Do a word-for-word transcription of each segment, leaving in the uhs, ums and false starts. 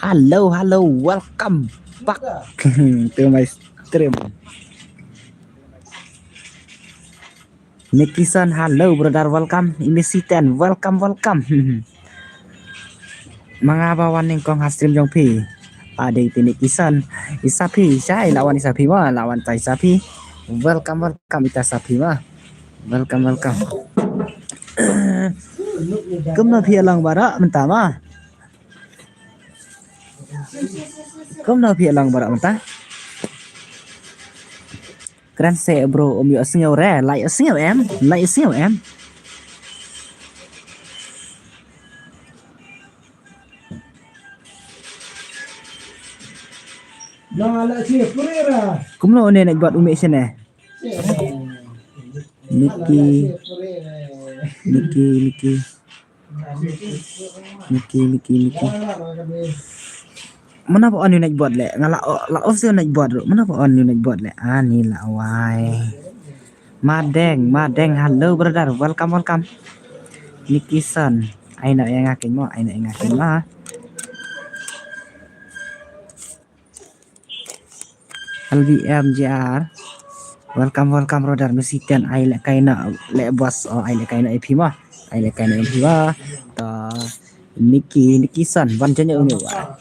Hello, hello, welcome back to my stream. Nikison, hello brother, welcome. Imisi ten, welcome, welcome. Ma nga ba wan nyngkong ha stream jong phi. Ade iti Nikison. Isa phi, shai la wan isa phi ma, la wan ta isa phi. Welcome, welcome ita isa phi ma. Welcome, welcome. Kumno phi long baroh mynta ma? Kumno phi long baroh mynta? Kren seh bro, um ïohsngew re, la ïohsngew em, la ïohsngew em. Kumno une naik buat umi sene. Niki, Niki, Niki. Niki, Niki, Niki. Mano ba on ïa u naik buat leh? Nga la, la off ïa u naik buat ruh. Mano ba on ïa u naik buat leh? Ani la wai. Madeng, Madeng, hello brother. Welcome, welcome. Nikison. Ai na ïa nga kynmaw, ai na ïa nga kynmaw. L B M J R. Welcome, welcome brother. Misi ten ai leh kai na leh boss. Oh, ai leh kai na ïa phi ma. Ai leh kai na ïa phi ma. Ta Niki, Nikison. Wan jong ïa uni wa.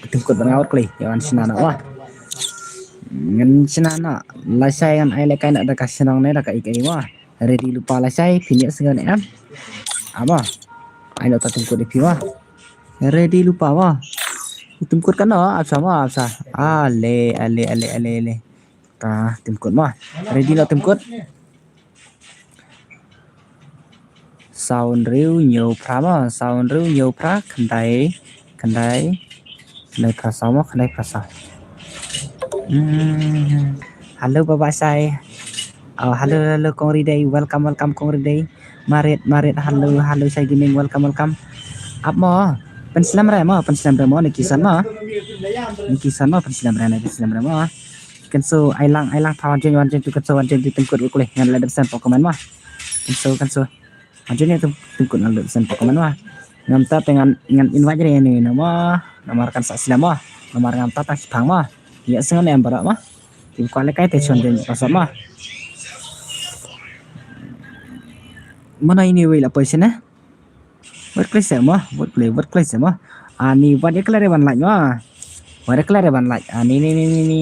Tyngkut ba nga wat klei. Ïa wan shna na wa. Ngan shna na. Lashai ngan ai leh kai na da ka shnong ne da ka i ka i wa. Ready lypa lashai, phin ïohsngew ne em? Ama. Ai na ta tyngkut ïa phi wa. Ready lypa wa. Tyngkut kan na, ap sa ma, ap sa. Ale, ale, ale, ale, ale. Ta tyngkut ma. Ready na tyngkut. Saw hynriew hynñiew phra ma, saw hynriew hynñiew phra khyndai, khyndai, khyndai phra saw ma, khyndai phra saw. Hmm. Hello Baba Sai. Oh, hello, hello Kong Ridei. Welcome, welcome Kong Ridei. Marit, Marit, hello, hello Sai Gaming. Welcome, welcome. Ap mo. Pynslem re mo, pynslem re mo, Nikison mo. Nikison mo, pynslem re, pynslem re mo. Kan so ai lang, ai lang pha wan jeng, wan jeng tu, kan so wan jeng tu tyngkut wei kule. Ngan leh dep send pok comment mo. Kan so, kan so. Wan jeng tu tyngkut ngan leh dep send pok comment mo. Ngam ta te ngan, ngan invite re ni no mo. Namar kan sa slem mo. Namar ngam ta tang shipang mo. Ïa sngew ne em baroh mo. Tim kwah leh kai te shon jeng pasal mo. Mana ini wei la poi sene. Wat klei seh mo, wat klei, wat klei seh mo. Ani wat ïa klei re ban lait mo. Wat ïa klei re ban lait. Ani ni ni ni ni.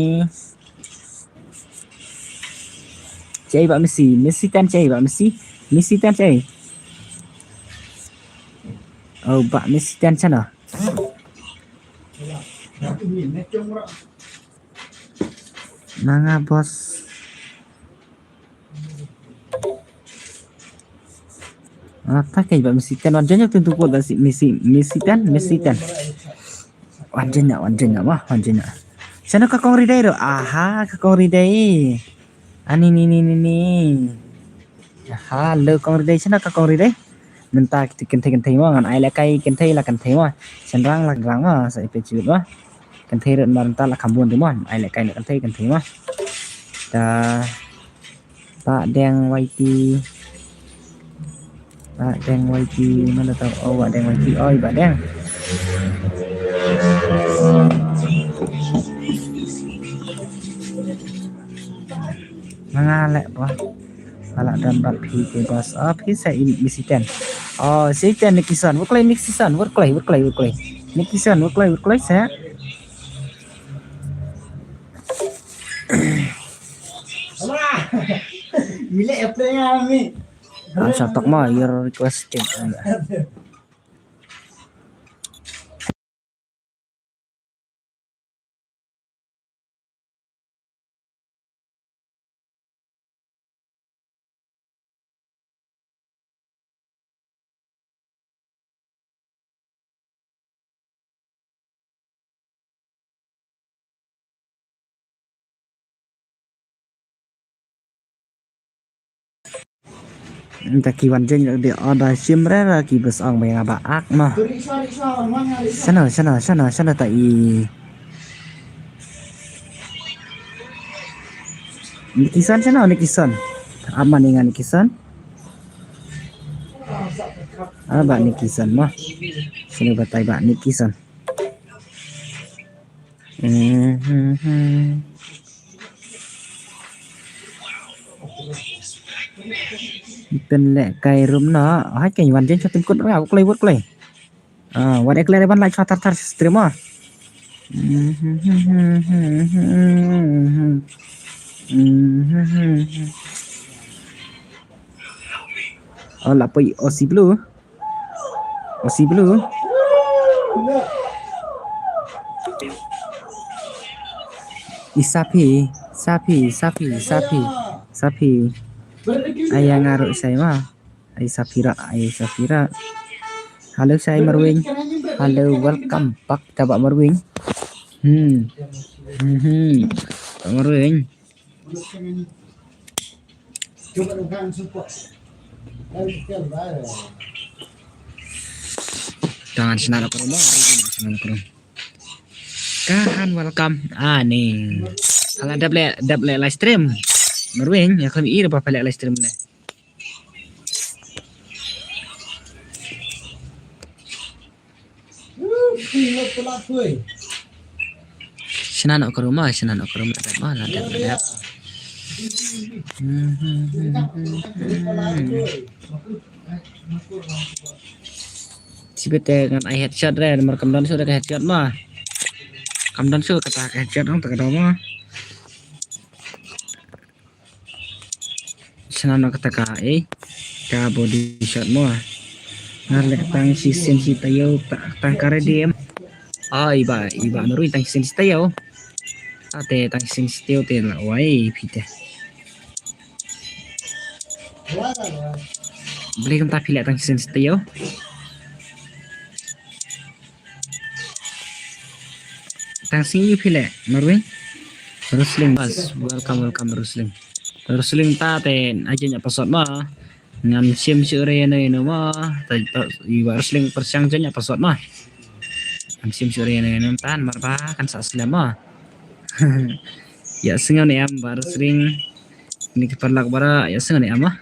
Chei ba Messi, Messi ten chei ba Messi, Messi ten chei. Oh ba Messi ten chana. Nanga boss. Ah, ta kai ba Messi ten wan janya tu tu ko da si Messi, Messi ten, Messi ten. Wan janya, wan janya, wah, wan janya. Sana ka Kong Ridai ro. Aha, ka Kong Ridai. Ani ni ni ni ni. Aha, lo Kong Ridai, sana ka Kong Ridai. Mynta kiti kynthei kynthei mo, ngan ai leh kai kynthei la kynthei mo. Shynrang la shynrang mo, sa ipe chibit mo. Kynthei rit mar mynta la kham bun ti mo, ai leh kai na kynthei kynthei mo. Ta Bah Deng Y T. Bah Deng Y T, mana tau? Oh, Bah Deng Y T. Oi, Bah Deng. Manga leh bah. Ala dan bat phi ke bas. Ah, phi sa in Messi ten. Oh, Messi ten Nikison. Wurklai Nikison. Wurklai, wurklai, wurklai. Nikison, wurklai, wurklai sa. Mile apa ya mi? Ang sa tok ma, you're requested. Nta ki wan jeng de order shim re ra ki bes ong ba nga ba ak ma. Shana, shana, shana, shana ta i. Nikison shana, Nikison. Ama ni nga Nikison. Ah, ba Nikison ma. Shana ba tai ba Nikison. Hmm, hmm, hmm. Pynlehkai room noh. Hai, ka wan jin sa tim kut ra, klei, wot klei. Ah, wat ek leh ban like share share stream ah. Oh, la poi Aussie Blue. Aussie Blue. I Sapi, Sapi, Sapi, Sapi, Sapi. Ai nga ruh shai ma. Ai Safira, ai Safira. Hello shai Marwing. Hello, welcome back to Bah Marwing. Hmm. Hmm. Bah Marwing. Tangan sinar aku rumah, sinar aku rumah. Kahan, welcome. Ah, ni. Hala dap leh, dap leh live stream. Marwing, ya kan ira ba leh live stream ne. Shna noh ka room ah, shna noh ka room, la dep ma, la dep, la dep. Shibit te ngan ai headshot re, namar kam don shuh re ka headshot ma. Kam don shuh kata ka headshot, ong ta ka dong ma. Shna noh kata ka, eh, ka body shot mo. Nga leh tang shisien shi taïew, ta-, tang ka ready em. Ah, i Bah, i Bah Marwing tang shisien shi taïew. Ate tang shisien shi taïew te la wai phi te. Balei kumta phi leh tang shisien shi taïew? Tang shisien ïa phi leh, Marwing. Rusling bas, welcome, welcome, Rusling. Rusling ta te, ai jin ïa password ma. Ngam shim shuh re ïano ïano ma. Ta, ta, i Bah Rusling pyrshang jin ïa password ma. Ngam shim shuh re ïano ïano, tan mar ba kan sa slem ma. Ïa sngew ne em Bah Rusling. Ni ki paralok baroh, ïa sngew ne em ma.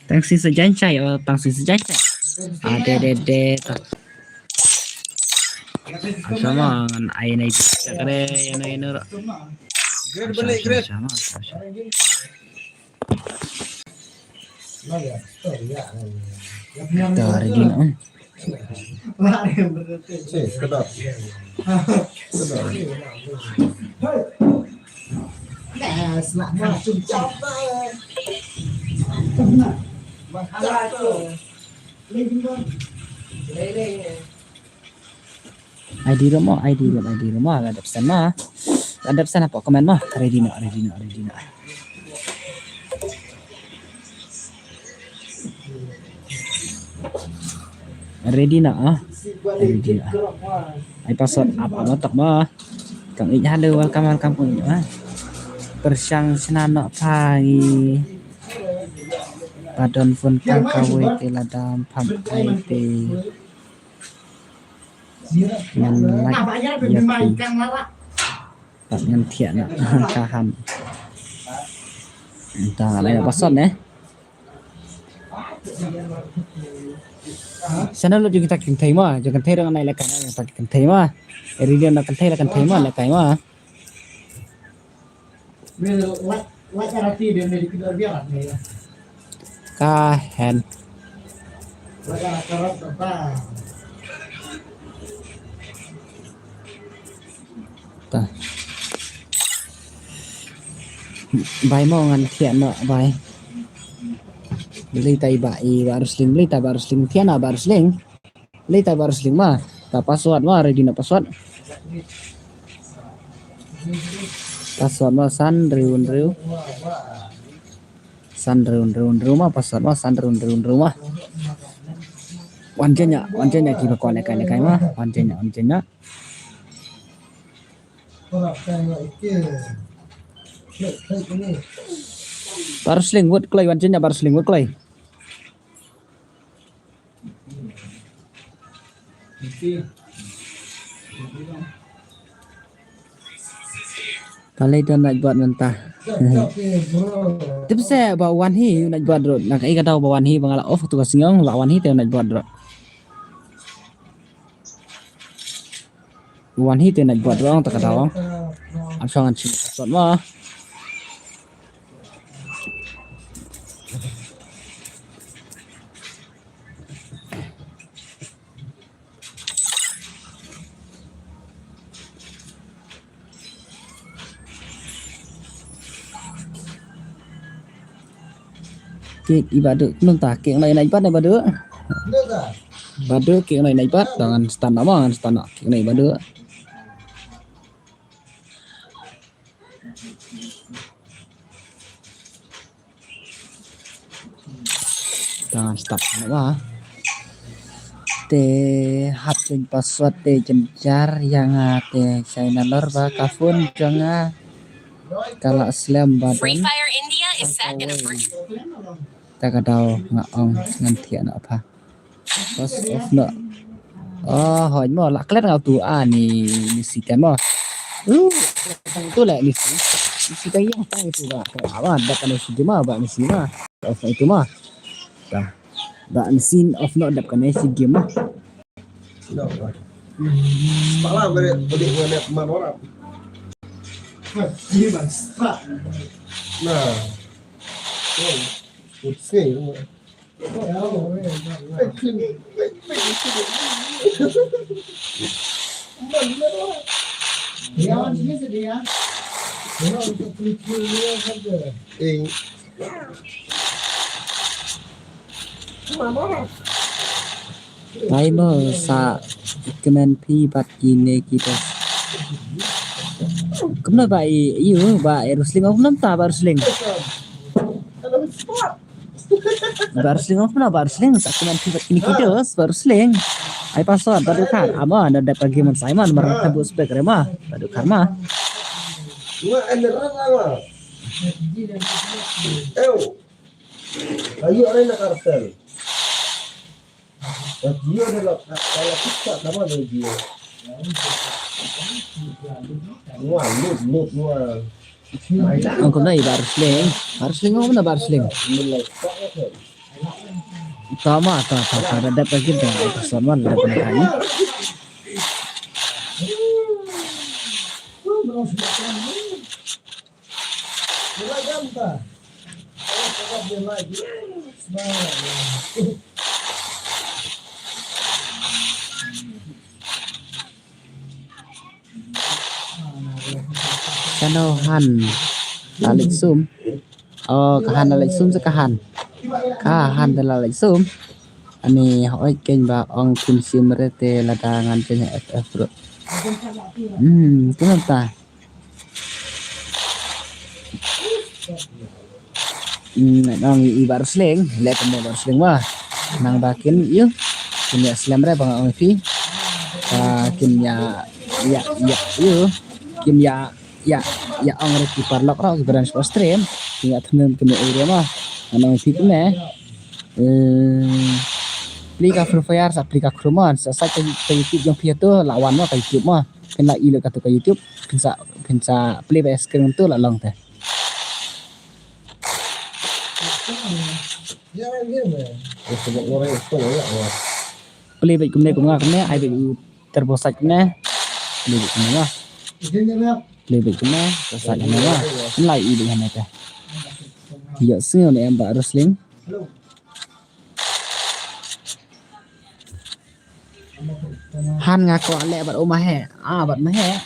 Tang shisien sa jan chai, oh, tang shisien sa jan chai. Ah, de, de, de, ta. Sama ngan ai nai chak re, ïano ïano. Sama, sama, sama. Ta ready noh. I D ruh mo, I D ruh, I D ruh mo, la dep send mo. La dep send hapoh comment mo. Ready noh, ready noh, ready noh. Ready noh, ah. Ready noh. Ai password ap ap tok mo. Kong Ih, hello, welcome, welcome Kong Ih, ah. Pyrshang shna noh pha ngi. Ba don phone tang kawei te la dam pham ai te. Ngan like ïa phi. Pat ngan thiah noh ka han. Ta la ïa password ne. Sana lo jong kita kynthei ma, jong kynthei dang nai lehkai na jong kita kynthei ma. Eri dia na kynthei la kynthei ma lehkai ma. Ka hen. Ta. Bai mo ngan thiah noh bai. Beli ta i Bah, i Bah Rusling, beli ta Bah Rusling, thiah noh Bah Rusling. Lei ta Bah Rusling ma. Ta password ma, ready noh password. Password ma san hynriew hynriew. San hynriew hynriew hynriew ma, password ma san hynriew hynriew hynriew ma. Wan jin ïa, wan jin ïa kiba kwah lehkai lehkai ma. Wan jin ïa, wan jin ïa. Bah Rusling wot kloi, wan jin ïa Bah Rusling wot kloi. Balei don Nightbot mynta? Tip se ba wan hi Nightbot ruh. Na kaei ka daw ba wan hi ba nga la off tu ka sniang ba wan hi te Nightbot ruh. Wan hi te na buat rong ta ka daw. Am shong an chim ka sot ma. Kek i Badu, nung ta kek nai nai bat ne Badu. Badu kek nai nai bat, ngan stun na ma, ngan stun na kek nai Badu. Ngan stun na ma. Te hap jin password te jynjar ïa nga te China lor ba ka phone jong nga ka la slem ba don. Free Fire India is set in a free. Ta ka daw nga ong ngan thiah na pha. Pas of no. Oh, hoi mo la klet nga tu a ni ni si kan mo. Uh, tu le ni si. Ni si kan yang tang tu ba. Ka awan ba kan si ma ba ni si ma. Of itu ma. Dah. Ba ni si of no dap kan si game ma. Pala bere beri ngene man orang. Ini bang strat. Nah. Oh, putih. Ai mo sa kmen phi bat kine kita. Kumno ba i yu ba i Rusling, kumno ta ba Rusling. Ba Rusling, oh, pernah ba Rusling, sa kmen phi bat kine kidos, ba Rusling. Ai password, ba dukar, ama, na dep lagi man Simon, marang kan bu spek rema, ba dukar ma. Nga eneran ama. Eu. Ayo, are na kartel. Jio de la, la, la pizza nama de Jio. Wah, lut, lut, wah. Ang kumna i ba Rusling. Ba Rusling, ang kumna ba Rusling. Tama, ta, ta, ta, da, da, da, da, da, da, da, da, da, da, da, da, da, Kano han la leit sum. Oh, ka han la leit sum se ka han. Ka han te la leit sum. Ani hoi ken ba ong kim sim re te lada ngan pen F F bro. Hmm, tu ta. Hmm, nong i ba Rusling, le kumne ba Rusling ma. Nang ba kin yu, kin ïa slem re ba nga ong phi. Ba kin ïa, ïa, ïa, yu, kin ïa, ïa, ïa ong re ki paralok ro, ki brand sport stream, kin ïa thmem kin ïa area ma. Nang ong phi kumne. Eh, pli ka Free Fire sa pli ka Chrome ma, sa sa ka YouTube jong phi tu, la wan ma ka YouTube ma. Phin la i lut katu ka YouTube, phin sa, phin sa play ba screen tu la long te. Play ba kumne kum nga kumne, ai ba u turbo sat kumne. Play ba kumne nga. Play ba kumne, turbo sat kumne nga. Phin la i lut hane te. Ïa sngew ne em ba Rusling. Han nga kwah leh bad u Maheh. Ah, bad Maheh.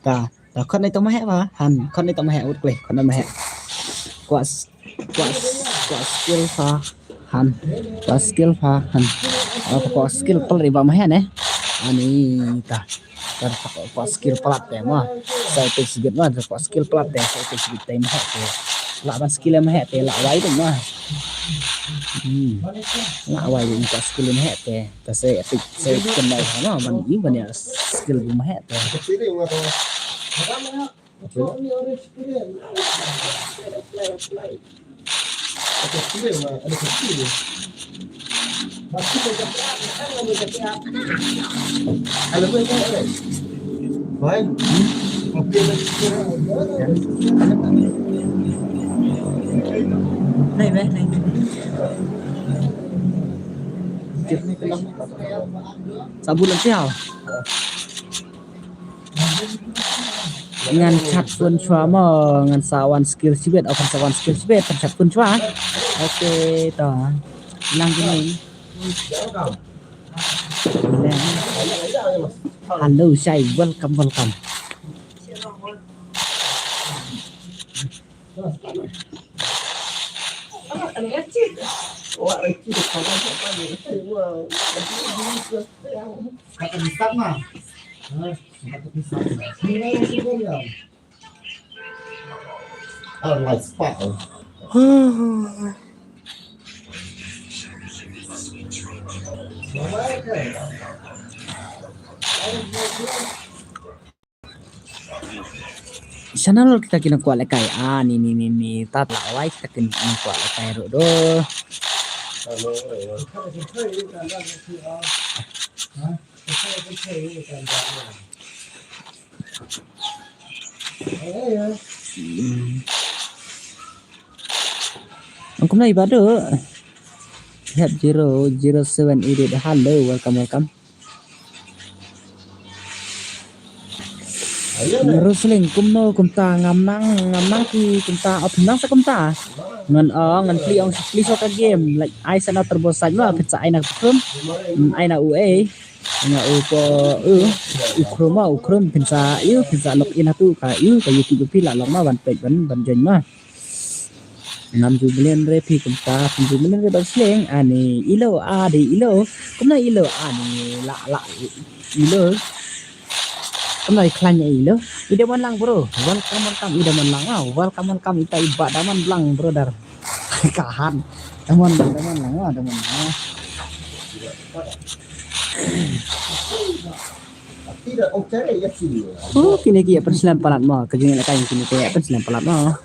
Ta, ta khot nai to Maheh ba. Han, khot nai to Maheh, ut kleh, khot nai Maheh. Kwah s-, kwah s-, kwah skill fa Han. Kwah skill fa Han. Oh, kwah skill pel riba Maheh ne. Ani ta. Ka, ka, ka skill palat te ma. Sa te sibit ma, ka skill palat te, sa te sibit te Maheh te. La ban skill Maheh te, la wai ding ma. Hmm. La wai ding ka skill Maheh te. Ta sa te, sa te kenai ma, man i ban ïa skill Maheh te. Nei, nei, nei. Sa bun lem siaw. Ngan chat phone shuwa mo, ngan sa wan skill shibit, ngan sa wan skill shibit, ngan chat phone shuwa. Okay, to. Lang gini. Hello, Shai. Welcome, welcome. Channel kita ki nongkwah lehkai. Ah, ni, ni, ni, ni. Tat la wai kita ki nongkwah lehkai ruh doh. Hmm. Ong kumno i Badu. Hello, zero zero seven eight eight. Hello, welcome, welcome. Rusling, kumno kumta, ngam nang, ngam nang ki kumta, ap nang sa kumta. Ngan, oh, ngan pli ong, pli so ka game. Like, ai sa na turbo sa ma, phi sa ai na Chrome. Hmm, ai na U A. Nga u po, u, u Chrome ma, u Chrome phin sa, u, phin sa log in hatu ka, u, ka YouTube phi la long ma, ban page, ban, ban join ma. Ngam ju mlien re phi kumta, phin ju mlien re ba sling, ani ilo, adi ilo, kumno ilo, ani la, la, ilo. Kumno i khlaiñ ilo. I Daman lang, bro. Welcome, welcome, i Daman lang, ah. Welcome, welcome, ita i Bah Daman lang, brother. Kahan. Daman, Daman lang, ah, Daman lang. Oh, kine ki ïa pynslem palat mo, ka jingïalehkai kine ki ïa pynslem palat mo.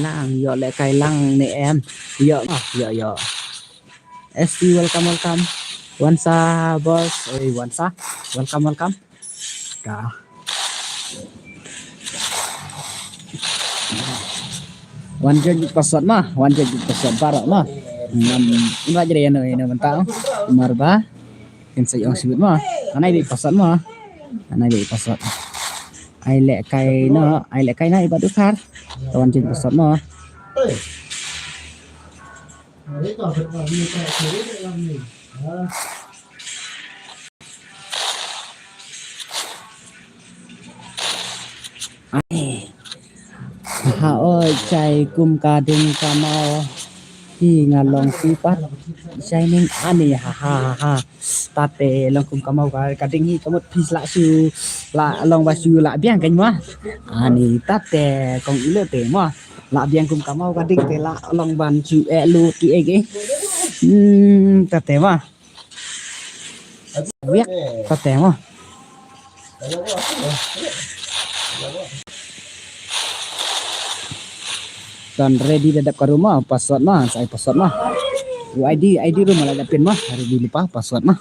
Lang, ïoh lehkai lang ne em. Ïoh, ah, ïoh, ïoh. S T, welcome, welcome. Wan sa, boss. Oi, wan sa. Welcome, welcome. Ka. Wan join password ma, wan join password baroh ma. Ngam, ngam jere ïano, ïano mynta. Marba. Kin sa ong sibit ma. Anai bi password ma. Anai bi password. Ai lehkai no, ai lehkai na i Bah Dkhar. Wan join password ma. Ai. Ha, oi, chai kum ka ding ka maw. Hi nga long ki pat. Shining ani, ha, ha, ha, ha. Tate long kum ka maw ka, ka ding hi ka mut phi la shu. La long ba shu la biang kan ma. Ani tate kong ilo te ma. La biang kum ka maw ka ding te la long ban shu eh lu ki eh ki. Hmm, tate ma. Wiak, tate mo. Don ready da dep ka room mo, password mo, sa ai password mo. U I D, I D room mo la dep pin mo, ready lypa password mo.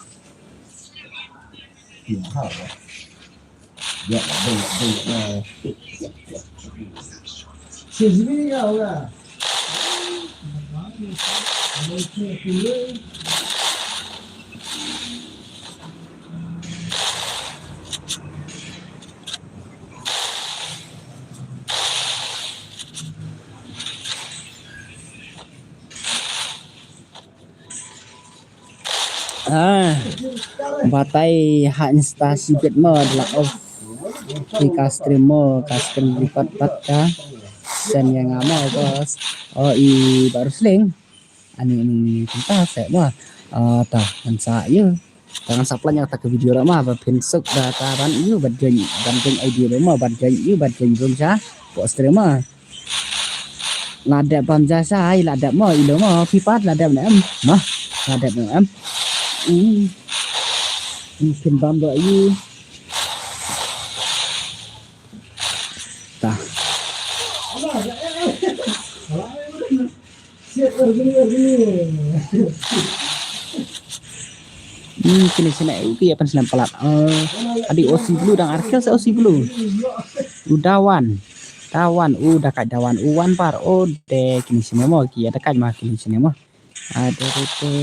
Ah, batai ha Insta sibit mo, da la off. Ki ka stream mo, ka stream record pat ka. Send ïa nga mo, boss. Oh, i Bah Rusling. Ani, ani, kumta seh mo. Ah, ta, ngan sa ïa. Ta ngan sa plan ïa ta ka video ra mo, ba phin suk da ta ban ïa, ban join, ban join I D ra mo, ban join ïa, ban join room sha. Post ra mo. La dep bam ja sa, ai la dep mo, ilo mo, phi pat la dep ne em. Mo, la dep ne em. Hmm. Hmm, phin bam do ïa. Ta. Hmm, kine sene u ki ïa pynslem palat. Eh, adi Aussie Blue dang arkel sa Aussie Blue. U Dawan. Da wan u, da kat da wan u, wan bar u, de kini sini mo, ki da kat ma kini sini mo. Ada rete.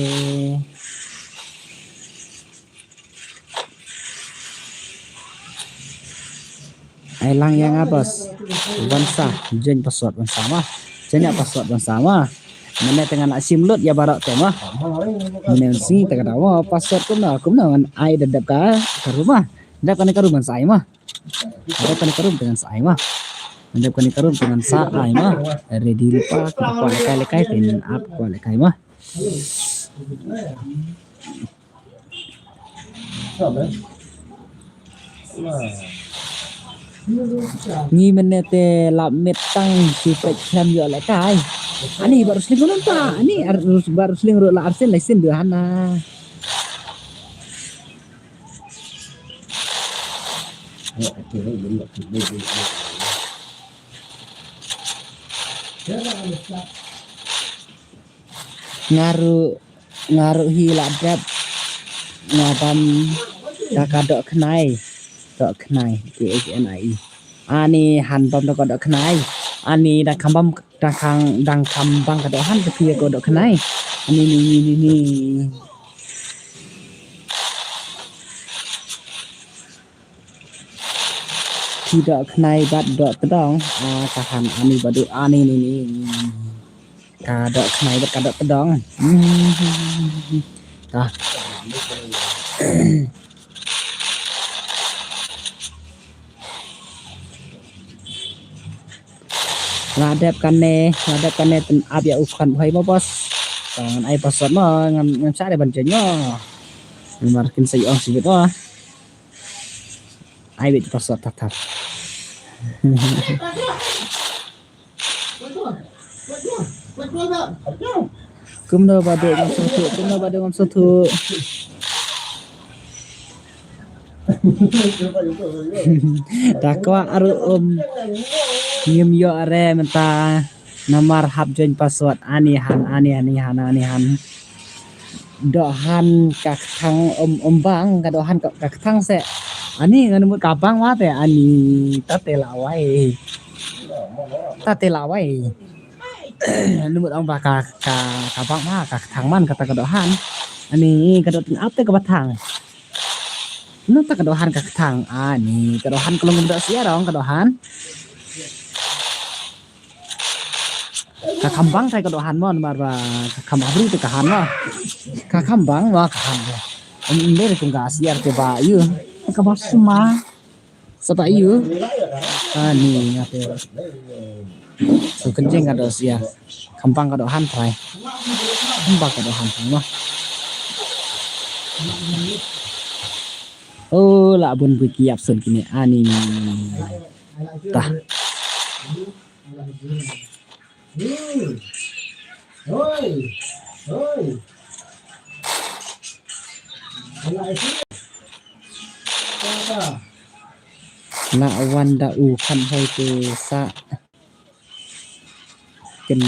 Ai lang ïa nga bos. Wan sa, jen password wan sa ma. Jen ïa password wan sa ma. Mynne te ngan la shim lut ïa baroh te ma. Mynne sngi te ka daw ma password kumno kumno ngan ai da dep ka, ka room ma. Dep kane ka room ngan sa ai ma. Dep kane ka room te ngan sa ai ma. Dep kane ka room te ngan sa ai ma. Ready lypa, ka kwah lehkai lehkai te ngan ap kwah lehkai ma. Ngi mynne te lap met tang shu peit khlem ïoh lehkai. Ani baru sling nonta, ani ar-, baru sling ruh la arsen la sien dua hana. Nga ruh, nga ruh hi la dep. Nga bam da ka doh khnai. Doh khnai, K H N I E. Ani han bam da ka doh khnai. Ani dang kham bam, dang khang, dang kham bang ka doh han ka phi ka doh khnai. Ani ni ni ni ni. Phi doh khnai bad doh tdong, ah, ka han ani badu ani ni ni. Ka doh khnai bad ka doh tdong. Hmm. Ka. La dep kane, la dep kane tyn ap ïa u khon bhoi mo bos. Tang ai password mo, ngam, ngam sa de ban chen mo. Mar kin sa ong sibit mo. Ai bit password tat tat. Kumno ba dei ngam sngewthuh, kumno ba dei ngam sngewthuh. Da kwah aru um ngim ïoh re mynta. Namar hap join password ani han, ani, ani han, ani han. Doh han ka kthang um, um bang, ka doh han ka, ka kthang se. Ani ngan mut ka bang wa te, ani ta te la wai. Ta te la wai. Ni mut ong ba ka, ka, ka bang wa ka kthang man kata ka doh han. Ani ka doh tyn ap te ka ba thang. Nata ka doh han ka kthang. Ani ka doh han ka long ka doh sia rong ka doh han. Ka kham bang tai ka doh han mo namar ba ka kham abri te ka han mo. Ka kham bang mo ka han mo. Ym ym dei kum ka siar te ba ïu. Ka ba sma. Sa ba ïu. Ani nga te. Su kynjeng ka doh siar. Kham bang ka doh han tai. Kham bang ka doh han tai mo. Oh, la bun bui ki ap sun kine ani. Ta. La wan da u khan hoi te sa. Ken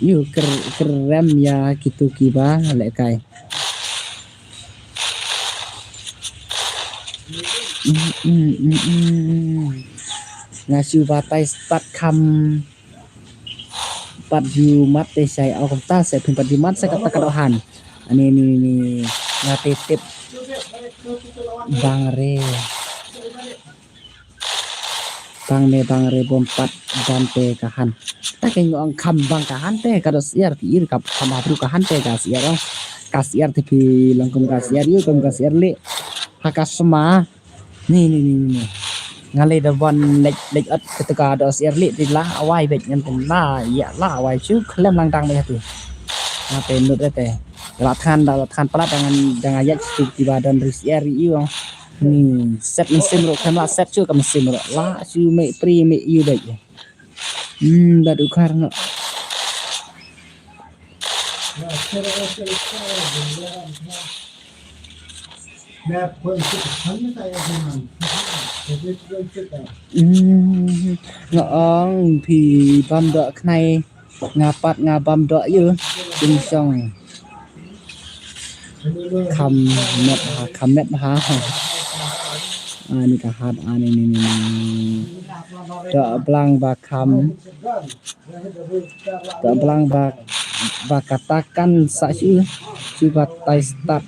yu ker, kerem ïa kitu kiba lehkai. Mm, mm, mm, mm. Nga shu batai start kham pat ju mat te shai au kumta se phin pat ju mat se kata ka dohan. Ani ni ni nga te tip bang re. Bang ne bang re bom pat bam te ka han. Ta ke ngong kham bang ka han te ka do siar ti ir ka kham ha bru ka han te ka siar ong. Ka siar ti pi long kum ka siar yu kum ka siar le. Ha ka sma. Ni ni ni ni. Nga le da bon lek lek at ketu ka do siar le ti la awai bet ngan tum la ya la awai chu khlem lang dang me tu. Nga te nut te. La than da la than pala dangan dangan ya chu ti ba don ri siar yu ong. Hmm, set mynsiem ruh kan la set chu ka mynsiem ruh la chu me pri me yu dei. Hmm, da du kar no. Hmm, nga ong phi bam doh khnai. Nga pat nga bam doh yu. Kin song. Kham met ha, kham met ha. Ani ka hat ani ni ni ni. Dohblang ba kham. Dohblang ba, ba kata kan sa shu. Shu batai start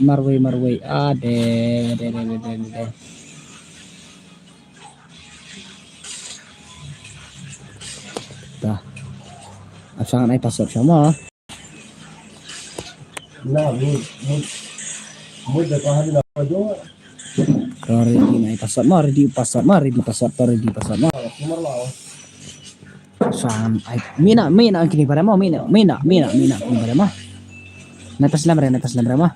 marwei marwei. A de de de de de de. Dah. Asang ai password sama. Na, mu, mu, mu da ka hari na pa jo. Ka ready na ai password ma, ready password ma, ready password, ka ready password ma. Kumar la. Asang ai, mina, mina kini pada ma, mina, mina, mina, mina kini pada ma. Na pas lam re, na pas lam re ma.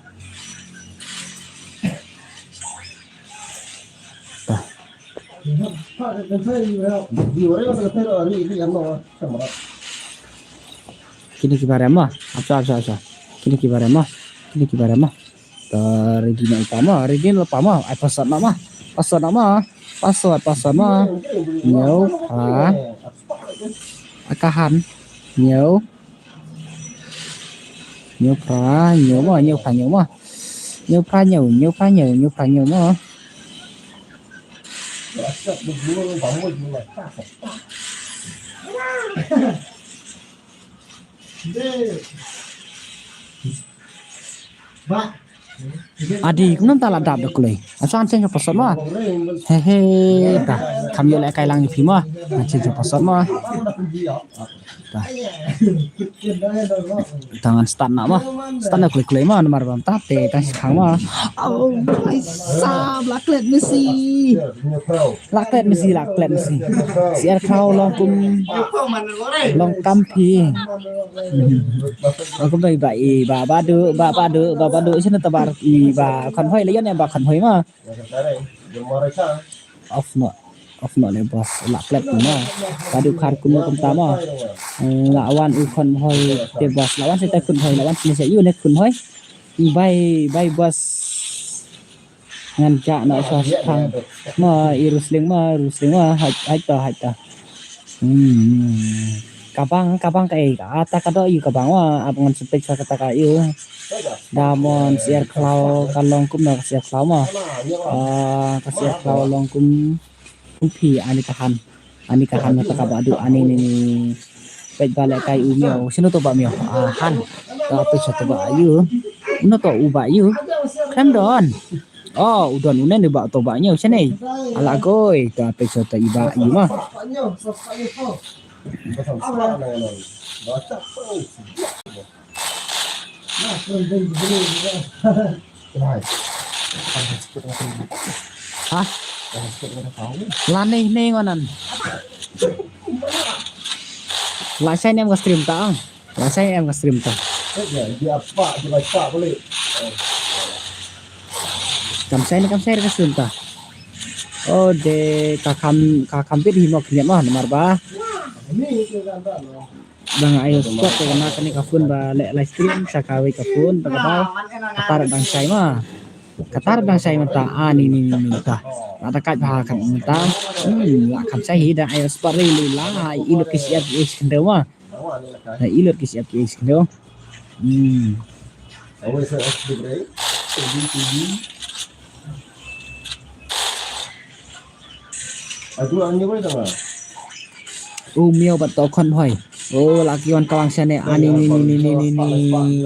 Dah. Kini ki bare ma. Acha, acha, acha. Kini ki bare ma. Kini ki bare ma. Ta ready na pa ma. Ready na pa ma. Ai password na ma. Password na ma. Password, password ma. Nyo, ha. Akahan. Nyo. Nyo pra nyo mo, nyo pra nyo mo. Nyo pra nyo, nyo pra nyo, nyo pra nyo mo. Adi, kumno ta la dap da kulai. Asan sen ka password mo. He he, ta. Kam yo le kai lang pi mo. Sen ka password mo. Tang an start na ma. Start na klik klik ma, namar bam ta te tang si khang ma. Oh, ai sa, la klet Messi. La klet Messi, la klet Messi. Si er khau long kum, long kam phi. Long kum dai ba i, ba, ba du, ba, ba du, ba, ba du. Sini tabar i, ba, khon hoi, leon ya ba khon hoi ma. Off no, off no le boss, la klet no. Padu khar kum kum tama. La wan u khon hoi te boss, la wan se ta khun hoi, la wan se yu ne khun hoi. Bai, bai boss. Ngan ja no sa thang. Ma i rusling ma, rusling ma, hai, hai ta, hai ta. Hmm. Kabang, kabang ka ei, ata ka do yu kabang wa, ap ngan sepek sa kata ka yu. Damon siar klau, kalong kum na ka siar klau ma. Ah, ka siar klau long kum, kum phi ani ka han. Ani ka han na ta ka ba du ani ni ni. Pek ba le kai u mio, sino to ba mio. Ah, han. Ta pek sa to ba yu. Uno to u ba yu. Krem don. Oh, u don unen ba to ba nyo sene. Ala goi, ta pek sa ta i ba yu ma. Ha? La nei nei ngonan. La sai nem ka stream ta ang. La sai em ka stream ta. Kam sai ne kam sai ka stream ta. Oh, de ka kam, ka kam bit hi mo khniat mo namar ba. Dang ayo spot te kana kane ka phone ba le live stream sa kawei ka phone ba ka dau. Katar dang sai ma. Katar dang sai ma ta ani ni ni ni ta. Ata kat ba kan ta. Hmm, la kam sai hi dang ayo spot ri li la. Ilo ki siap ki is kendeu ma. Na ilot ki siap ki is kendeu. Hmm. Awe sa es de bre. Adu ani bre dama. U mio bat to khon hoi. Oh, la ki wan kawang sene ani ni ni ni ni ni ni.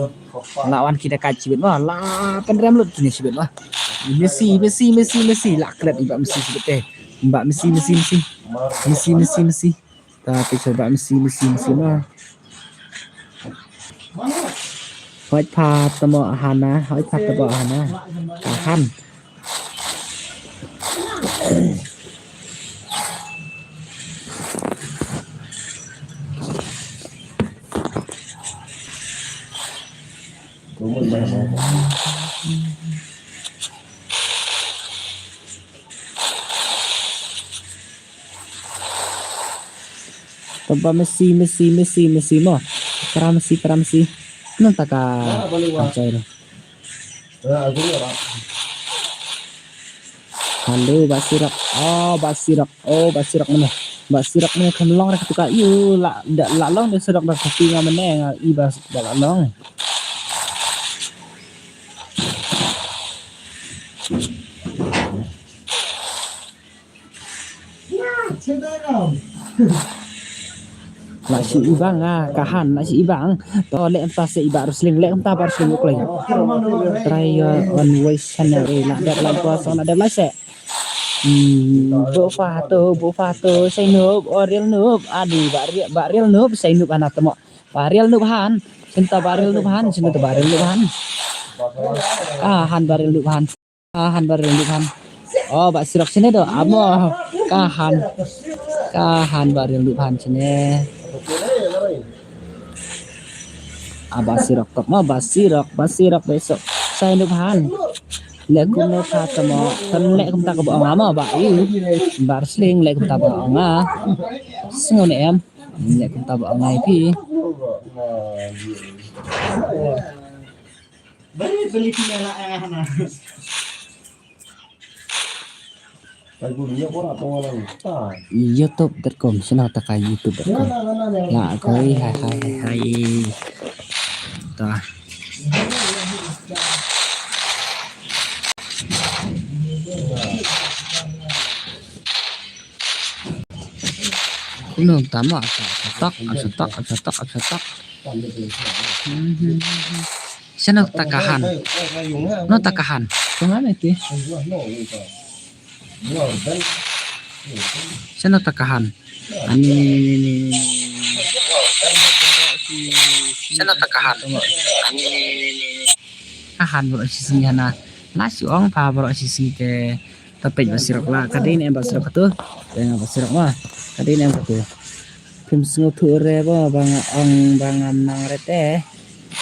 La wan kita kat sibit wah. La pendrem lut kini sibit wah. Messi, Messi, Messi, Messi. La klet iba Messi sibit eh. Iba Messi, Messi, Messi. Messi, Messi, Messi. Ta pisa ba Messi, Messi, Messi ma. Hoi pha tamo hana, hoi pha tamo hana. Tahan. Taba Messi, Messi, Messi, Messi mo. Kara Messi, kara Messi. Nang taka. Halo, Basirok. Oh, Basirok. Oh, Basirok mana? Basirok mana kan long rek tuka. Yu, la, la long de Sirok da kopi nga mana nga i Basirok da la long. La shi ibang ah, ka han la shi ibang. To leh mynta sa i Bah Rusling, leh mynta Bah Rusling u kloi. Try your own voice channel, eh, la dep la ko song la dep la se. Hmm, bu fa to, bu fa to, sai nup, o real nup, adi Bah Ri-, Bah real nup, sai nup ana temo. Bah real nup han, sinta Bah real nup han, sinta Bah real nup han. Ah, han Bah real nup han. Ah, han Bah real nup han. Oh, Bah Sirok sini do, amo. Ka han. Ka han Bah real nup han sini. Ah, Bah Sirok kop ma, Bah Sirok, Bah Sirok besok. Sai nup han. Leh kumno ka tamo, kan leh kumta ka ba ong ama ba i. Bah Rusling leh kumta ba ong a. Sngew ne em. Leh kumta ba ong ai phi. YouTube dot com, sino ta ka YouTube dot com. La koi, hai, hai, hai, hai. Ta. Kuno tama, asa tak, asa tak, asa tak, asa tak. Mhm. Sino ta ka han? No ta ka han? Tama ne ti? Sino ta ka han? Ani ni ni ni ni. Sino ta ka han? Ani ni ni ni ni. Ka han bro si sini hana. La si ong pa bro si sini te. Ta peit Bah Sirok la. Ka dei ne em Bah Sirok ka tu. Dei ne em Bah Sirok ma. Ka dei ne em ka tu. Phim sngewthuh re ba, ba nga ong ba ngam nang re te.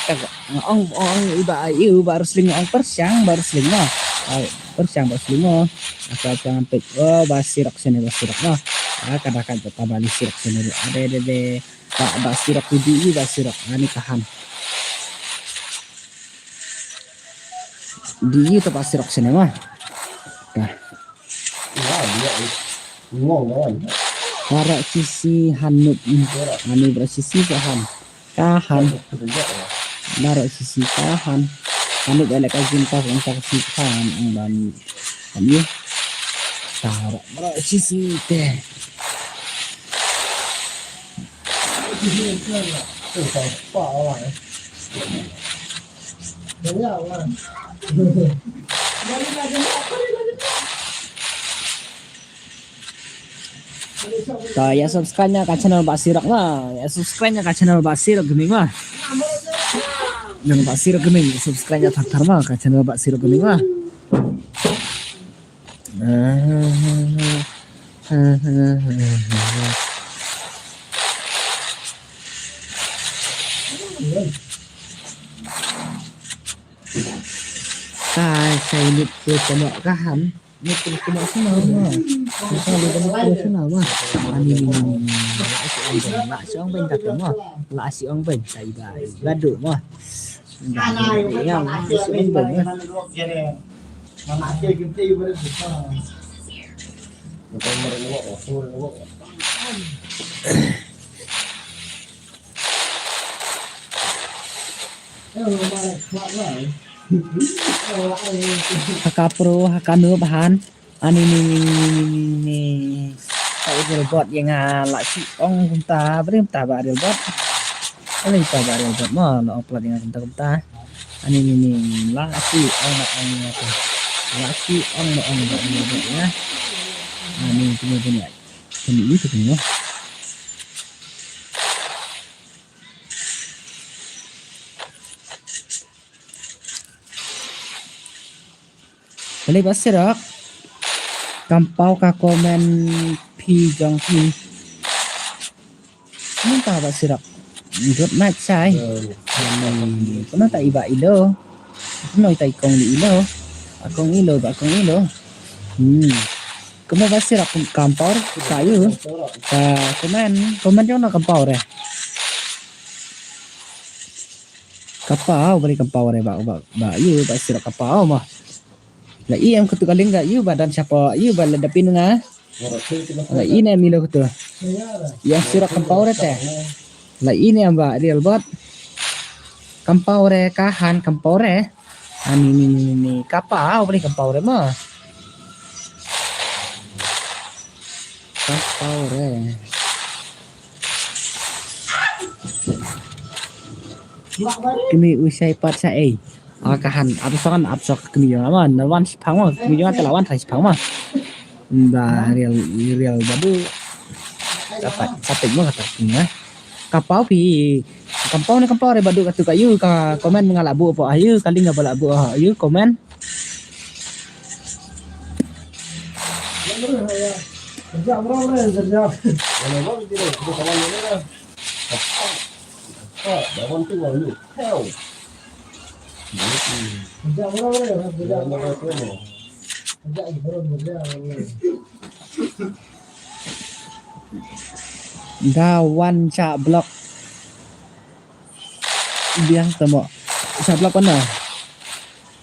Ka nga ong, ong i ba, i u Bah Rusling, ong pyrshang Bah Rusling mo. Ai, pyrshang Bah Rusling mo. Asa asa ngam peit. Oh, Bah Sirok sini Bah Sirok mo. Ah, ka da ka ta Bah Sirok sini. Ade, de, de. Bah, Bah Sirok di, i Bah Sirok. Ani ka han. Di i ta Bah Sirok sini mo. Ka. Barak sisi han nup. Ani barak sisi sa han. Ka han. Barak sisi ka han. Anu bele ka jin ka han ka si ka han ang ban. Ani. Barak, barak sisi te. Ta, ïa subscribe ïa ka channel Bah Sirok ma. Ïa subscribe ïa ka channel Bah Sirok Gaming ma. Channel Bah Sirok Gaming, subscribe ïa thar thar ma ka channel Bah Sirok Gaming ma. Kai, kai lut ke tama ka han. Lut ke tama sini ma. Kai lut ke tama sini ma. Ani ni ni ni. La si ong ben, la si ong ben ka tama. La si ong ben kai ba. Ba du ma. Ba du ya ma si ong ben ma. Ha ka pro, ha ka nup han. Ani ni ni ni ni ni ni. Ka u robot ïa nga la si ong kumta, bri kumta ba robot. Ani ta ba robot mo, la ong plat ïa nga kumta kumta. Ani ni ni la si ong ma ong ïa ka. La si ong ma ong ba robot ïa. Ani ni ni ni. Kani ni tu kani mo. Balei Bah Sirok? Kam paw ka comment phi jong phi. Mynta Bah Sirok. Good night sai. Kumno ta i Bah Ilo? Kumno ta i kong Ilo? A kong Ilo, Bah kong Ilo. Hmm. Kumno Bah Sirok kam paw ka ïu. Ka comment, comment jong no kam paw re. Ka paw, balei kam paw re Bah, Bah, Bah ïu, Bah Sirok ka paw mo. La i em katu ka link ka ïu ba don shapoh ïu ba la da pin nga. La i ne em ilo katu. Ïa Sirok kam paw re te. La i ne em ba real bot. Kam paw re ka han kam paw re. Ani ni ni ni ni ka paw balei kam paw re mo. Ka paw re. Kmie u shai pat sha ei. A ka han, ap song, ap song kmie jong ma, na wan shipang ma, kmie jong te la wan shipang ma. Ba real, real badu. Ka pat, ka pat ma ka pat ma. Ka paw phi, ka paw ne ka paw re badu katu ka yu, ka comment nga la bu pa yu, ka link ba la bu yu, comment. Da wan sha block. Biang tamo. Sha block na.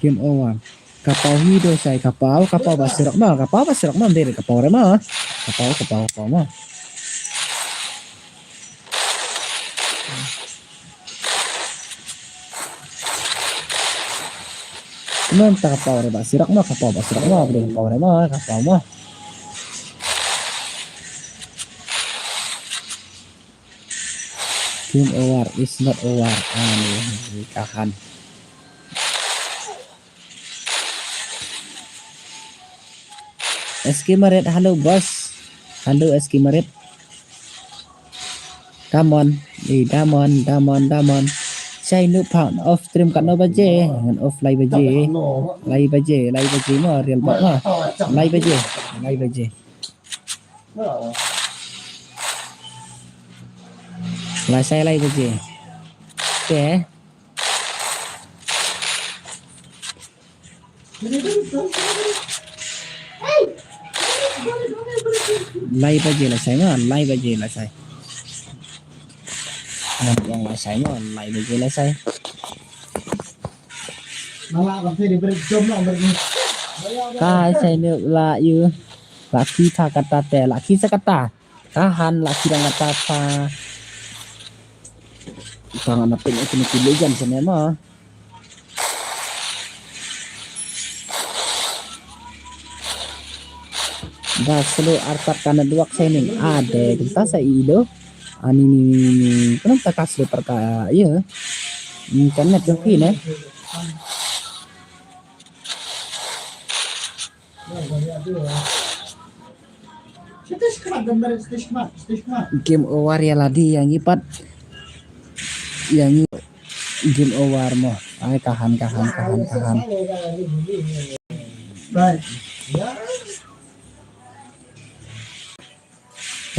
Game over. Ka paw hi do shai ka paw, ka paw ba sirok ma, ka paw ba sirok ma, ndere ka paw re ma. Ka paw, ka paw, ka paw ma. Mynta ka paw re ba sirok ma, ka paw ba sirok ma, ka paw re ma, ka paw ma. Game over, is not over. Ani, ka han. S K Maret, hello boss. Hello S K Maret. Damon, eh, damon, damon, damon. Shai nu phang off stream katno baje? Ngan off lai baje. Lai baje, lai baje ma, real bad ma. Lai baje, lai baje. Lai shai lai baje. Te. Lai baje la shai ma, lai baje la shai. Ngan ong la shai ma, lai baje la shai. Ka shai ne la yu. La ki ta kata te, la ki sa kata. Ka han la ki dang kata ta. Tang ana ping aku ni kilo jan sana ma. Da selo artat kana duak saining. Ade, kita sa ilo. Ani ni, ni, ni. Kenapa ka selo perka, iya. Internet yang pin, eh. Game over ïa lade ïa ngi pat. Ïa ngi game over mo. Ai ka han, ka han, ka han, ka han.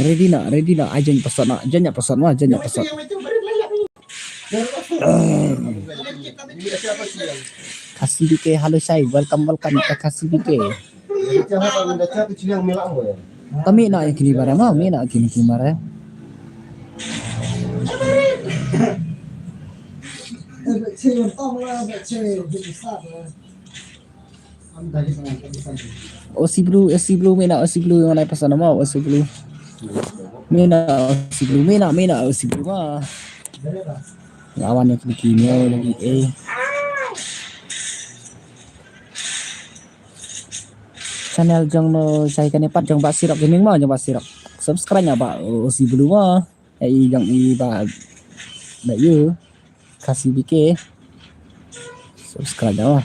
Ready na, ready na. Ai jan pasot na, jan ïa pasot ma, jan ïa pasot. Khasi B K, hello Shai, welcome, welcome to Khasi B K. Kami na ïa kini bare ma, mi na kini kini bare. O C Blue, O C Blue, mi na O C Blue, ngan ai pasot na ma, O C Blue. Mi na O C Blue, mi na, mi na O C Blue ma. Nga wan ïa kini kini lagi, eh. Channel jong no Shai kane pat jong Bah Sirok Gaming ma, jong Bah Sirok. Subscribe ïa Bah O C Blue ma. Eh, i jong i Bah, Bah yu. Khasi B K. Subscribe ïa.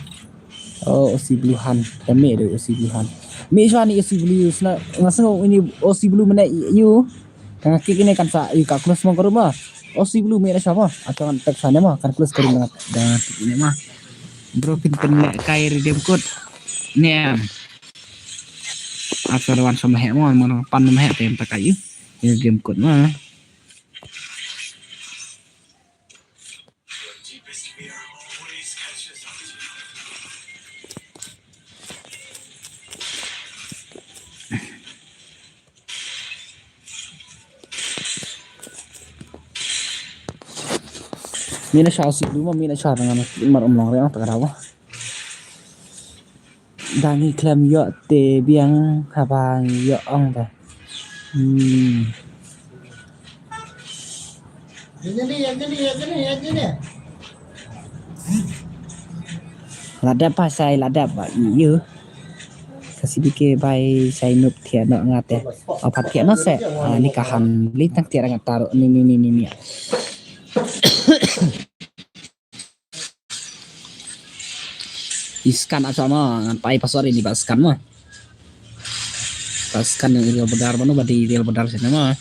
Oh, O C Blue han. Kami ada O C Blue han. Mi shwa ni O C Blue sna, nga sngew ini O C Blue mena yu. Ka nga kik ini kan sa i ka close mo ka room ma. O C Blue mi na shwa ma. Atau kan tek shwa ne ma, kan close ka room dengan, dengan kik ini ma. Bro pin pin le kai redeem code. Ne. Asal wan sama hek mo, mo pan sama hek tem tak ayu. Redeem code ma. Mi na sha sik duma, mi na sha dengan mar um long reng tak ada. Dang ngi khlem ïoh te biang haba ngi ïoh ong te. Hmm. La dep pa Shai, la dep ba ïu. Ka C B K bai sai nup thiah noh nga te. O pat thiah noh se. Ah, ni ka han bling tang thiah nga taruh ni ni ni ni ni. I scan ap sa ma ngan pai password ini ba scan ma. Ba scan ïa u Real Badar mano ba dei Real Badar sini ma.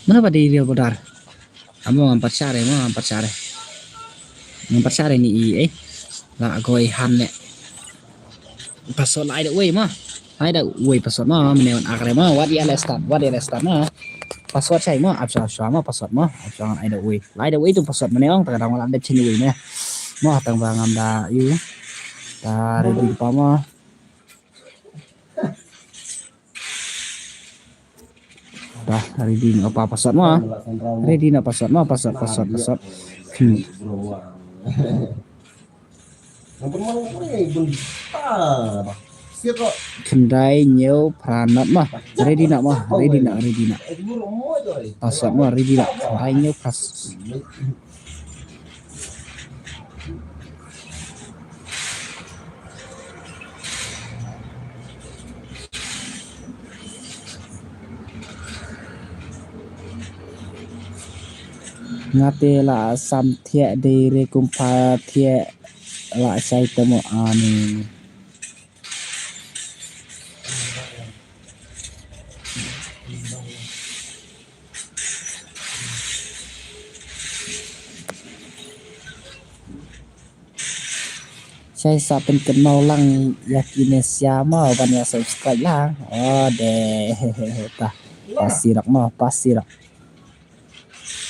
Mano ba dei Real Badar. Amo ngam pat share mo, ngam pat share. Ngam pat share ni i eh. La goi han ne. Password la ai da wei mo. Ai da wei password mo, mane wan akre mo, wat ïa le start, wat ïa le start mo. Password shai mo, ap shwa shwa mo, password mo, ap shwa ai da wei. La ai da wei tu password mane ong, ta ka dang la dep chini wei ne. Mo tang ba ngam da yu. Ta ready pa mo. Dah, ready na pa password mo. Ready na password mo, password, password, password. Hmm. Khyndai hynñiew phra nod mo. Ready na mo, ready na, ready na. Password mo, ready na. Khyndai hynñiew phra. Nga te la sam thiah dei re kum pha thiah la sai te mo ani. Sai sa pynkynmaw lang ïa ki ne sia ma ban ïa subscribe lang. Oh de. Pah. Pasi rak ma, pasi rak.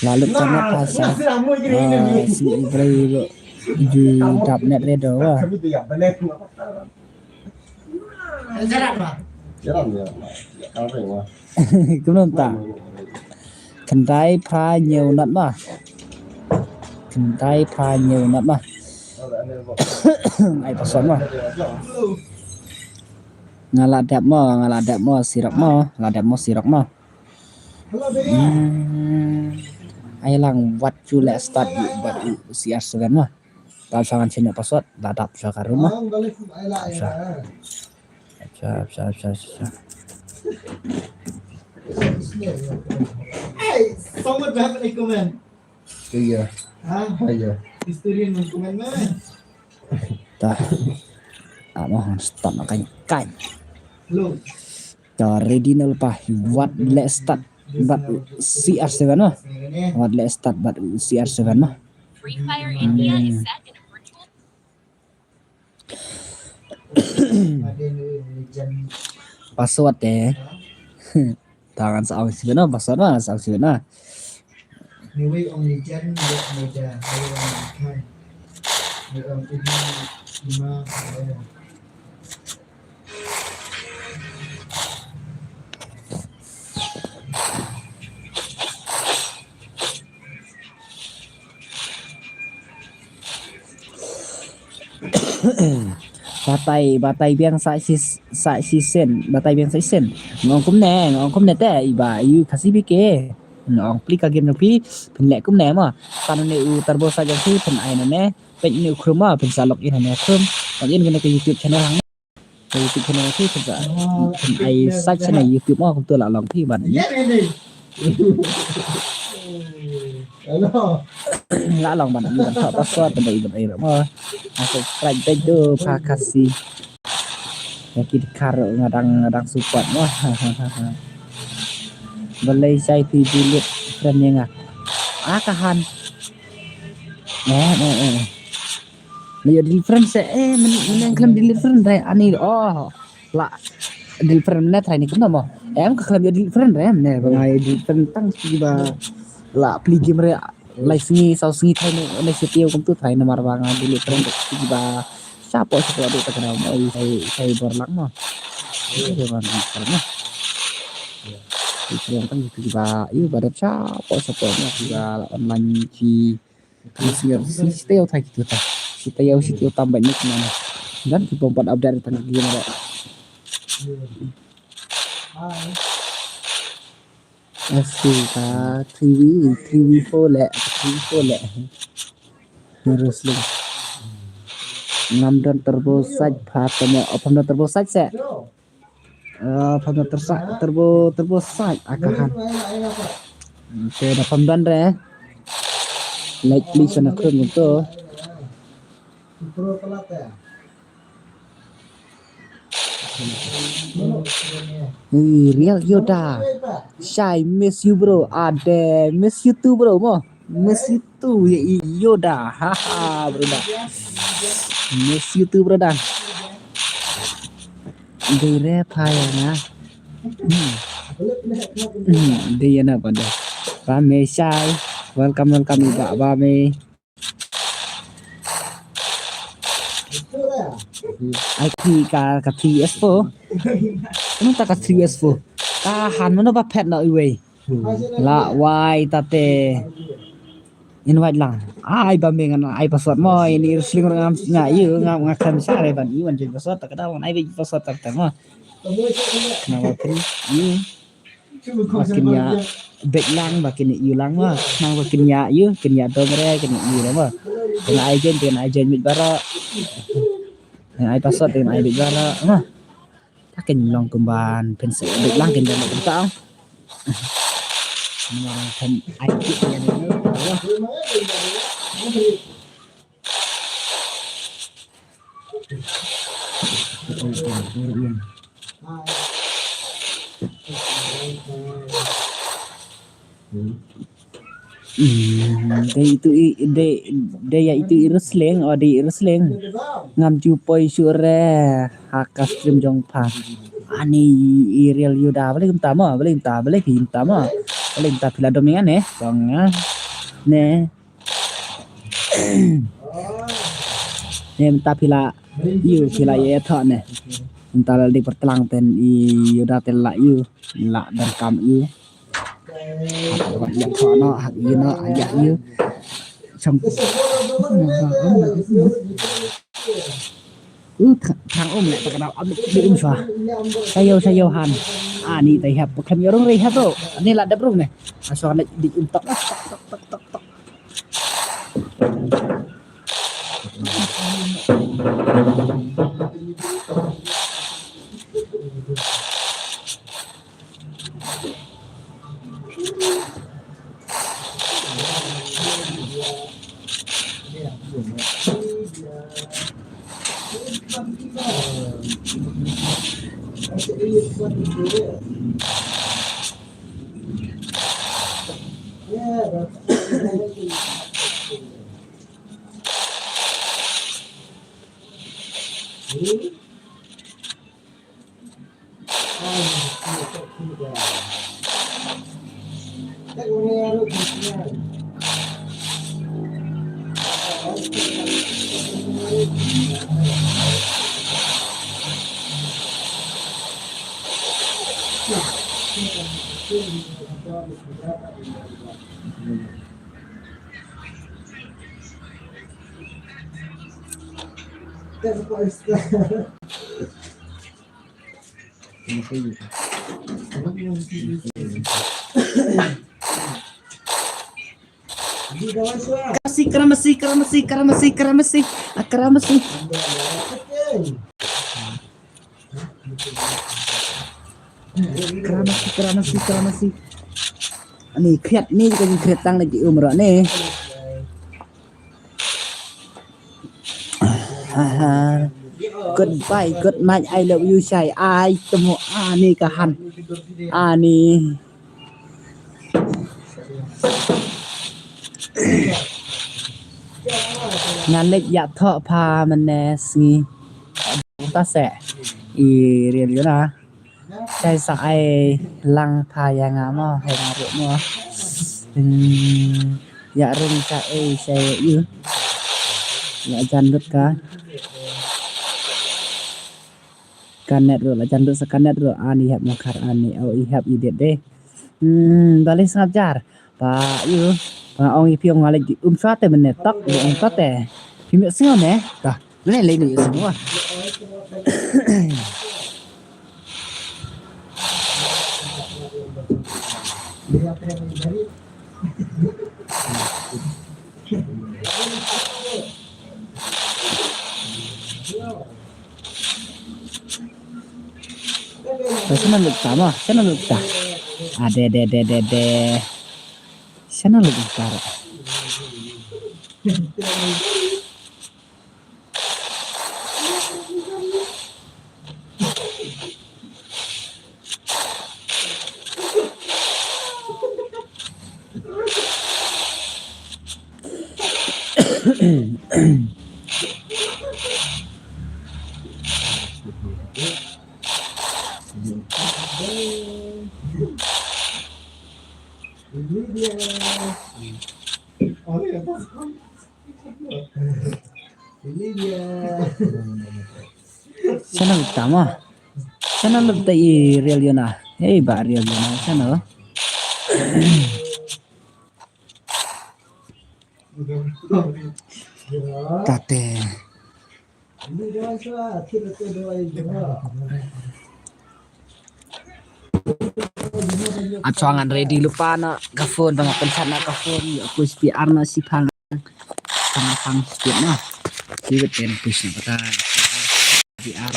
Lalu kana pasa. Ah, si Ibrahim ju dap net redo wa. Jalan, Pak. Jalan, ya, Pak. Ya, kalau saya, Pak. Kumno ta? Khyndai phra hynñiew nod ma. Khyndai phra hynñiew nod ma. Ai password ma. Nga la dep ma, nga la dep ma, sirok ma, la dep ma, sirok ma. Hmm. Ai lang wat ju le start ju bat u C R seven ma. Tap sa ngan sini password, la dap sa ka rumah. Tap sa. Tap sa, tap sa, tap sa, tap sa. Hey, someone have a comment. Iya. Hah? Iya. History ng comment man. Tah. Amo stop makan kan. Hello. Tah ready na lepas. Wat le start bat C R seven ma. Wat le start bat C R seven ma. Free Fire India is set in a virtual Password te. Tangan sa ong sibena, password ma sa ong sibena. Niwi ong legend, ya meja, ayo ong kan. Ni ong ini, ima, ayo. Batai, batai biang sa sis, sa sisen, batai biang sa sisen. Ngong kumne, ngong kumne te, iba, yu kasi bike. Ngong pli ka game no pi, pynlek kumne ma. Tanu ne u turbo sa jong si, pyn ai no ne, pyn ne u Chrome ma, pyn sa log in ne Chrome. Log in kene ke YouTube channel hang. Ka YouTube channel ka phi ka ai search na YouTube mo kumtu la long phi ban ni. La long ban ni ban thok password ban dei ban ai mo. A subscribe dei do pa kasi. Ya ki kar ngadang ngadang support mo. Balei sai phi delete friend ya nga. A ka han. Eh eh eh. Leh delete friend se, eh, men, men khlem delete friend re, ani, oh, la delete friend ne trai ni kumno mo. Em ka khlem delete friend re, ne, ba ngai delete friend tang si ba la pli game re, lai sngi, saw sngi trai ne, ne si tio kumtu trai ne mar ba ngai delete friend si ba sapo sapo adu ta kena mo, i sai, sai bor lak mo. Io, ba ngai delete friend mo. Delete friend tang si ba, io, ba dep sapo sapo mo, si ba online si Kan singer si sitayau thai kitu ta. Sitayau sitayau tambah ni kena. Dan ki pompat update tang ki mara. Asu ta three V, three V four le, three V four le. Terus lu. Ngam don turbo saj pha tamo, oh, pham don turbo saj se. Eh, pham don tursa-, turbo, turbo saj, ah, ka han. Te da pham don re. Like, please, na khun to. Hey, Real Yoda. Shai, miss you, bro. Ade, miss you too, bro. Mo, miss you too, ya, i-, Yoda. Haha, bro da. Miss you too, bro da. Dei re pha ïa nga. Hmm. Hmm, dei ïa na pha da. Ba me Shai. Welcome, welcome, i ba, ba me. Ai phi ka, ka three S four. Kumno ta ka three S four? Ka han mano ba phet na iwei. La wai ta te. Invite lang. Ai ba me ngan ai password mo, ini wrestling ngam nga ïa, nga, nga khlem share ban i wan jin password ta ka da wan ai ba password ta ka mo. Na ba phi. Ba kin ïa bek lang, ba kin ïa ïu lang ma. Nang ba kin ïa ïu, kin ïa dom re, kin ïa ïu re ma. Kin ai jen, kin ai jen mit baroh. Kin ai password, kin ai bek baroh ma. Ta kin long kumban pynse bek lang kin dom bek ta. Nang kan ai kit ïa ne. Hmm, dei itu i, dei, dei ïa itu i wrestling, oh dei i wrestling. Ngam ju poi shuh re ha ka stream jong pha. Ani i Real Yoda, balei kumta mo, balei kumta, balei kumta mo. Balei kumta phi la dom ïa nga ne, kong nga. Ne. Ne mynta phi la ïu, phi la ïathoh ne. Mynta la dei pyrtlang ten i Yoda te la ïu, la donkam ïu. Hak ïathoh noh, hak ïu noh, hak ïa ïu. Sam. Uh, thrang um ne, ta ka dau am ne, um sha. Sa ïew, sa ïew han. Ani ta hep, pyrkhem ïa rung ri hep ro. Ani la dep rung ne. Aswa ne, di um tok, tok, tok, tok, tok. Karamasi, karamasi, karamasi, karamasi, karamasi. Ah, karamasi. Karamasi, karamasi, karamasi. Ani khriat ni ka jingkhriat tang lagi umrah ni. Goodbye, good night, I love you, Shai. Ai, temu ani ka han. Ani. Nga leit ïathoh pha mynne sngi. Ta se. I Real Yoda. Shai sa ai lang pha ïa nga mo, hai nga ruh mo. Hmm, ïa rung sa ai sa ïa u. La jan lut ka. Ka net ruh, la jan lut sa ka net ruh, ani hep mo khar ani, oh, i hep i det de. Hmm, balei sngap jar. Ba ïu, ba ong ïa phi ong nga leit um shuwa te mynne tok, ba ong ta te. Phi mih sngew ne? Ka, mynne leit mih sngew. Te shano lut ta mo? Shano lut ta? Ah, de, de, de, de, de. Shano lut ta? Shano lut ta mo? Shano lut ta i Real Yona? Hei, Bah Real Yona, shano? Tate. Ap shuwa ngan ready lypa na ka phone, ba nga pynshad na ka phone, ïa push P R na shipang. Shipang, shipang, shipang na. Ki wet pen push na bata. P R.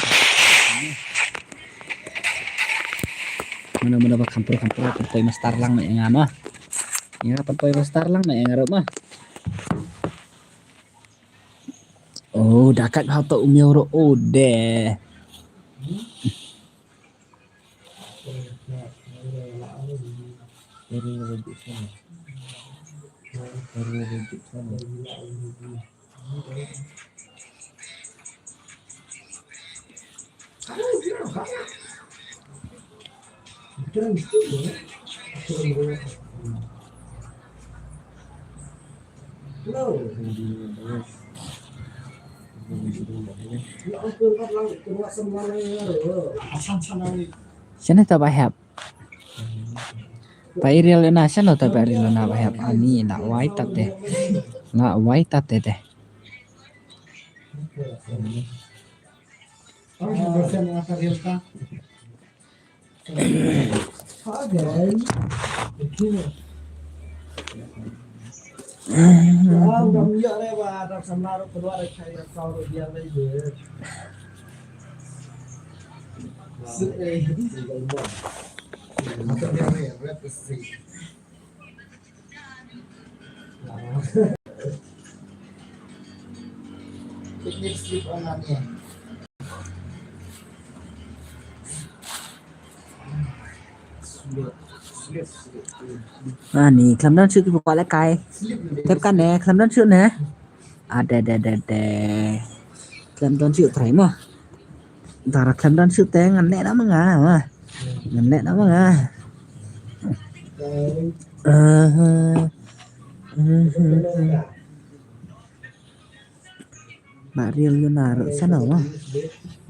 Mano, mano ba kham pro, kham pro, pynpoi master lang ma ïa nga ma. Ïa, pynpoi master lang ma ïa nga ruh ma. Oh, da kat ha to u miaw ruh, oh, de. Shano ta ba hep? Ba i Real Yona, shano ta ba i Real Yona ba hep? Ani la wai tat te. La wai tat te te. Picnic slip on ani. Slip, slip, slip. Ani, khlem don shuh ki ba kwah lehkai. Slip ni. Tep kane, khlem don shuh ne. Ah, de, de, de, de. Khlem don shuh trai mo. Tara khlem don shuh te ngan leh na ma nga, ma. Ngan leh na ma nga. Aha. Mhm. Ba Real Yona ruh shano ma.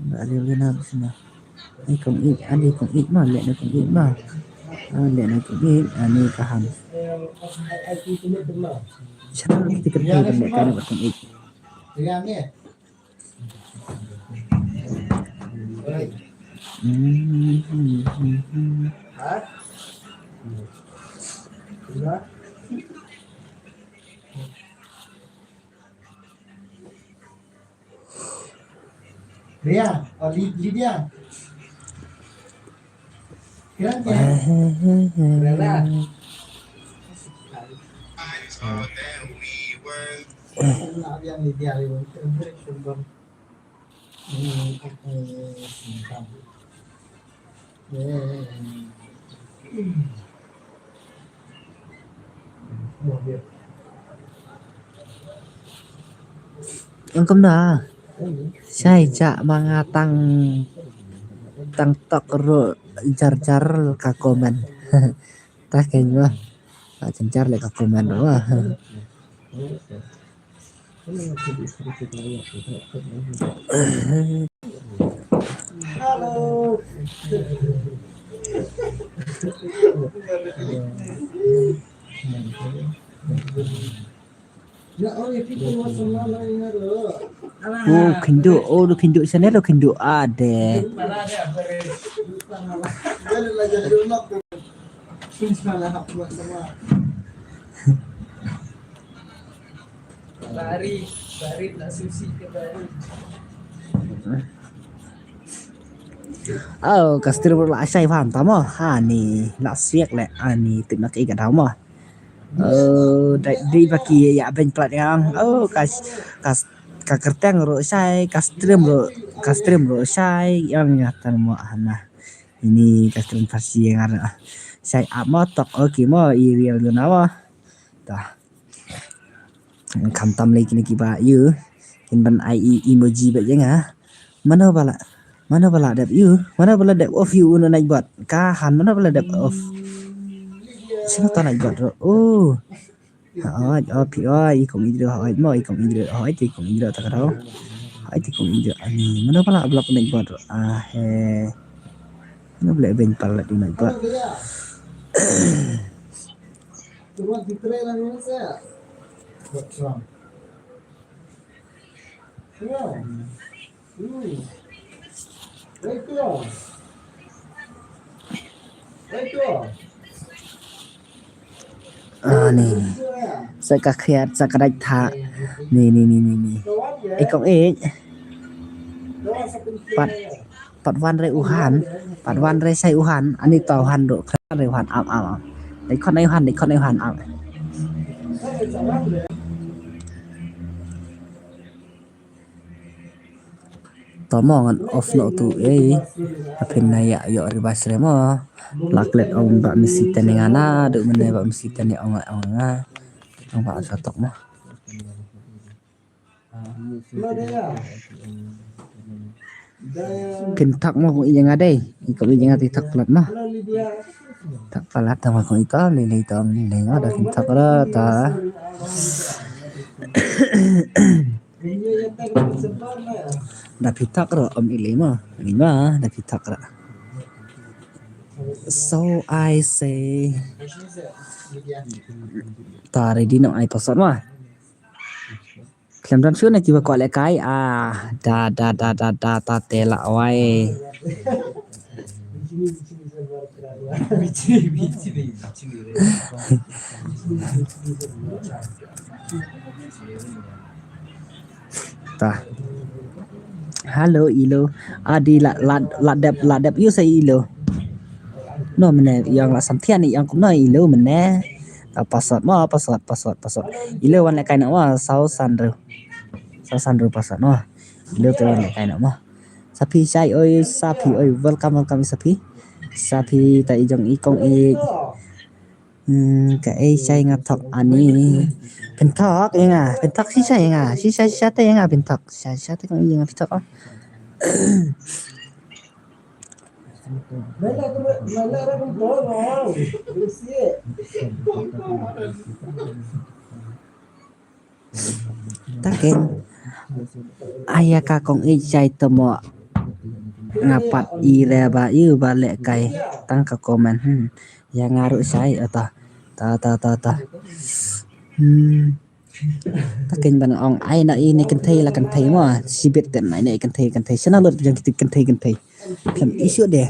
Ba Real Yona ruh shano. Ai kong ïeit, ani kong ïeit ma, leh na kong ïeit ma. Ah, leh na kong ïeit, ani ka ham. Shano ruh kita kynthei ban leh kane bad kong ïeit. Ria, oh, Li-, Lydia. Kira dia. Rela. Ong kumno? Shai, jah ma nga tang, tang tok ruh jar jar ka comment. Ta keiñ ma. Jar jar leh ka comment ruh. Hello. Oh, kynduh, oh, kynduh, sana lo kynduh, ade. Bari, bari tak susi ke bari. Oh, ka stream ruh la shai phan ta mo. Ha ni la siak le ani tip na ki ka dau mo. Oh, dai dei ba ki ya ben plat yang. Oh, ka ka ka kerteng ruh shai, ka stream ruh ka stream ruh shai yang ya tan mo hana. Ini ka stream Farsi yang ada. Shai ap mo tok. Okay mo i real guna mo. Ta. Kham tam lei kine kiba ïa kin ban ai i emoji ba jeng ha. Mano bala, mano bala dep ïa, mano bala dep off ïa uno night bot. Ka han mano bala dep off. Sino ta night bot ro. Oh. Ha oi, oh pi oi, i kong idro ha oi mo, i kong idro ha oi, i kong idro ta ka ro. Ha oi, i kong idro ani. Mano bala block night bot ro. Ah he. Mano bala ben pala di night bot. Ah, ni. Sa ka khiat, sa ka dait tha. Ni, ni, ni, ni, ni. Ikong ik. Pat. Pat wan re uhan, pat wan re sai uhan, ani to uhan do, re uhan am am am. Dei khon ai uhan, dei khon ai uhan am. To mo ngan off no tu ei. Apin na ya yo ribas re mo. Laklet ong ba misi tani ngana, do mene ba misi tani ong ong nga. Ong ba sa tok mo. Pynthak mo kong ïa nga dei. Ïa kong ïa nga pynthak plat mo. Thak plat ta mo kong ïa ka lei lei ta lei lei nga da pynthak ra ta. Da pynthak ra om i lei mo. Lei mo da pynthak ra. So I say. Ta ready no ai password mo. Khlem don shuh na kiba kwah lehkai, ah, da, da, da, da, da, ta te la wai. Ta. Hello, ilo. Adi la, la, la dep, la dep, yu sa ilo. No, mene, yang la samthian ni, yang kumno ilo, mene. Ta password mo, password, password, password. Ilo wan lehkai na mo, saw san ru. Saw san ru password mo. Ilo te wan lehkai na mo. Sapi shai oi, sapi oi, welcome, welcome sapi. Sapi ta i jong i kong i. Hmm, ka ei shai nga thok ani. Pynthok ïa nga, pynthok shi shai ïa nga, shi shai shi shai te ïa nga pynthok. Shai shai te kong ïa nga pynthok. Oh. Ta keng. Aya ka kong ïeit shai to mo. Nga pat i re ba ïu ba lehkai tang ka comment. Hmm. Ïa nga ruh shai ata. Ta ta ta ta. Hmm. Ta keng ban ong ai na i ne kynthei la kynthei mo. Shibit tem ai ne kynthei kynthei. Shana lut jong kynthei kynthei. Kan issue de.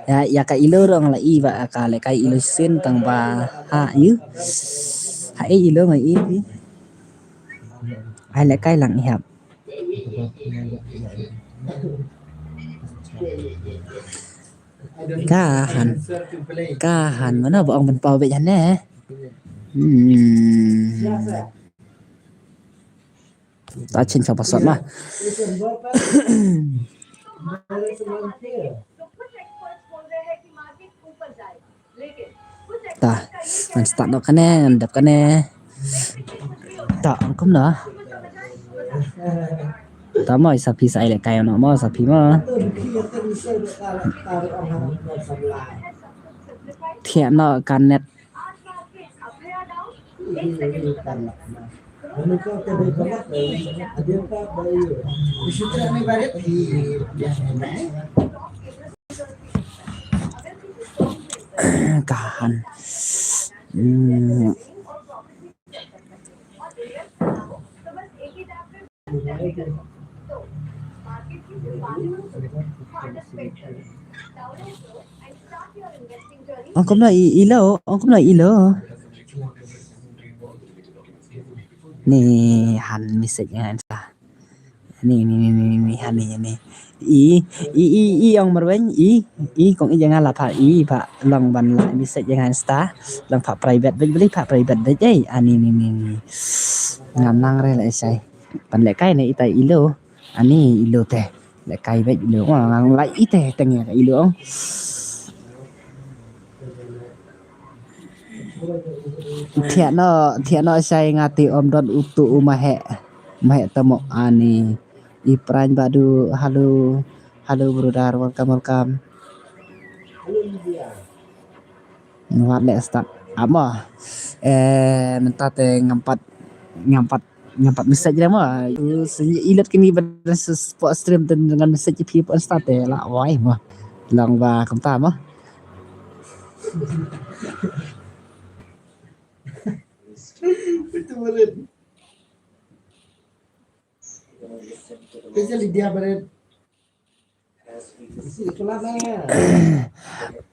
Ïa, ïa ka ilo rong la i ba ka lehkai ilo shisien tang ba ha ïu. Ha i ilo ngai i. Ai lehkai lang i hap. Ka han. Ka han mano ba ong ban pau beit han ne. Hmm. Ta chin sa password ma. Ta, ngan start noh kane, ngan dep kane. Ta, ong kumno. Ta mo, sa phi sa ai lehkai noh mo, sa phi mo. Thiah noh ka net. Ka han. Hmm. Ong kumno i, ilo, ong kumno ilo. Ni han message ïa nga Insta. Ni ni ni ni ni han ni ni. I i i i ong Marweiñ i i kong i jang la pha i pha long ban la message ïa nga Insta. Long pha private bad beli pha private bad ei ani ni ni ni. Ngam nang re la isai. Pan lehkai ne ita ilo. Ani ilo te. Lehkai bad ilo. Wah ngang la ite teng ïa ilo ong. Thiah noh, thiah noh shai nga te ym don utu u maheh. Maheh tamo ani. Ibrahim Badu, halo, halo brother, welcome, welcome. Wat leh start. Amo. Eh, mynta te ngam pat, ngam pat, ngam pat message re mo. Tu sini ilat kini ban support stream te dengan message pi pun start te la wai mo. Long ba kumta mo. Itu murid. Kerja Lydia Barit.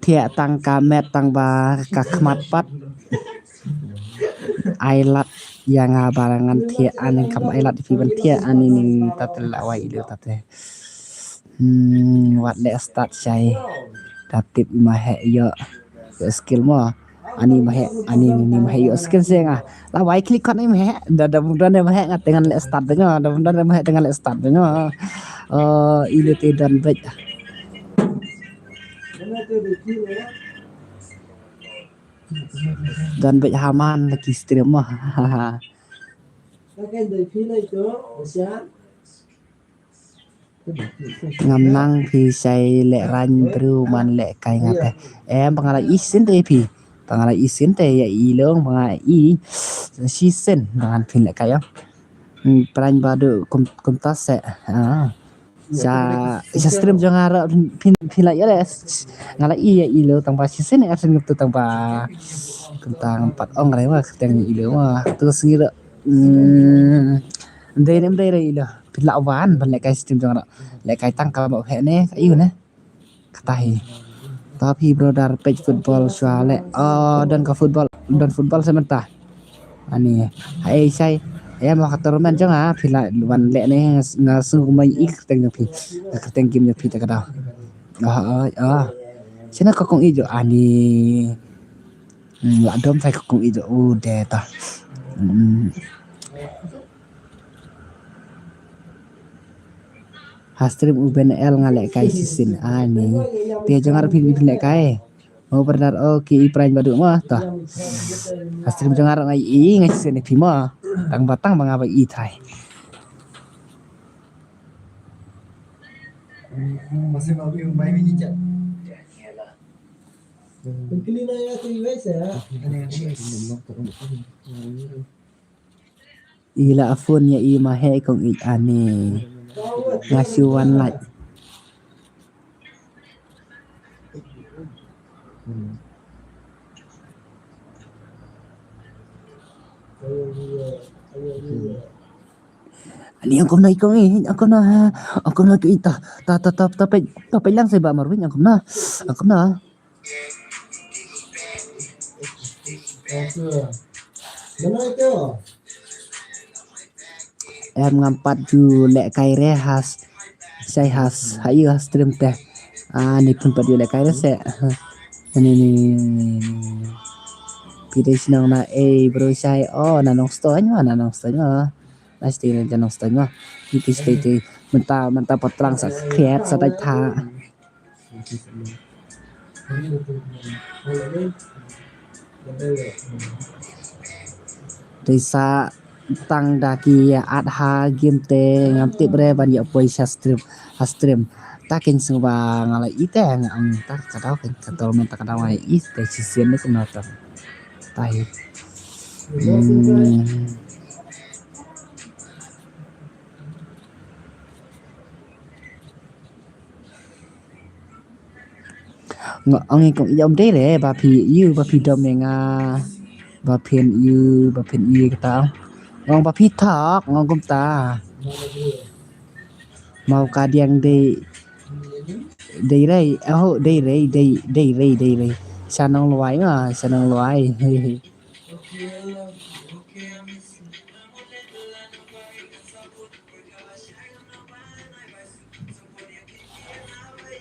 Thiah tang ka met tang ba ka khmat pat. Ai lad ïa nga ba ngan thiah ani kam ai lad phi ban thiah ani ni ta te la wai ilo ta te. Hmm, wat leh start shai. Ta tip maheh ïoh. Ïoh skill mo. Ani maheh, ani ni maheh ïoh skill se nga. La wai klik kot ni maheh. Da da bung don ni maheh nga te ngan leh start da nyo. Da bung don ni maheh te ngan leh start da nyo. Oh, ilo te don bek. Don bek haman lagi stream mo. Ngam nang phi shai leh rang briew man lehkai nga te. Em ba nga la i sien te phi. Ba nga la i sien te ïa i long ba nga i shisien ba ngan phin lehkai ïa. Hmm, Ibrahim Badu kum kumta se. Ah. Sha sha stream jong nga ruh phin phin la ïa leh. Nga la i ïa i lo tang ba shisien nga sien ngam tu tang ba. Kumta ngam pat ong re wa kyrteng i lo wa. Tu sngi ruh. Hmm. Ndei ne ndei re i lo. Phi la wan ban lehkai stream jong nga. Lehkai tang ka ba he ne ka ïu ne. Kata hi. Ta phi brother page football shuwa leh. Oh, don ka football, don football sa mynta. Ani. Hai sai. Em ka tournament jong nga phi la wan leh ne nga sngew kumba i kyrteng jong phi. Kyrteng game jong phi ta ka daw. Ah, ah, ah. Sini ka kong i jong ani. Hmm, la dom sai ka kong i jong u de ta. Hmm. Ha stream u Ben L nga lehkai shisien ani. Te jong nga ruh phi phi lehkai. Mo brother, okay, Ibrahim Badu mo ta. Ha stream jong nga ruh nga i nga shisien phi mo. Tang ba tang ba nga ba i trai. Masih mau yung main ini cak. Pengkili na ya tu iwai saya. I la phone ïa i maheh kong i ani. Nga shu wan lait. Ani angkum na i kong i, angkum na, angkum na i ta, ta, ta, ta, ta, pej, ta, pej lang sai ba Marwin, angkum na, angkum na. Em ngam pat ju lehkai re has. Sai has. Ha ïu has stream te. Ah, ni pun pat ju lehkai re se. Ni ni ni ni ni. Phi dei shnong na ei bro sai. Oh, na Nongstoiñ ma, na Nongstoiñ ma. Nice to meet you, Nongstoiñ ma. Ni phi stay te. Mynta, mynta pat tlang sa khiat sa dai tha. Dei sa tang da ki ïa ad ha game te ngam tip re ban ïa poi sha stream, ha stream. Ta ken sngewbha nga la i te nga ang ta ka daw ken ka tol men ta ka daw nga i te shisien ne kumno ta. Ta hi. Hmm. Nga ong i kong i ïa um dei re ba phi ïu ba phi dom ïa nga ba phin ïu ba phin ïu kata. Nga ong ba phi thok nga ong kumta. Mau ka diang dei dei rei oh dei rei dei dei rei dei rei. Sha nong luai ma sha nong luai.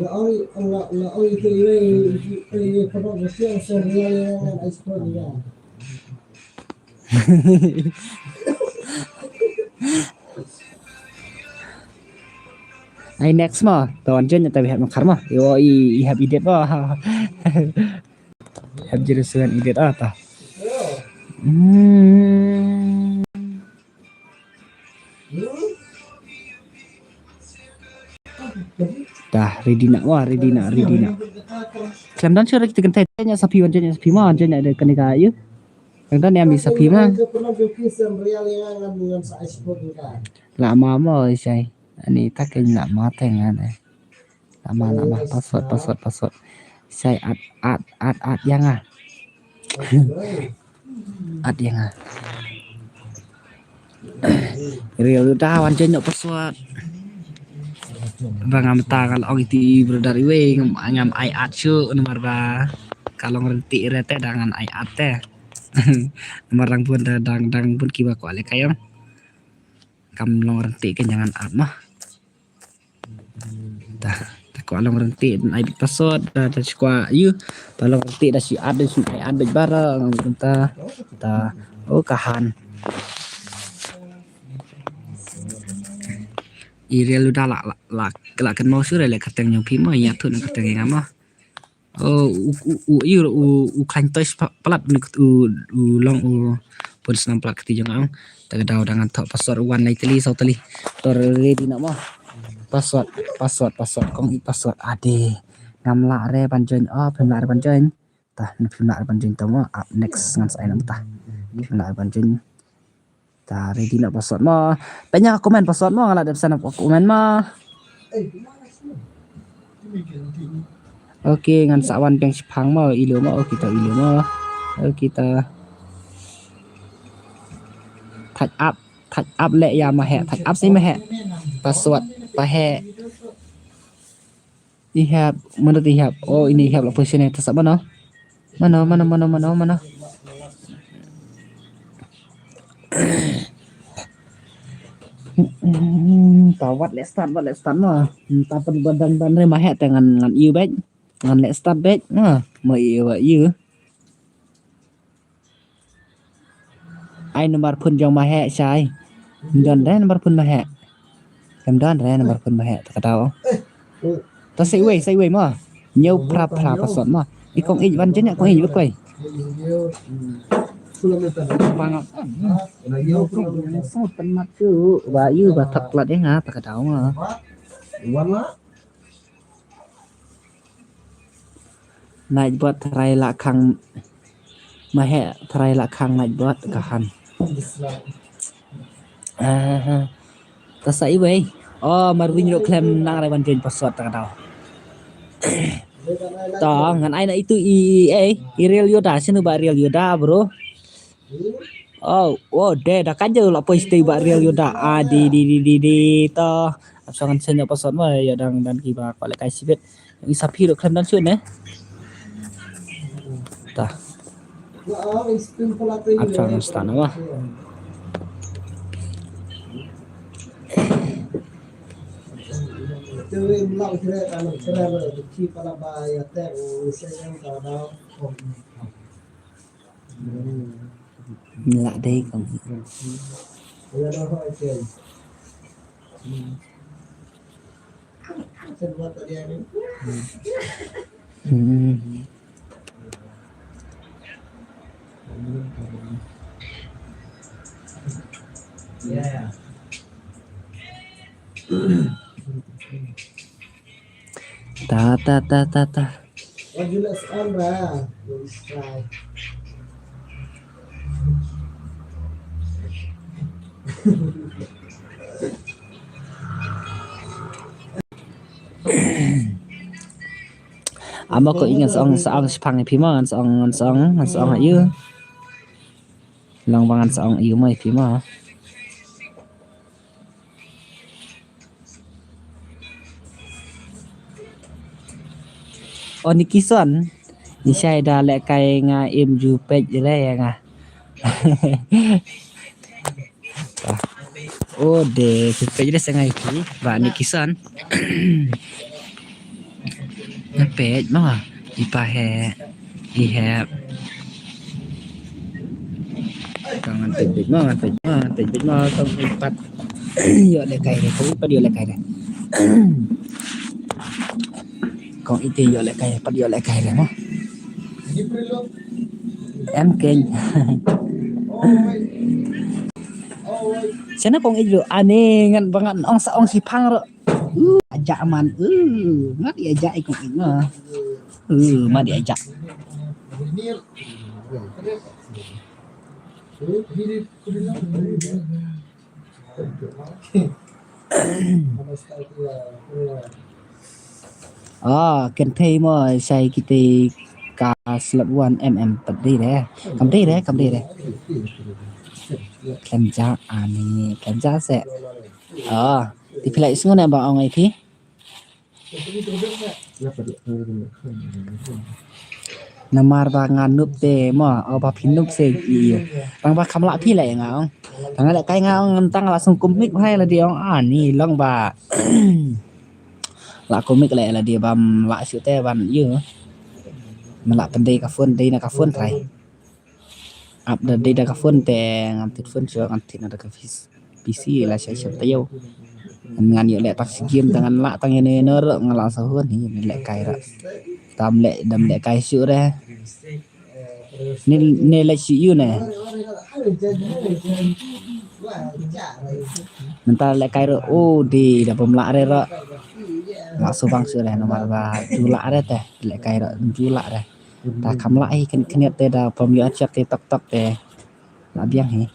La oi, la, la oi te i wei, i wei, i wei, kaba ga siang sa ria ria ngan ai support ria. Ai next mo, to wan jen ta bihat makar mo. Yo i, i hap edit mo. Hap jiru suan edit ah ta. Hmm. Dah, ready na, wah, ready na, ready na. Khlem don shuh kita kynthei, nya sapi wan jen nya sapi ma, jen nya da kane ka yu. Kang don nya mi sapi ma. La ma mo shai. Ani ta ken la ma te ngan eh. La ma, la ma, password, password, password. Shai at, at, at, at ïa nga. At ïa nga. Real Yoda wan jen ïoh password. Ba ngam ta ngal ong iti brother iwei ngam, ngam ai at shuh namar ba ka long rynti re te da ngan ai at te. Namar dang bun da dang, dang bun kiba kwah leh ka ïong. Kam long rynti ka jangan at mah. Ta, ta kwah long rynti ai bit password, ta, ta kwah yu. Ta long rynti da shi at, da shi ai at bit bara ngam ta. Ta, oh ka han. I Real Yoda la, la, la, la kynmaw shuh re leh kyrteng jong phi mo, ïa thu na kyrteng ïa nga mo. Oh, u, u, u, ïa u, u khlaiñ toy palat ni u, u long u pun snam palat kti jong nga. Ta ka daw da ngan thoh password wan lai tylli saw tylli. To ready na mo. Password, password, password, kong i password. Ade. Ngam lah re ban join. Oh, phim lah re ban join. Ta, phim lah re ban join to mo. Up next ngan sa ai na ta. Phim lah re ban join. Ta ready na password mo. Pynïa comment password mo, nga la dep send up comment mo. Okay, ngan sa wan peng shipang mo, ilo mo, okay ta ilo mo. Okay ta. Thaj up, thaj up leh ïa ma heh, thaj up sei ma heh. Password pa heh. I hep, mano te i hep? Oh, ini i hep la position ta sa mano? Mano, mano, mano, mano, mano? Ta wat leh start, wat leh start mo. Ta pynban dan dan re ma heh te ngan ngan ïu beit. Ngan leh start beit. Ma, ma ïu wa ïu. Ai number phone jong ma heh shai. Ym don re number phone ma heh. Ym don re number phone ma heh ta ka daw. Ta sa iwei, sa iwei mo. Ñiew phra phra password mo. I kong ïeit wan jin ïa kong ïeit bad koi. Pang ap. Ñiew phra phra password pynmat shu. Ba ïu ba thak plat ïa nga ta ka daw mo. Nightbot tharai la khang ma heh tharai la khang Nightbot ka han. Ah, ta sa iwei. Oh, Marvin ruh khlem nang rai ban join password ta ka daw. To ngan ai na itu i, i, i Real Yoda, sinu ba Real Yoda bro. Oh, oh, de da ka jeu la poi stay ba Real Yoda. Ah, di di di di di to. Ap sa ngan send ïa password mo ïa dang dan kiba kwah leh kai sibit. Ïa i sapi ruh khlem don shuh ne. Ta. Ap sa ngan start na mo. Lah dei kong. Hmm. Ta ta ta ta ta. Amo ko ing sa ong sa ong shipang ïa phi mo, ngan sa ong, ngan sa ong, ngan sa ong ha ïu. Long ba ngan sa ong ïa mo ïa phi mo. O Nikison, ni shai da lehkai nga im ju peit re ïa nga. O de, peit re sa ngai ki ba Nikison. Nga peit mo, i pa he, i he. Kong ngan peit beit mo, ngan peit mo, ngan peit beit mo, kong i pat. Ïoh lehkai re, kong i pat ïoh lehkai re. Kong i te ïoh lehkai, pat ïoh lehkai re mo. Em keng. Sena kong i ju, ani ngan ba ngan ong sa ong shipang ro. Uh, aja man. Uh, mat ïa aja i kong i na. Uh, mat ïa aja. Ah, kynthei mo shai kita ka slap wan em em pat dei re. Kam dei re, kam dei re. Khlem ja ani, khlem ja se. Ah, ti phi la isngu ne ba ong ai phi. Namar ba nga nup te mo, o ba phi nup se ïa. Tang ba kham lah phi la ïa nga ong. Tang lehkai nga ong, tang la sngewkhia mik bha ïa lade ong, ani long ba. La khia mik la ïa lade bam lah shu te ban ïa. Man la pyndei ka phone, dei na ka phone trai. Ap da dei da ka phone te, ngam thied phone shuh, ngam thied na da ka fis. P C la sha sha taïew. Ngan ïoh leh tang shi game tang ngan lah tang ïa ne ne ruh ngan lah sa hun hi ne lehkai ruh. Tam leh dam lehkai shuh re. Ne ne leh shuh ïu ne. Mynta lehkai ruh, oh, dei da bym lah re ruh. Lah subang shuh re namar ba ju lah re te lehkai ruh ju lah re. Ta kham lah hi kyn kynïat te da pom ïoh chat te tok tok te. Lah biang hi.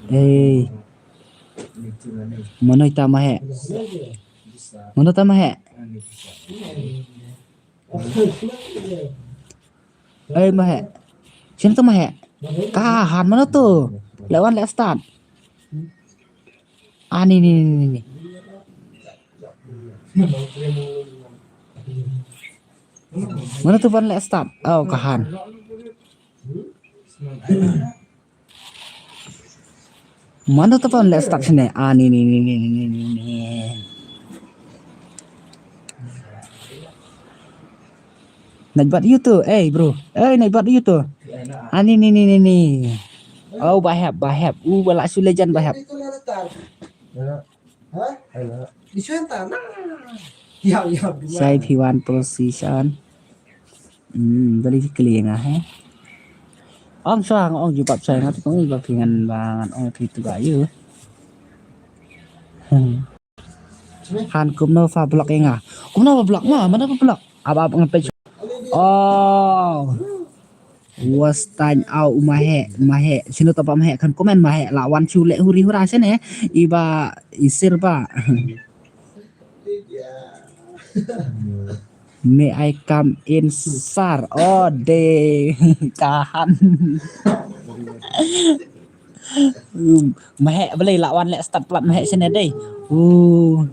Ei. Mano ita ma heh? Mano ta ma heh? Ei ma heh. Sino ta ma heh? Ka han mano tu? Leh wan leh start. Ah, ni, ni, ni, ni, ni. Mano tu ban leh start? Oh, ka han. Mano tu ban leh start sini? Ah, ni, ni, ni. Naik bat you tu, eh bro, eh naik bat you tu. Ah, ni, ni, ni, ni, ni. Oh, bahep, bahep. Uh, ba lah shu legend bahep. Sai P one position. Hmm, bali kli nga he. Ong shuwa nga ong jubab sai nga tu kong ba phi ngan ba ngan ong phi tu ba you. Hmm. Han kumno pha block ïa nga. Kumno pha block ma, mano pha block? Ap ap ngan peit. Oh. Was tang au u ma heh, ma heh. Sino ta ba ma heh kan comment ma heh la wan shu leh huri hura sene. Iba isir ba. May I come in sir? Oh de. Ka han. Um, ma heh balei la wan leh start plat ma heh sene dei. Uh.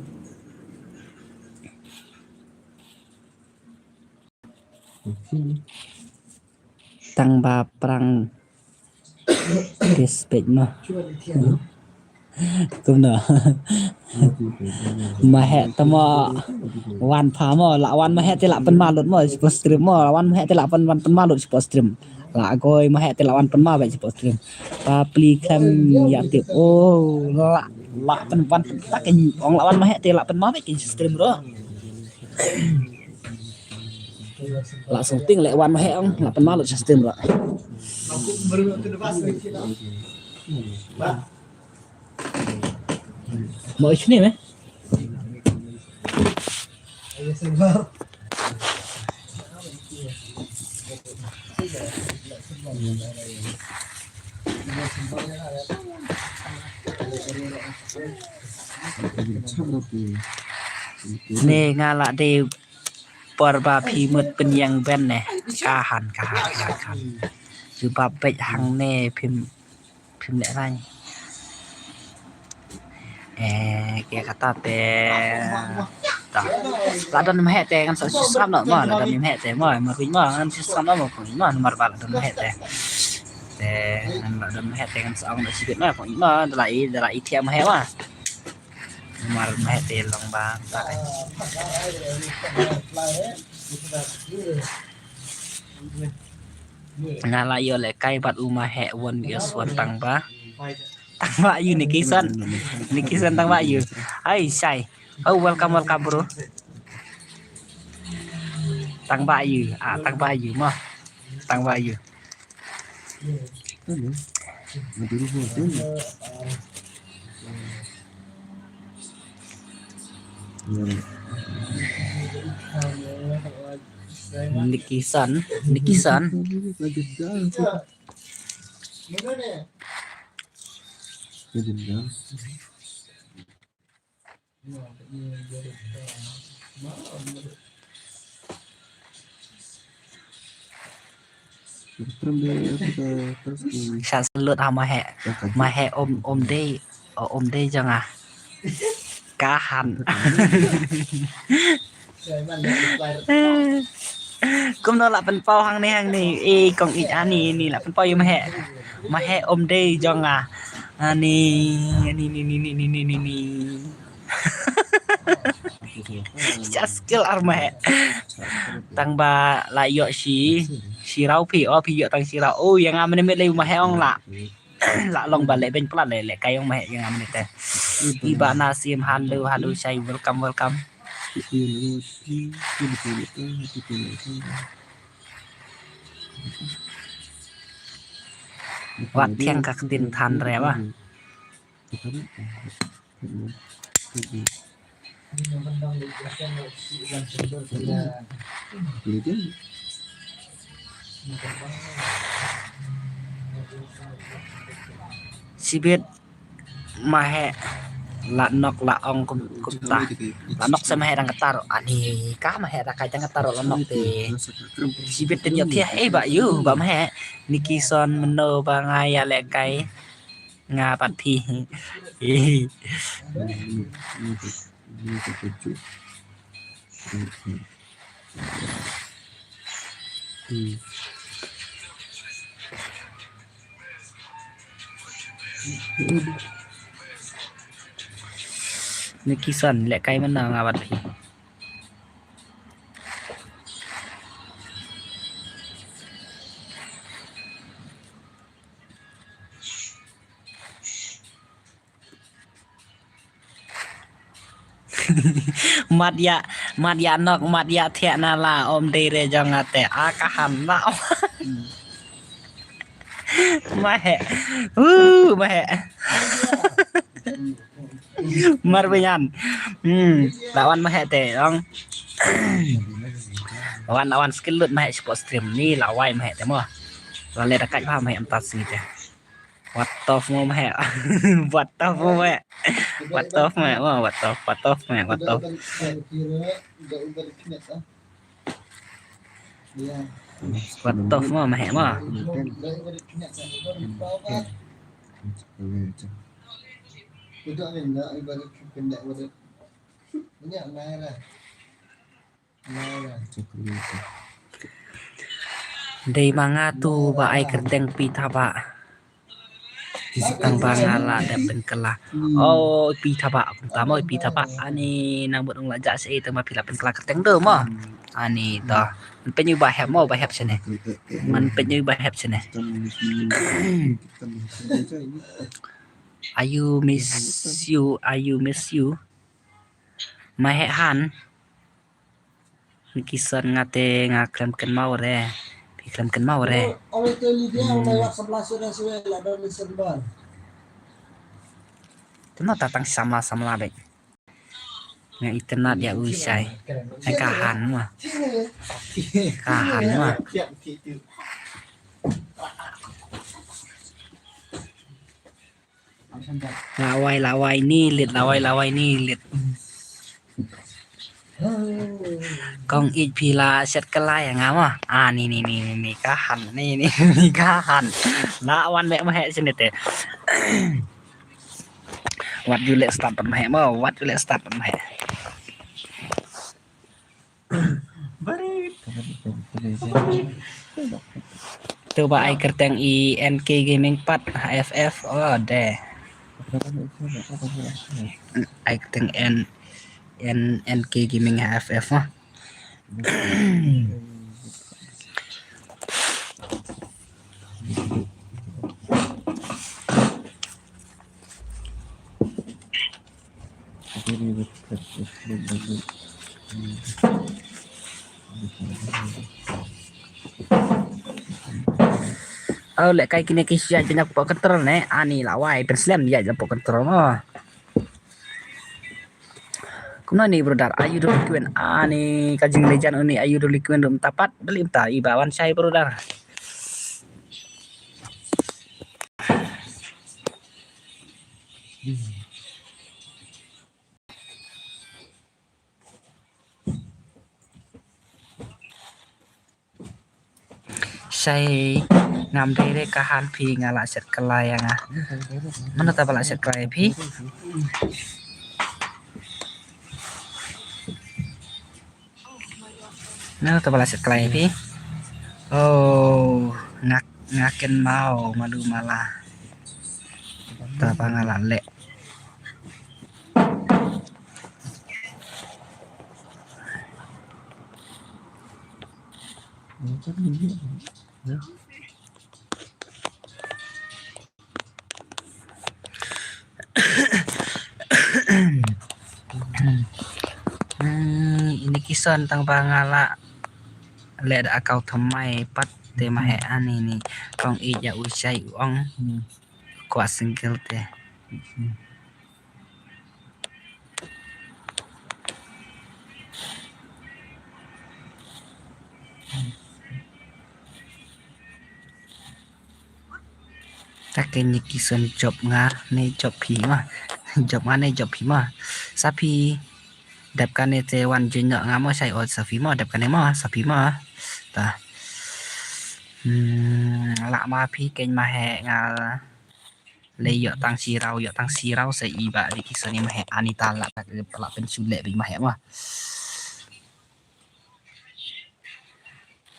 Tang ba prang. Test page mo. Kumno. Maheh te mo wan pha mo, la wan maheh te la pynma lut mo shapoh stream mo, la wan maheh te la pyn wan pynma lut shapoh stream. La koi maheh te la wan pynma beit shapoh stream. Bapli khlem ïa tip. Oh, la la pyn wan pynta kein ong la wan maheh te la pynma beit kein shapoh stream ruh. La shooting leh wan maheh ong la pynma lut shapoh stream ruh. Mo ishni me. Ne nga la dei por ba phi mut pynïeng ben ne. Ka han, ka han, ka han, ka han. Jubab beit hangne phim, phim leh rang. Eh, ke kata te. Ta. La don maheh te ngan sa sngap noh mo, la don maheh te mo, ma ring mo ngan sa sngap noh mo, pung mo, namar ba la don maheh te. Te ngan la don maheh te ngan sa ong da shibit mo, pung mo, da la i, da la i thiah maheh mo. Namar maheh te long ba ta. Nga la ïoh lehkai bad u maheh one vs one tang ba. Tang ba ïu Nikison. Nikison tang ba ïu. Hai shai. Oh, welcome, welcome bro. Tang ba ïu. Ah, tang ba ïu mo. Tang ba ïu. Nikison, Nikison. Sha salut ha maheh. Maheh om, om dei, om dei jong nga. Ka han. Kumno la pynpaw hangne hangne. Eh, kong ïeit ani ni la pynpaw ïa maheh. Maheh om dei jong nga. Ani, ani ni ni ni ni ni ni. Sha skill ar maheh. Tang ba la ïoh shi, shi raw phi, oh phi ïoh tang shi raw. Oh, ïa nga mynne miet lei maheh ong la. La long ba leh beiñ plat leh, lehkai ong maheh ïa nga mynne te. Iba Nasim, halo, halo, shai, welcome, welcome. Wat thiang ka ktien than re ba. Shibit maheh la nok la ong kum, kumta. La nok sa maheh dang katar. Ani ka maheh da ka dang katar la nok te. Shibit te ñiot thiah ei ba ïu ba maheh. Nikison mynno ba nga ïa lehkai. Nga pat phi. Nikison lehkai mynno nga pat phi. Mat ïa, mat ïa nok, mat ïa thiah na la, om dei re jong nga te, a ka han na. Maheh. Uh, maheh. Mar bynyan. Hmm, la wan maheh te, ong. Wan, wan skill lut maheh shapoh stream ni, la wai maheh te mo. La leh da kai bha maheh mynta sngi te. Wat tough mo maheh. Wat tough mo maheh. Wat tough maheh. Wat tough, wat tough maheh. Wat tough. Wat tough mo maheh mo. Dei ma nga tu ba ai kyrteng phi taba. Tang ba nga la dep pynkylla. Oh, i Pi Thabah, kumta mo i Pi Thabah. Ani nang bud ong la jah seh, tang ba phi la pynkylla kyrteng to mo. Ani to. Pynyu ba hep mo, ba hep sene. Man pynyu ba hep sene. Ayu miss you, ayu miss you. Ma heh han. Ni ki son nga te nga khlem kynmaw re. Phi khlem kynmaw re. Te no ta tang samla samla bek. Nga itynnad ïa u shai. Ai ka han ma. Ka han ma. Lawai lawai ni lit, lawai lawai ni lit. Kong ïeit phi la shet kylla ïa nga ma. Ah, ni ni ni ni ni ka han, ni ni ni ka han. La wan bek ma heh sini te. Wat ju leh start pat ma heh ma, wat ju leh start pat ma heh. To ba ai kyrteng i N K Gaming pat ha F F, oh de. Ai kyrteng N, N, N K Gaming ha F F, oh. Oh, leh kai kine ki sha jin pok control ne, ani lawai pynslem ïa jin pok control mo. Kumno ni brother, ayu duli kwin, ani ka jing legend uni ayu duli kwin dum tapat, beli ta iba wan shai brother. Shai ngam dei re ka han phi nga la shet kylla ïa nga. Mano ta ba la shet kylla ïa phi? Mano ta ba la shet kylla ïa phi? Oh, nga, nga kynmaw malu mala. Ta ba nga la leh. Hmm, ini kison tang ba nga la leh da account thymmai pat te ma heh ani ni. Kong ïeit ïa u shai u ong. Kwah single te. Ta kane ki son jop nga ne jop phi ma. Jop nga ne jop phi ma. Sa phi dep kane te wan join nga mo shai o sa phi mo dep kane mo sa phi mo. Ta. Hmm, lah ma phi kane ma heh nga. Le ïoh tang shi raw, ïoh tang shi raw sa i ba dei ki son i ma heh ani ta lah, lah pynsuleh ba i ma heh ma.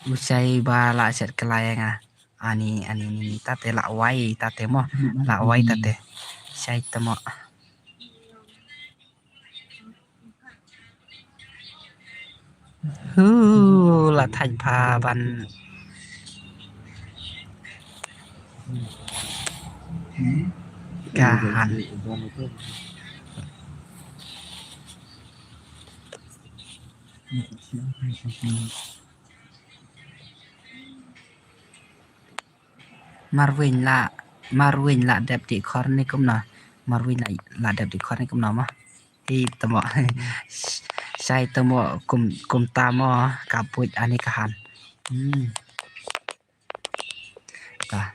U shai ba la shet kylla ïa nga. Ani, ani, ni, ni, ta te la wai, ta te mo. La wai, ta te. Shai te mo. Hu, la thait pha ban. Ka han. Marwin la, Marwin la dep dih khor ni kumno. Marwin la, la dep dih khor ni kumno mo. Hi tamo. Shai tamo kum, kum tamo ka puj ani ka han. Hmm. Ta.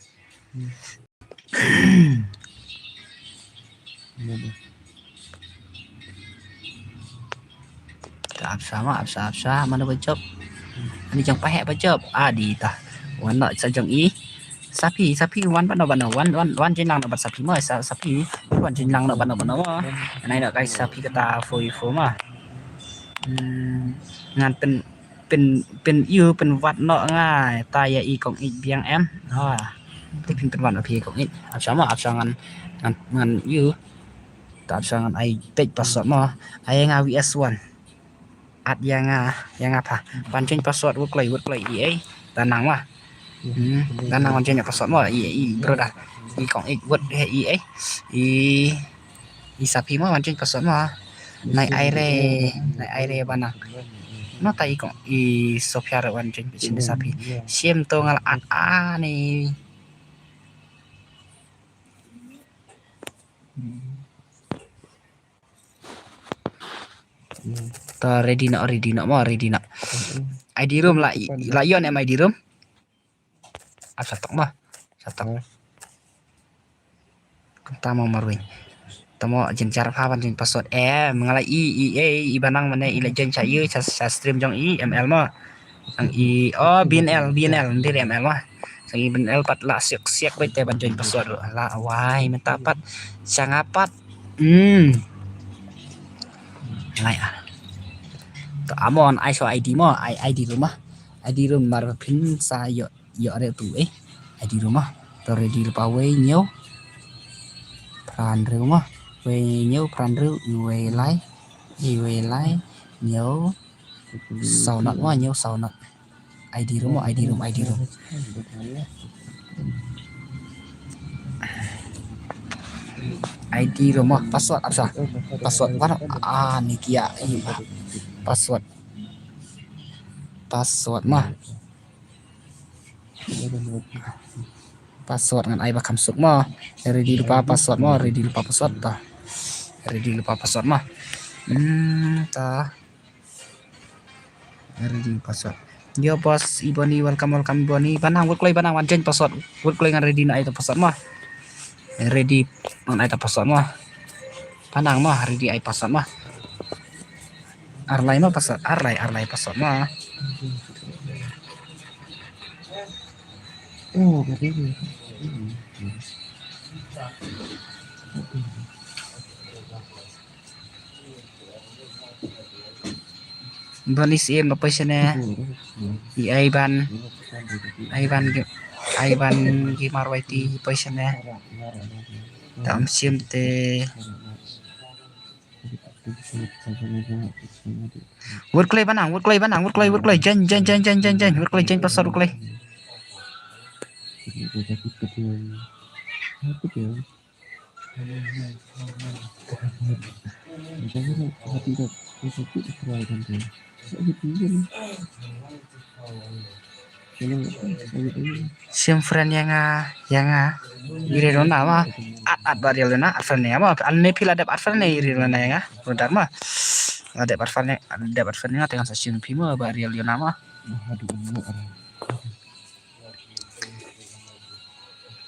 Ta ap sa ma, ap sa, ap sa, mano ba jop? Ani jong pa heh ba jop? Adi ta. Wan no sa jong i. Sapi, sapi, wan ba no ba no, wan, wan, wan jin lang no ba sapi mo, sa, sapi, wan jin lang no ba no ba no mo. Anai no kai sapi kata four four ma. Hmm, ngan pyn, pyn, pyn ïu, pyn wat no nga, ta ïa i kong ïeit biang em. Ha. Te phin pynwan ïa phi kong ïeit. Ap sha mo, ap sha ngan, ngan, ngan ïoh. Ta ap sha ngan ai peit password mo. Ai ïa nga V S one. At ïa nga, ïa nga pha. Wan change password wut kloi, wut kloi i ei. Da nang mo. Hmm, da nang wan change password mo. I, i brother. I kong ïeit wut he i ei. I, i sa phi mo wan change password mo. Nai ai re, nai ai re ba nang. No ta i kong i Sophia re wan change password sa phi. Shim to ngal at ani. Ta ready na, ready na mo, ready na. I D room la, la ïoh ne em I D room. Ap sha tok mo, sha tok. Kumta mo marwei. Tamo jin jar pha ban jin password em nga la i i e i ba nang mane i la jin cha ïa cha, cha stream jong i M L mo. Sang i, oh, B N L, B N L, ndir M L mo. Sang i B N L pat la siak siak beit te ban join password la wai mynta pat. Sang apat. Hmm. Lai ah. To amon ai so I D mo, ai I D room mo. I D room mar phin sa ïoh ïoh re tu eh. I D room mo. To ready lypa wei ñiew. Phra hynriew mo. Wei ñiew phra hynriew, i wei lai. I wei lai. Ñiew. Saw nat mo, ñiew saw nat. I D room mo, I D room, I D room. I D room mo, password ap sha. Password mo, ah, ni kia, i, password. Password mo. Password ngan ai ba kham suk mo. Ready lypa password mo, ready lypa password ta. Ready lypa password mo. Hmm, ta. Ready password. Yo boss, Iboni, welcome, welcome Iboni. Ba nang wut kloi, ba nang wan change password. Wut kloi ngan ready na ai ta password mo. Ready ngan ai ta password mo. Ba nang mo, ready ai password mo. Ar lai mo password, ar lai, ar lai password mo. Oh, ready. Bani sim ba poi sene. I ai ban. Ai ban gi, ai ban gi marwai ti poi sene. Tam sim te. Wut kloi ba nang, wut kloi ba nang, wut kloi, wut kloi, jen, jen, jen, jen, jen, jen, wut kloi, jen password wut kloi. Sim friend ïa nga, ïa nga. Iri rona ma. At, at ba real na, at friend ïa ma. Al ne phi la dep at friend ne iri rona ïa nga. Rodar ma. La dep at friend, dep at friend ïa nga teng sa sim phi ma ba real ïa na ma.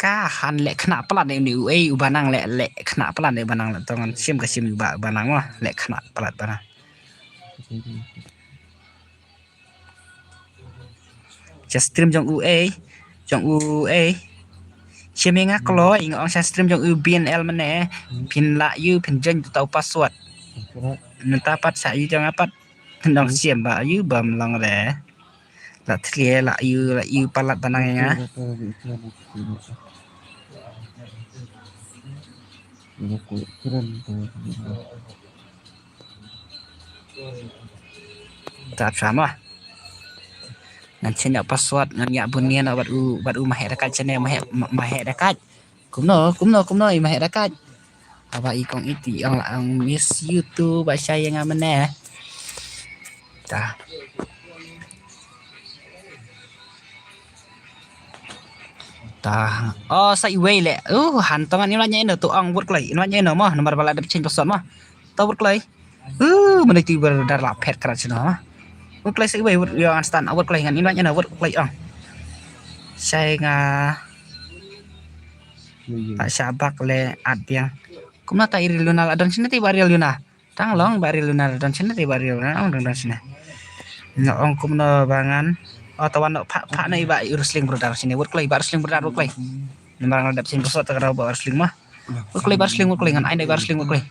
Ka han leh khnah palat ne u ei u ba nang leh, leh khnah palat ne u ba nang leh tong sim ka sim u ba, ba nang ma leh khnah palat ba nang. Sa stream jong u ei, jong u ei. Sim ïa nga kloi nga ong sa stream jong u B N L mane phin lah ïa phin join ta u password. Nta pat sa ïa jong apat. Nong sim ba ïa bam long re. La thlie la ïa, la ïa palat ba nang ïa nga. Tap sama. Ngan sim ïa password ngan ïa bun ïa na bad u, bad u mahek dekat sene mahek, mahek dekat. Kumno, kumno, kumno i mahek dekat. Aba i kong iti ong la ong miss you too ba shai ïa nga mane. Ta. Ta. Oh sa iwei le. Uh, han tong an inwa nyai no tu ong wut kloi. Inwa nyai no mo, nomor ba la dep change password mo. Ta wut kloi. Uh, mane ti ber dar la phet krat sino mo. Wut kloi sa iwei wut yo an stan wut kloi ngan inwa nyai no wut kloi ong. Shai nga. Ta shabak le at biang. Kumno ta iri luna la don sini ti ba iri luna. Tang long ba ri luna don sene te ba ri luna ong don sene. Nga ong kumno ba ngan. O tawan no pha pha nei ba i wrestling brother sene wut kloi ba wrestling brother wut kloi. Namar ngan dap sin bosot ta ba wrestling ma. Wut kloi ba wrestling wut kloi ngan ai nei ba wrestling wut kloi.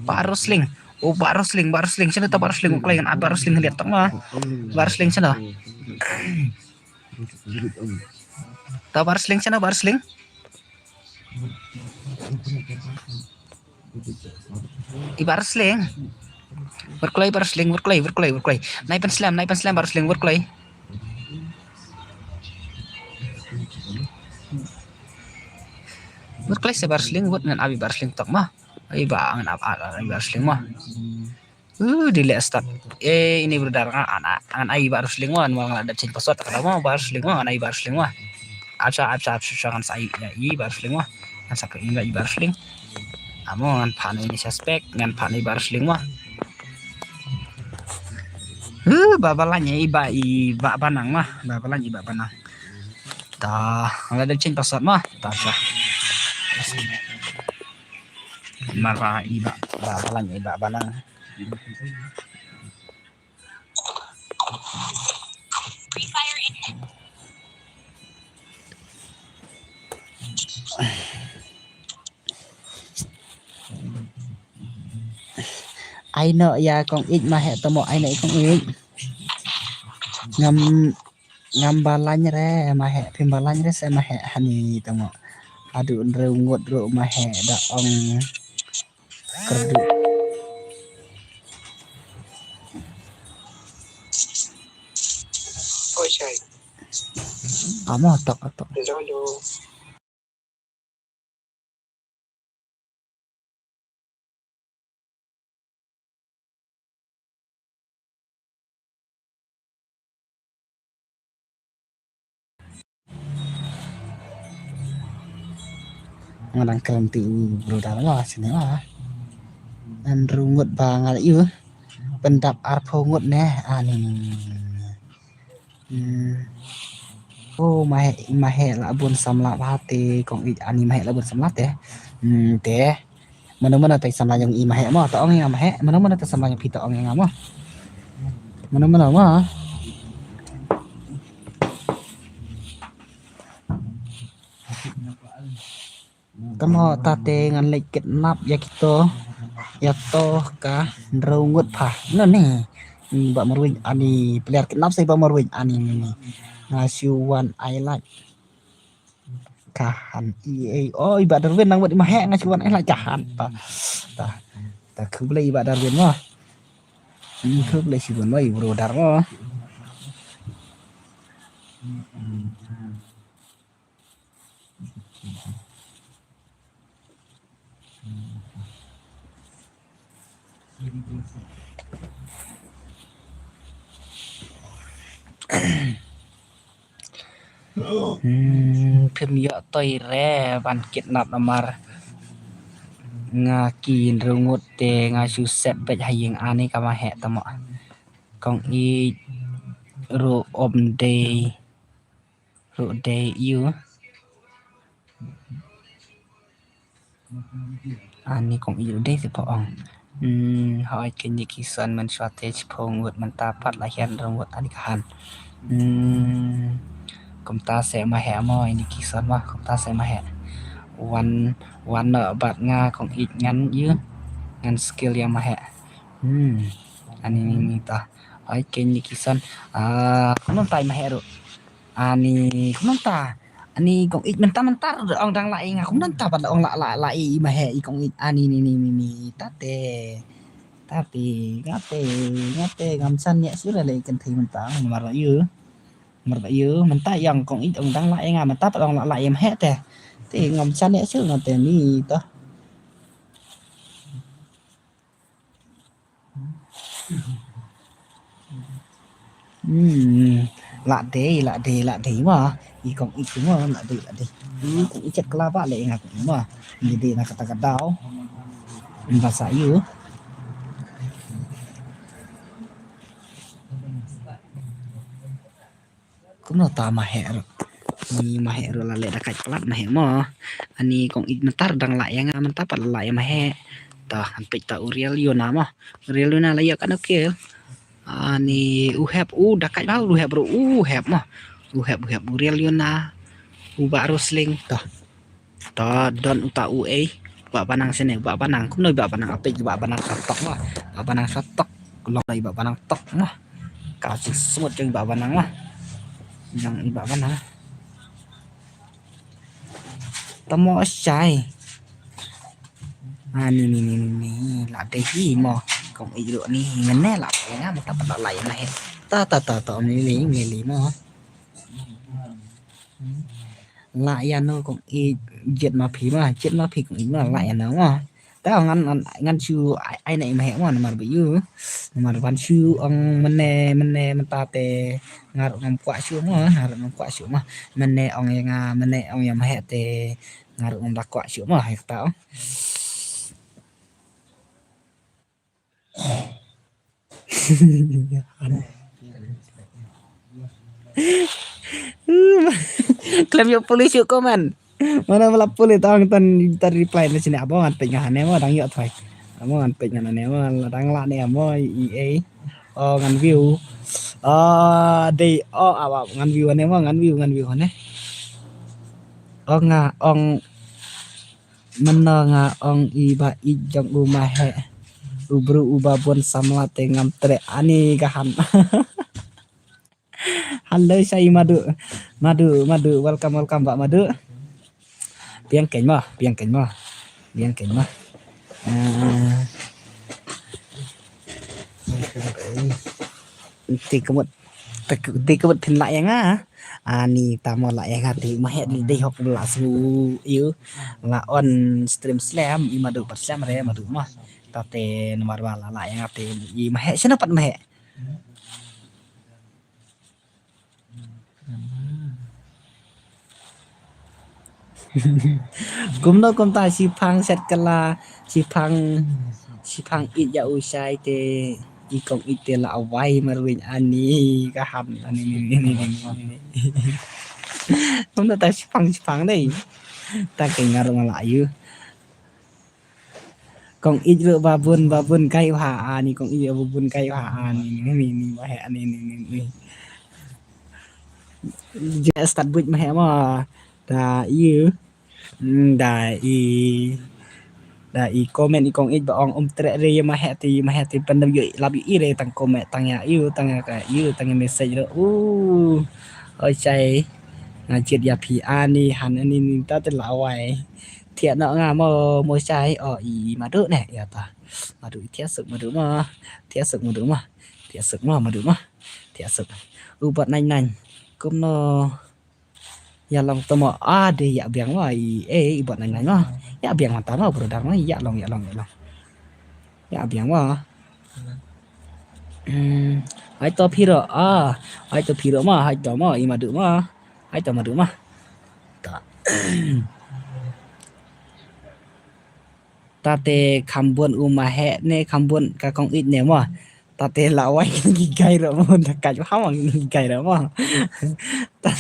Ba wrestling. O ba wrestling ba wrestling sene ta ba wrestling wut kloi ngan ai ba wrestling liat tong ma. Ba wrestling sene. Ta ba wrestling sene ba wrestling. I Bah Rusling. Wyrkloi, Bah Rusling, wyrkloi, wyrkloi, wyrkloi. Nai pynslem, nai pynslem Bah Rusling, wyrkloi. Wyrkloi se Bah Rusling, wyrkloi ngan ap i Bah Rusling tok mo. Ai ba ngan ap, ap, ap i Bah Rusling mo. Uh, delete start. Eh, ini brother, ngan, ngan, ngan ai Bah Rusling mo, ngan la dep change password, kata mo, Bah Rusling mo, ngan ai Bah Rusling mo. Acha, acha, acha, acha, ngan sa ai, ai Bah Rusling mo. Ngan sa ai Bah Rusling. Amo, ngan pan ini suspek, ngan pan i Bah Rusling mo. Uh, ba, ba lane i Bah, i Bah Banang mo, ba, ba lane i Bah Banang. Ta, ngan la dep change password mo, ta, ta. Mar ba i Bah, ba, ba lane i Bah Banang. Ai noh ïa kong ïeit ma heh tamo, ai noh ïa kong ïeit. Ngam, ngam balance re ma heh, phim balance re se ma heh hani tamo. Haduh hynriew ngut ruh ma heh da ong. Kyrduh. Oi, Shai. Amo tok, tok. Hello, hello. Nga dang kren te u brother nga sini lah. Hynriew ngut ba nga la ïoh. Pyndap arphew ngut ne. Ani. Hmm. Oh, ma heh, ma heh la bun samla bha te kong ïeit, ani ma heh la bun samla te. Hmm, te. Mano mano te samla jong i ma heh mo, to ong ïa nga ma heh. Mano mano te samla jong phi to ong ïa nga mo. Mano mano mo. Tamo ta te ngan leit kidnap ïa kito. Ïa to ka hynriew ngut pha. No ni. Ni Bah Marwin ani player kidnap sa i Bah Marwin ani ni ni. Nga shu wan ai lait. Ka han i ei. Oh, i Bah Darwin nang wat i ma heh nga shu wan ai lait ka han. Ta. Ta. Ta khublei i Bah Darwin mo. Hmm, khublei shibun mo i brother mo. Hmm, phim ïoh toi re ban kidnap namar nga ki hynriew ngut te nga shu set beit ha ïing ani ka ma heh tamo. Kong ïeit ruh ym dei. Ruh dei ïoh. Ani kong ïoh dei te pha ong. Hmm, hooid kine ki son mynshuwa te shiphew ngut mynta pat la hynriew ngut ani ka han. Hmm, kumta se ma heh mo ini ki son mo, kumta se ma heh. Wan, wan noh bad nga kong ïeit ngan ïoh. Ngan skill ïa ma heh. Hmm, ani ni ni ta. Hooid kine ki son. Ah, kumno tai ma heh ruh. Ani kumno ta. Ani kong ïeit mynta mynta ong dang la ïa nga kumno ta pat la ong la la la i ma heh i kong ïeit ani ni ni ni ni ta te. Ta te nga te nga te ngam san ïa shu la leh kynthei mynta namar ba ïoh. Namar ba ïoh mynta ïa kong ïeit ong dang la ïa nga mynta pat ong la la i ma heh te. Te ngam san ïa shu nga te ni ta. Hmm. La dei, la dei, la dei ma. I kong ïeit ma, la dei, la dei. I kong ïeit chet kala ba le nga kong ma. Ni dei na kata ka daw. Ba sa ïoh. Kumno ta ma heh ruh. Ni ma heh ruh la leh da kait palat ma heh mo. Ani kong ïeit mynta dang la ïa nga mynta pat la ïa ma heh. Ta han peit ta u Real Yuna mo. U Real Yuna la ïa kano kill. Ani u hep u da kait ba u hep ruh u hep mo. U hep u hep u Real Yuna. U Bah Rusling ta. To don uta u ei. Bah Banang sini, Bah Banang. Kumno Bah Banang apik Bah Banang satok mo. Bah Banang satok. Kulong i Bah Banang tok mo. Ka sing smut jong Bah Banang mo. Jong i Bah Banang. Tamo shai. Ani ni ni ni ni la dei hi mo. Kong ïeit ruh ni mynne la pynga mynta pat la ïa na he. Ta ta ta ta ni ni ni ni mo. La ïa no kong ïeit jied ma phi ma jied ma phi kong ïeit ma la ïa no ma. Ta ngan ngan ngan shu ai ai na i ma he ma namar ba ïu. Namar ban shu ong mynne mynne mynta te nga ruh ngam kwah shu ma nga ruh ngam kwah shu ma. Mynne ong ïa nga mynne ong ïa ma he te nga ruh ngam da kwah shu ma he kata. Khlem ïoh pule shuh comment. Mana ba la pule tang tan tan reply na sini abo ngan peit nga hane mo dang ïoh thoi. Amo ngan peit nga hane mo dang la ne amo i ei. O ngan view. O dei o awa ngan view hane mo ngan view ngan view hane. O nga ong Mynno nga ong i ba ïeit jong u ma he. U bru u ba bun samla te ngam treh ani ka han. Hello shai Madu. Madu Madu welcome welcome ba Madu. Biang keny ma biang keny ma biang keny ma. Ah. Ti kemut ti kemut phin la ïa nga. Ani ta mo la ïa nga ti ma he dei hok la su ïu la on stream slem i Madu pat slem re Madu ma. Ta te namar ba la la ïa nga ti i ma he shano pat ma he. Kumno kumta shiphang shet kala shiphang shiphang ïeit ïa u shai te i kong ïeit te la awai marwin ani ka han ani ni ni ni ni. Kumno ta shiphang shiphang dei ta ke ngar ma la yu. Kong ïeit ruh babun babun kai ha ani kong ïeit babun kai ha ani ni ni ni ma he ani ni ni ni. Je start buit ma he ma da yu. Da i da i comment i kong ïeit ba ong um treh re ma he ti ma he ti pan da yu lap yu i re tang comment tang ya yu tang ya ka yu tang ya message ro u. Oi chai nga jied ya phi ani han ani ni ta te la wai. Thiah noh nga mo mo shai o i Madu ne ïa ta. Madu thiah suk Madu mo. Thiah suk Madu mo. Thiah suk mo Madu mo. Thiah suk. U bad nang nang. Kumno. Ïa long to mo a de ïa biang mo i e i bad nang nang mo. Ïa biang ma ta mo brother mo ïa long ïa long ïa long. Ïa biang mo. Hmm. Hai to phi ro a. Hai to phi ro mo hai to mo i Madu mo. Hai to Madu mo. Ta. Ta te kham bun u ma he ne kham bun ka kong ïeit ne mo. Ta te la wai ki gai ro mo ta ka ju ha wang ki gai ro mo. Ta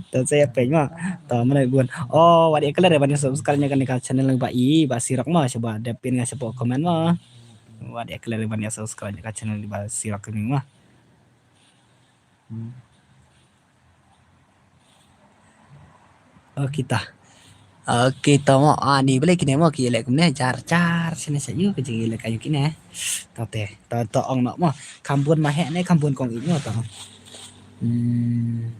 ta se pe mo. Ta mo bun. O wat ïa kler ban subscribe ïa ka channel ba i ba sirok mo sha ba dep pin nga sha comment mo. Wat ïa kler ban subscribe ïa ka channel ba sirok ni mo. Hmm. Okay ta. Okay ta mo ani bele kine mo ki le kumne jar jar sine sa yu ke jing le kayu kine. Ta te ta ta ong no mo kham bun ma he ne kham bun kong ïeit mo ta. Hmm.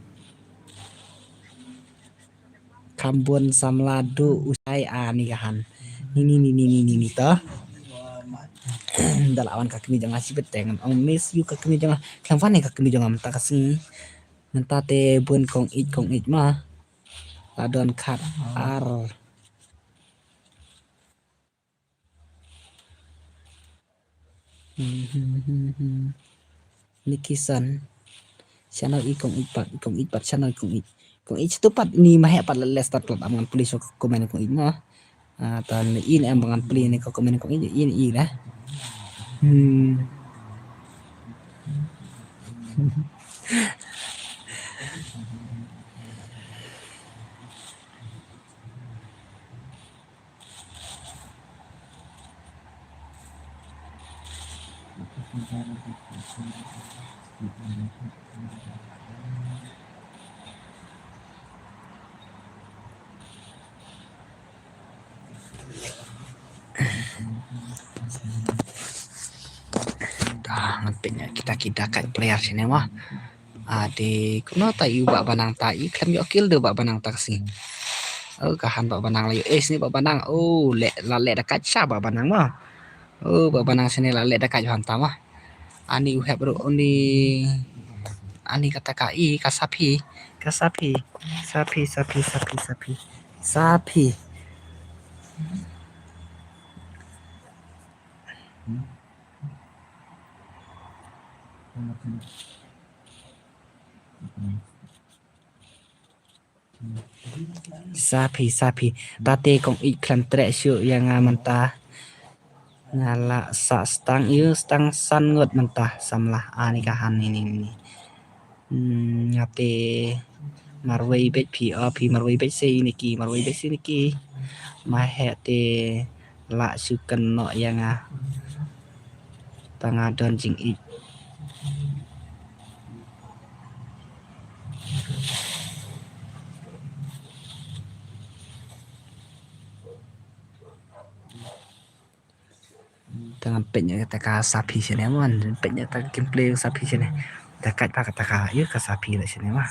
Kham bun samla du u shai ani ka han. Ni ni ni ni ni ni ni ta. Da la wan ka kmie jong nga shi bet teng ong miss you ka kmie jong nga. Kham fan ne ka kmie jong nga mynta ka sngi. Mynta te bun kong ïeit kong ïeit ma. La don khat ar. Nikisan. Channel i kong ïeit pat kong ïeit pat channel kong ïeit kong ïeit tu pat ni ma he pat la leh start pat am ngan pule sha comment kong ïeit ma. Ah, ta ni in em ba ngan pule ni ka comment kong ïeit in i da. Hmm. Da ngan pynïa kita kita kat player sini wah. Ade kumno ta ïu ba banang ta i khlem ïoh kill de ba banang ta kasi. Oh, ka han Bah Banang la ïoh. Eh, sini Bah Banang. Oh, leh, la leh da kait sha Bah Banang mo. Oh, Bah Banang sini la leh da kait hangta mo. Ani u hep ruh, ani, ani kata ka i, ka Saphi. Ka Saphi. Saphi, Saphi, Saphi, Saphi. Saphi. Saphi, Saphi. Tate kong ïeit khlem treh shuh ïa nga mynta. Nga la sah stang ïa u stang san ngut mynta samla. Ani ka han ni ni ni. Hmm, nga te marwei beit phi, oh, phi marwei beit se ini ki, marwei beit se ini ki. Ma heh te la shu kynnoh ïa nga. Tang nga don jingïeit. Tang peit ïa kata ka Saphi shane mon, peit ïa kata ka gameplay Saphi shane. Da kait pa kata ka, ïa ka Saphi la shane ma.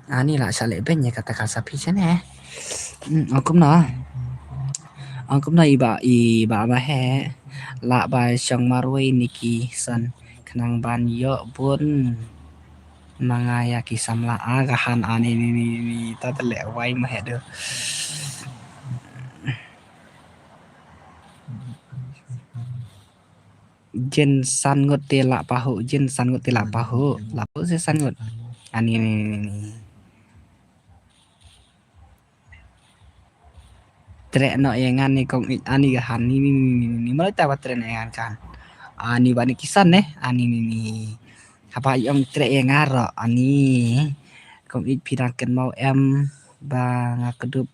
Ani la sha leh beiñ ïa kata ka Saphi shane. Hmm, ong kumno. Ong kumno i Bah, i Bah Maheh. Lah ba shong marwei ni ki san khnang ban ïoh bun. Ma nga ïa ki samla a ka han ani ni ni ni ta te leh wai Maheh de. Jin san ngut te lah pahuh, jin san ngut te lah pahuh. Lah pahuh se san ngut. Ani ni ni ni. Treh noh ïa nga ni kong ïeit ani ka han ni ni ni ni ni. Mano ta ba treh noh ïa nga kan. Ani ba ni ki san ne. Ani ni ni. Haba ïong treh ïa nga ro ani. Kong ïeit phi dang kynmaw em ba nga kdup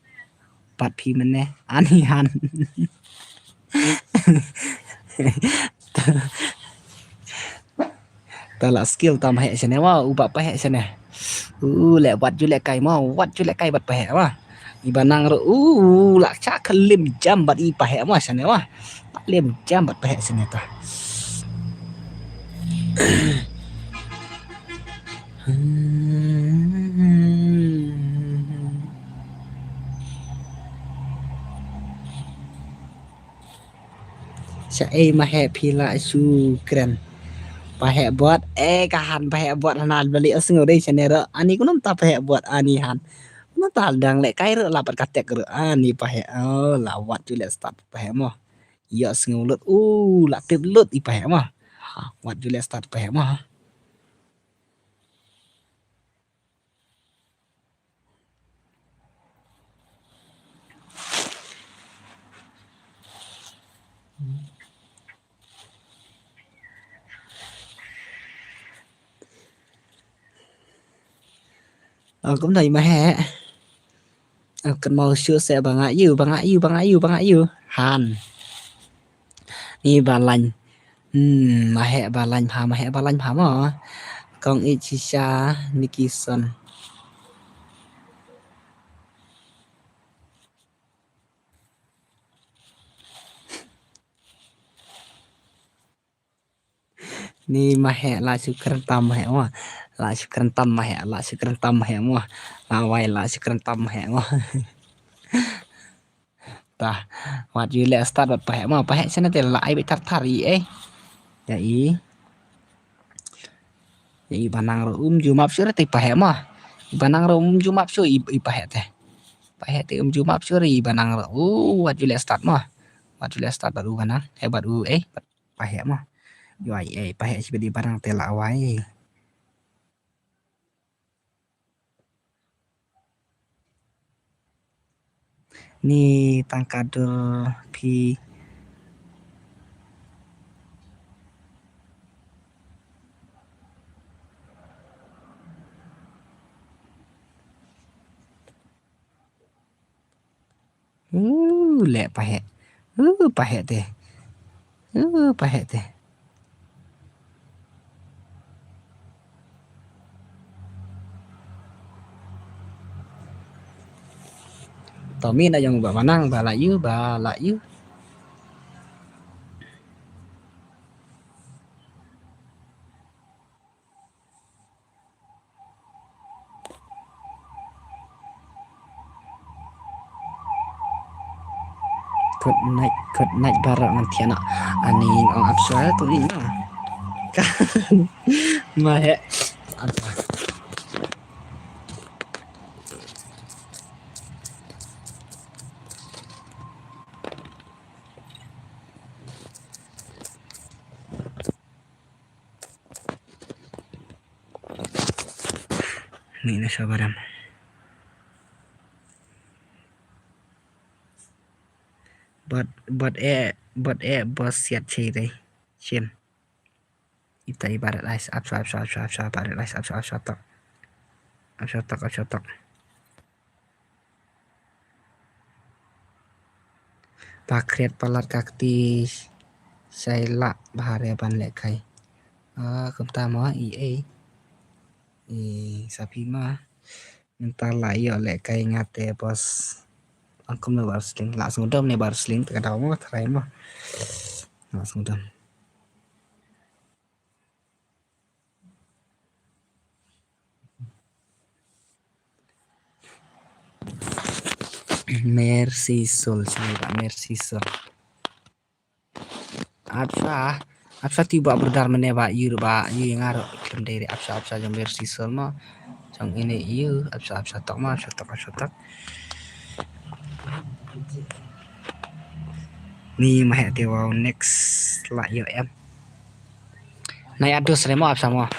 pat phi mynne. Ani han. Ta la skill ta Maheh shane wa, u Bah Paheh shane. U leh wat ju leh kai ma, wat ju leh kai bad Paheh ma. I Banang ruh u la cha klim jam bad i Paheh ma shane wa. Klim jam bad Paheh shane ta. Sha ei Maheh phi la shu kren. Paheh bot, eh ka han Paheh bot hana bali asngo dei shane ro. Ani kumno ta Paheh bot ani han. Kumno ta dang leh kai ro la pat ka tek ro ani Paheh. Oh, la wat ju leh start Paheh mo. Ïa sngew lut. Uh, la tip lut i Paheh mo. Ha, wat ju leh start Paheh mo. Ong kumno i Maheh. Ong kynmaw shuh se ba nga ïu, ba nga ïu, ba nga ïu, ba nga ïu. Han. Ni ba lain. Hmm, Maheh ba lain bha, Maheh ba lain bha mo. Kong ïeit shisha ni ki son. Ni Maheh la shu kren tam Maheh mo. La shu kren tam Maheh, la shu kren tam Maheh mo. La wai la shu kren tam Maheh mo. Tah, wat ju leh start bad Paheh mo. Paheh shane te la ai beit thar thar i eh. Ïa i. Ïa i Banang ruh um ju map shuh te Paheh mo. I Banang ruh um ju map shuh i, i Paheh te. Paheh te um ju map shuh i Banang ruh. Uh, wat ju leh start mo. Wat ju leh start bad u Banang. Eh, bad u eh, bad Paheh mo. Ïa i eh, Paheh shi bad i Banang te la wai. Ni tang ka dur phi. Uh, leh Paheh. Uh, Paheh te. Uh, Paheh te. Tommy na jong ba manang ba la ïu, ba la ïu. Good night, good night baroh ngan thiah noh. Ani ong ap shuwa tu ni na. Ma he. Ni na shuwa baram. Bad, bad eh, bad eh, bad siat chei dei. Chin. Ita i barat ais, ap shuwa, ap shuwa, ap shuwa, ap shuwa, barat ais, ap shuwa, ap shuwa tok. Ap shuwa tok, ap shuwa tok. Ba khriat palat ka kti shai lah ba hare ban lehkai. Ah, kumta mo, i, ei. I, sapi ma. Mynta la ïoh lehkai nga te, boss. Angkum ne bar sling, la sngewdom ne bar sling, te ka daw mo, tharai mo. La sngewdom. Mercy Soul, sini ba Mercy Soul. Apsa, apsa ti ba berdar mene ba yu ba yu yang aro klem dei apsa apsa jong Mercy Soul mo. Jong ini yu apsa apsa tok mo, apsa tok, apsa tok. Ni mahek te wow next la yo em. Nai adus remo apsa mo.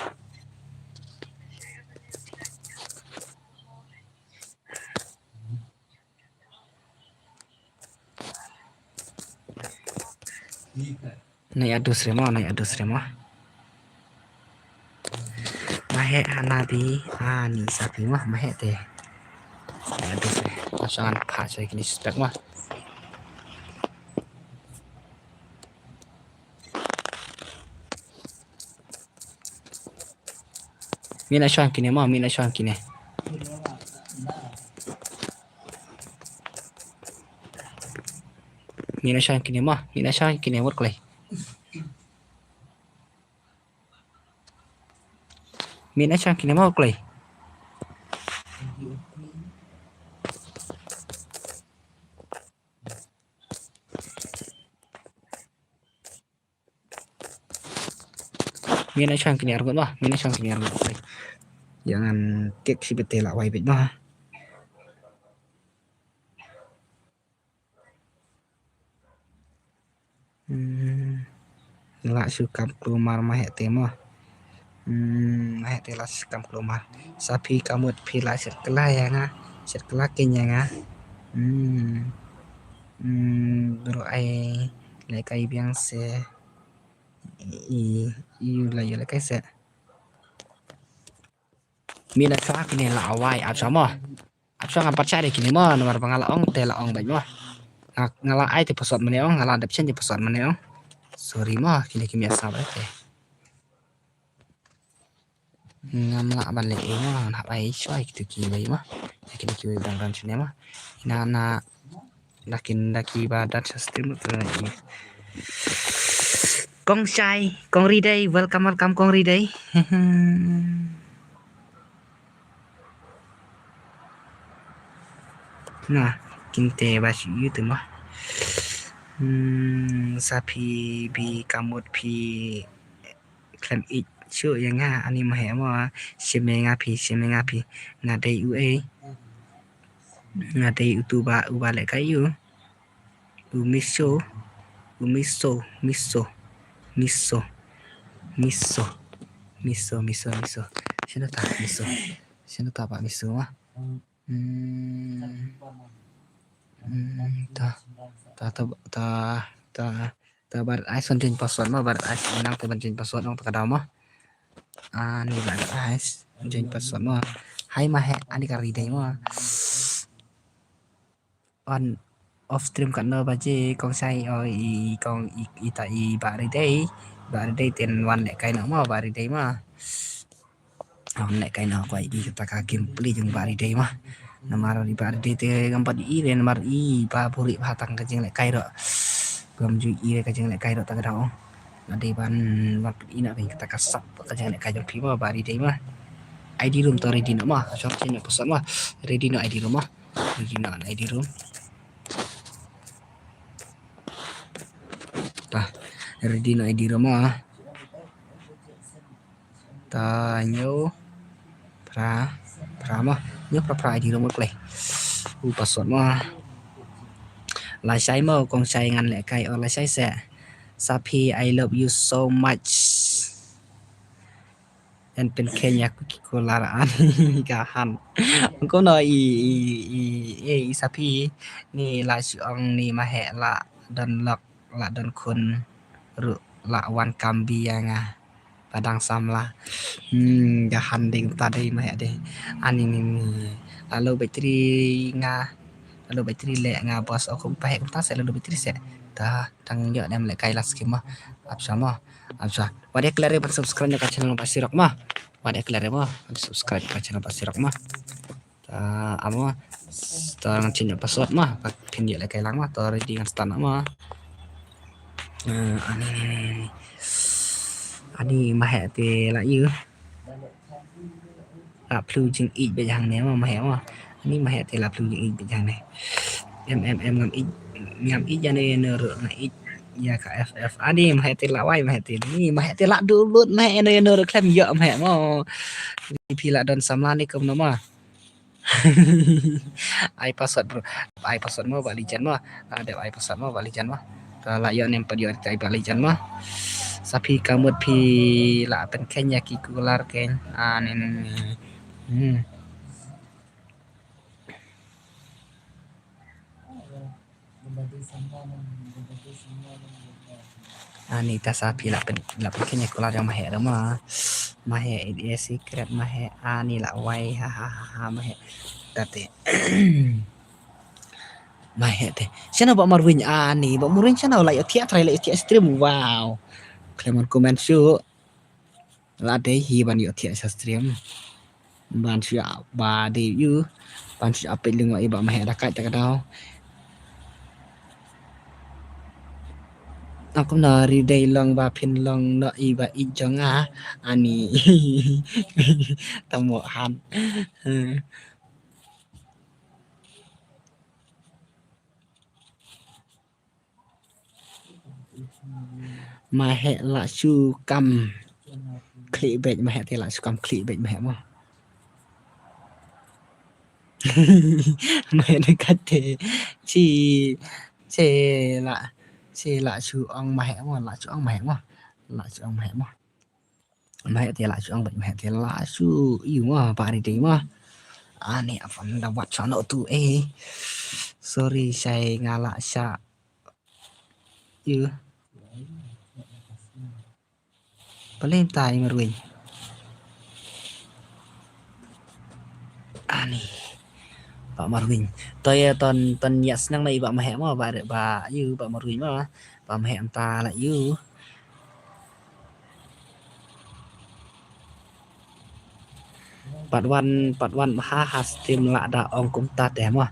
Nai adus remo, nai adus remo. Mahek hana bi, ani sapi mo, mahek te. Nai adus re. Pasangan pa sa kini suspek mo. Mina shong kine mo, mina shong kine. Mina shong kine mo, mina shong kine wot klai. Mina shong kine mo wot klai. Mina shong kine arngut mo, mina shong kine arngut. Jangan kek si bete la wai bit mo. Hmm. La shu kam klumar mahek te mo. Hmm, mahek te la shu kam klumar. Sapi kamut pi la shet kela ya nga. Shet kela ken ya nga. Hmm. Hmm, bro ai le kai biang se. I, i la yo le kai se. Mina sa kine la awai apsa mo. Apsa nga pat chari kine mo, namar ba nga la ong te la ong bait mo. Nga, nga la ai te pasot mane ong, nga la dep chen te pasot mane ong. Sorry mo, kine ki mia sa bait te. Ngam lah ban leh ei mo, hap ai shuwa ïa kitu kiwei mo. Ïa kine kiwei ba dang don shane mo. Ina na dakin daki ba dat sa stream tu na i. Kong Shai, Kong Ridei, welcome, welcome Kong Ridei. Na, kinte ba shi yu tu mo. Hmm, sa phi bi kamut phi khlem ïeit shuh ïa nga ani mahek mo. Shim ïa nga phi, shim ïa nga phi. Nga dei u ei. Nga dei utu ba, uba lehkai ïa u. U Miso. U Miso, Miso. Miso. Miso. Miso, Miso, Miso. Shano ta Miso? Shano ta ba Miso ma? Hmm. Hmm, ta, ta, ta, ta, ta, ta barit ais ban join password mo, barit ais nang te ban join password nang ta ka daw mo. Ani barit ais join password mo. Hai mahek ani ka ridei mo. On off stream katno baje Kong Shai, o i Kong i, ita i barit dei. Barit dei ten wan lehkai noh mo barit dei mo. Ong lehkai noh kwai i kata ka gameplay jong Bah Ridei mo. Namar i Bah Ridei te ngam pat i re namar i ba buri ba tang ka jinglehkai ruh. Ngam ju i re ka jinglehkai ruh ta ka daw. Nga dei ban, ban put i noh ka kata ka sap ka jinglehkai jong phi mo Bah Ridei mo. I D room to ready noh mo. Shong chin password mo. Ready noh I D room mo. Ready noh I D room. Ready noh I D ruh mo. Ta hynñiew phra phra mo. Hynñiew phra phra I D ruh mo kloi. U password mo. Lashai mo, kong shai ngan lehkai o lashai se. Saphi, I love you so much. Yn pynkheiñ ïa ki kular ani ka han. Kumno i, i, i, i Saphi, ni la shu ong ni Maheh la don lok, la don khun ruh la wan kam bia ïa nga. Ba dang samla. Hmm, ka han dei kumta dei Maheh dei. Ani ni ni. Lalu battery nga. Lalu battery leh nga bos o kum Paheh kumta se lalu battery se. Ta dang ïoh dem lehkai last game mo. Ap sha mo. Ap sha. Wat ïa klet re ban subscribe ïa ka channel Bah Sirok mo. Wat ïa klet re mo. Ban subscribe ïa ka channel Bah Sirok mo. Ta amo. Ta ngan change password mo. Ba phin ïoh lehkai lang mo. Ta ready ngan start mo. Ah, ani ni ni ni. Ani Maheh te la ïu. La plu jingïeit bad hangne mo Maheh mo. Ani Maheh te la plu jingïeit bad hangne. Em em em ngam ïeit, ngam ïeit ïano ïano ruh, nga ïeit ïa ka F F. Ani Maheh te la wai Maheh te. Ni Maheh te la duh lut Maheh ïano ïano ruh khlem ïoh Maheh mo. Phi la don samla ne kumno mo. Ai password bro. Ai password mo Bah Lijan mo. Ah, dep ai password mo Bah Lijan mo. Ta la ïoh nem pat ïoh ai Bah Lijan mo. Saphi ka mut phi la pynkheiñ ïa ki kular keiñ. Ah, ni ni ni. Hmm. Ani ta Saphi la pyn, la pynkheiñ ïa kular jong Maheh ruh mo. Maheh, it is secret Maheh. Ani la wai ha ha ha ha Maheh. Ta te. Maheh te. Shano Bah Marwin ani, Bah Marwin shano la ïoh thiah trai la ïoh thiah stream. Wow. Khlem comment shuh. La dei hi ban ïoh thiah sha stream. Ban shu ba dei ïu. Ban shu peit lyngngoh i Bah Maheh da kait ta ka daw. Ap kumno ri dei long ba phin long noh i Bah ïeit jong nga. Ani. Tang mo han. Maheh la shu kam khlieh beit Maheh te la shu kam khlieh beit Maheh mo. Maheh ne kate chi chi la chi la shu ong Maheh mo la shu ong Maheh mo la shu ong Maheh mo. Maheh te la shu ong bad Maheh te la shu ïu mo ba ri dei mo. Ani afan da wat sha no tu eh. Sorry shai nga la sha ïu. Paling tai Marwin. Ani. Bah Marwin. To ïa ton ton ïa snang na i Bah Maheh mo ba ba ïu Bah Marwin mo. Bah Maheh mynta la ïu. Pat wan pat wan ha ha stream la da ong kumta te mo.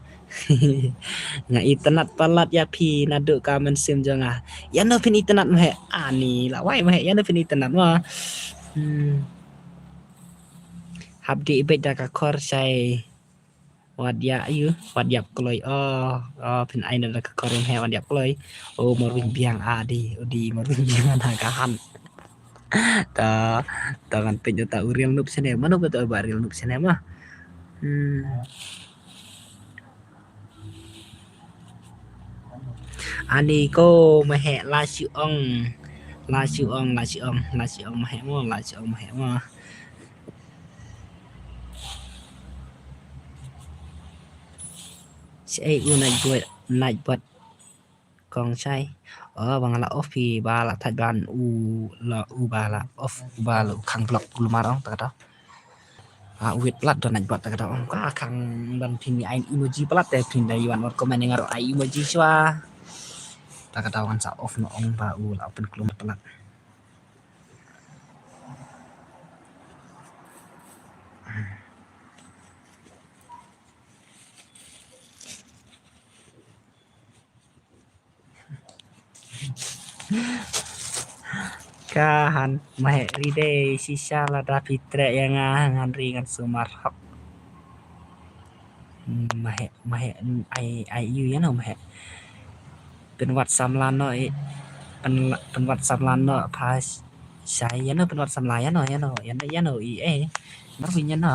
Nga itynnad palat ïa phi naduh ka mynsiem jong nga. Ïano phin itynnad Maheh ani la wai Maheh ïano phin itynnad mo. Hmm. Hap dih beit da ka khor shai. Wat ïa ïu, wat ïap kloi. Oh, oh, phin ai na da ka khor ïa Maheh wat ïap kloi. Oh, Marwin biang a di, oh di Marwin biang na ka han. Ta ta ngan peit ta u Real Noob Channel. Mano ba ta ba Real Noob Channel ma. Hmm. Ani ko Maheh la shu ong. La shu ong, la shu ong, la shu ong Maheh mo, la shu ong Maheh mo. Shaei u Nightbot, Nightbot kong shai. Oh, ba nga la off phi ba la thait ban u la u ba la off u ba la u khang block u lamar ong ta kata. Ah, wait palat don Nightbot ta kata ong ka khang ban phin ai emoji palat te phin dei wan wan comment nga ruh ai emoji shwa. Ta kata ngan sa off noh ong ba u la open klum palat. Ka han Maheh ri dei shisha lada phi treh ïa nga ngan ri ngan sumar hok. Maheh, Maheh, ai, ai, ïu ïa no Maheh. Pynwad samla noh i. Pyn, pynwad samla noh pha shai, ïa no pynwad samla, ïa no, ïa no, ïa no, ïa no, i, eh. Marwin ïa no.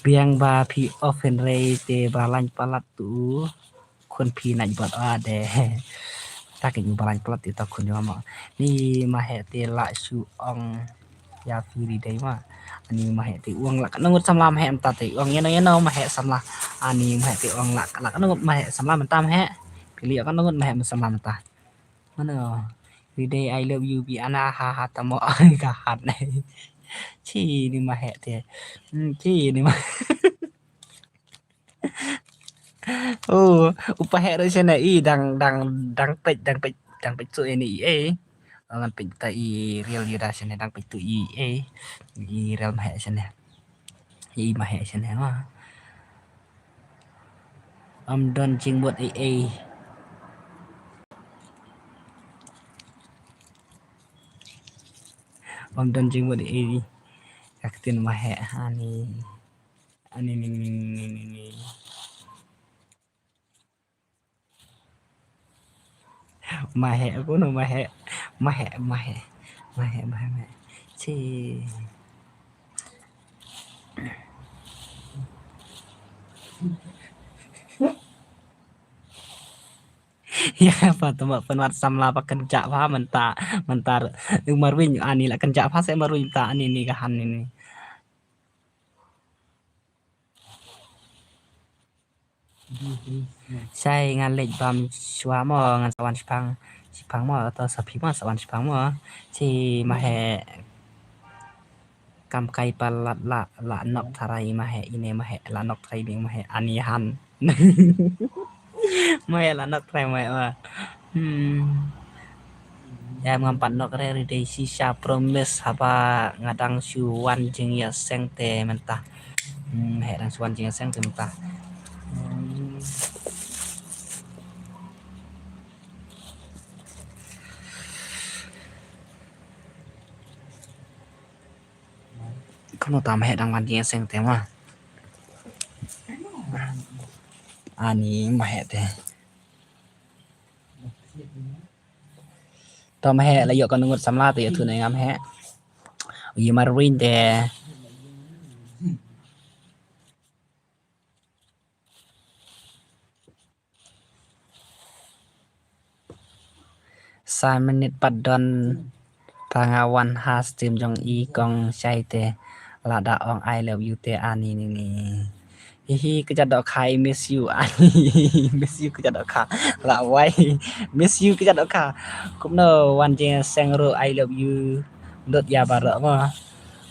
Biang ba phi off hynrei te ba lain palat tu. Khun phi nai bad a de. Ta ki ba lain palat te ta khun jong ma. Ni ma he te la shu ong ïa phi ri dei ma. Ani ma he te ong la ka ngut samla ma he mynta te ong ïa no ïa no ma he samla. Ani ma he te ong la ka la ka ngut ma he samla mynta ma he. Phi li ka ngut ma he samla mynta. Mano? Ri dei I love you bi ana ha ha tamo ai ka hat ne. Chi ni ma he te. Hmm, chi ni ma. Oh, upa he ro sene i dang dang dang pet dang pet dang pet su ini i eh. Ngan pet ta i real yuda sene dang pet tu i eh. I real ma he sene. I ma he sene ma. Am don jingmut i eh. Am don jingmut i eh. Ka ktien ma he ani. Ani ni ni ni ni ni. Ma he, aku no ma he. Ma he, ma he. Ma he, ma he, ma he. Chi. Ïa, pa tama pynwad samla pa kynjah pa mynta, mynta. Marwin ani la kynjah pa se marwin ta ani ni ka han ni ni. Shai ngan leit bam shuwa mo ngan sa wan shipang. Shipang mo to sa phi mo sa wan shipang mo. Chi ma he kam kai palat la la nok tharai ma he ine ma he la nok tharai ding ma he ani han. Ma he la nok tharai ma he ma. Hmm. Ïa ngam pat nok re ri dei shisha promise haba nga dang shu wan jingïaseng te mynta. Hmm, he dang shu wan jingïaseng te mynta. Hmm. Kumno ta ma he dang wan jingïaseng te ma. Ani ma he te. To ma he la ïoh ka ngut samla te ïathuh ne ngam he. Ïa marwin te. Sa minit pat don ta nga wan ha stream jong i kong shai te. Lada ong I love you te ani ni ni. Hi hi kejat dohkha I miss you ani. Miss you kejat dohkha. La wai. Miss you kejat dohkha. Kumno wan jingïaseng ruh I love you. Lut ïa baroh mo.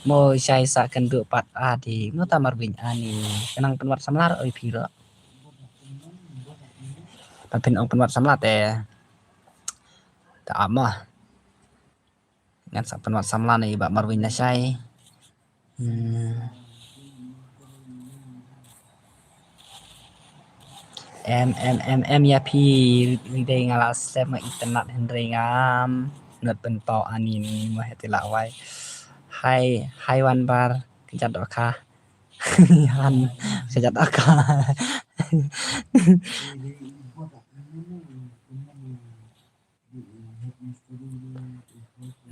Mo shai sa kynduh pat adi. Mo ta marwin ani. Khnang pynwad samla ruh oi phi ruh. Pat phin ong pynwad samla te. Ta ap mo. Ngan sa pynwad samla ne i bah marwin na shai. Hmm. Em em em em ïa phi ri dei nga la slem nga internet hynrei ngam not pynpaw ani ni ma he te la wai. Hai hai wan bar kejat dohkha. Han kejat dohkha.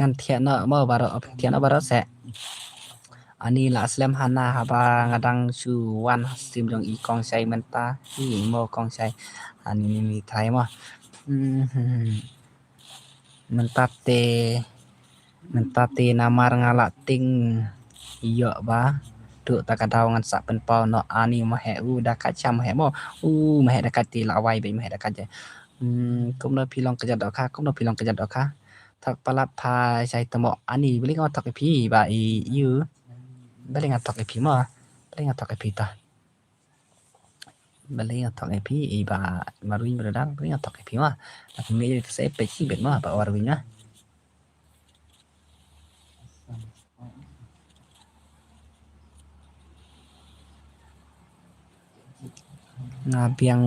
Ngan thiah noh mo baroh, thiah noh baroh seh. Ani la slem hana haba nga dang shu wan ha stream jong i kong shai mynta. Hi mo kong shai. Ani ni ni thai mo. Hmm. Mynta te mynta te namar nga la tieng ïoh ba. Tu ta ka daw ngan sa pynpaw noh ani ma he u da ka cha ma he mo. U ma he da ka te la wai ba ma he da ka je. Hmm, kumno phi long kejat dohkha, kumno phi long kejat dohkha. Thok palat pha shai tamo ani beli nga thok i phi ba i yu. Beli nga thok i phi mo. Beli nga thok i phi ta. Beli nga thok i phi i ba marwin brother beli nga thok i phi mo. Aku ngi te se pe chi bet mo ba marwin na. Nga biang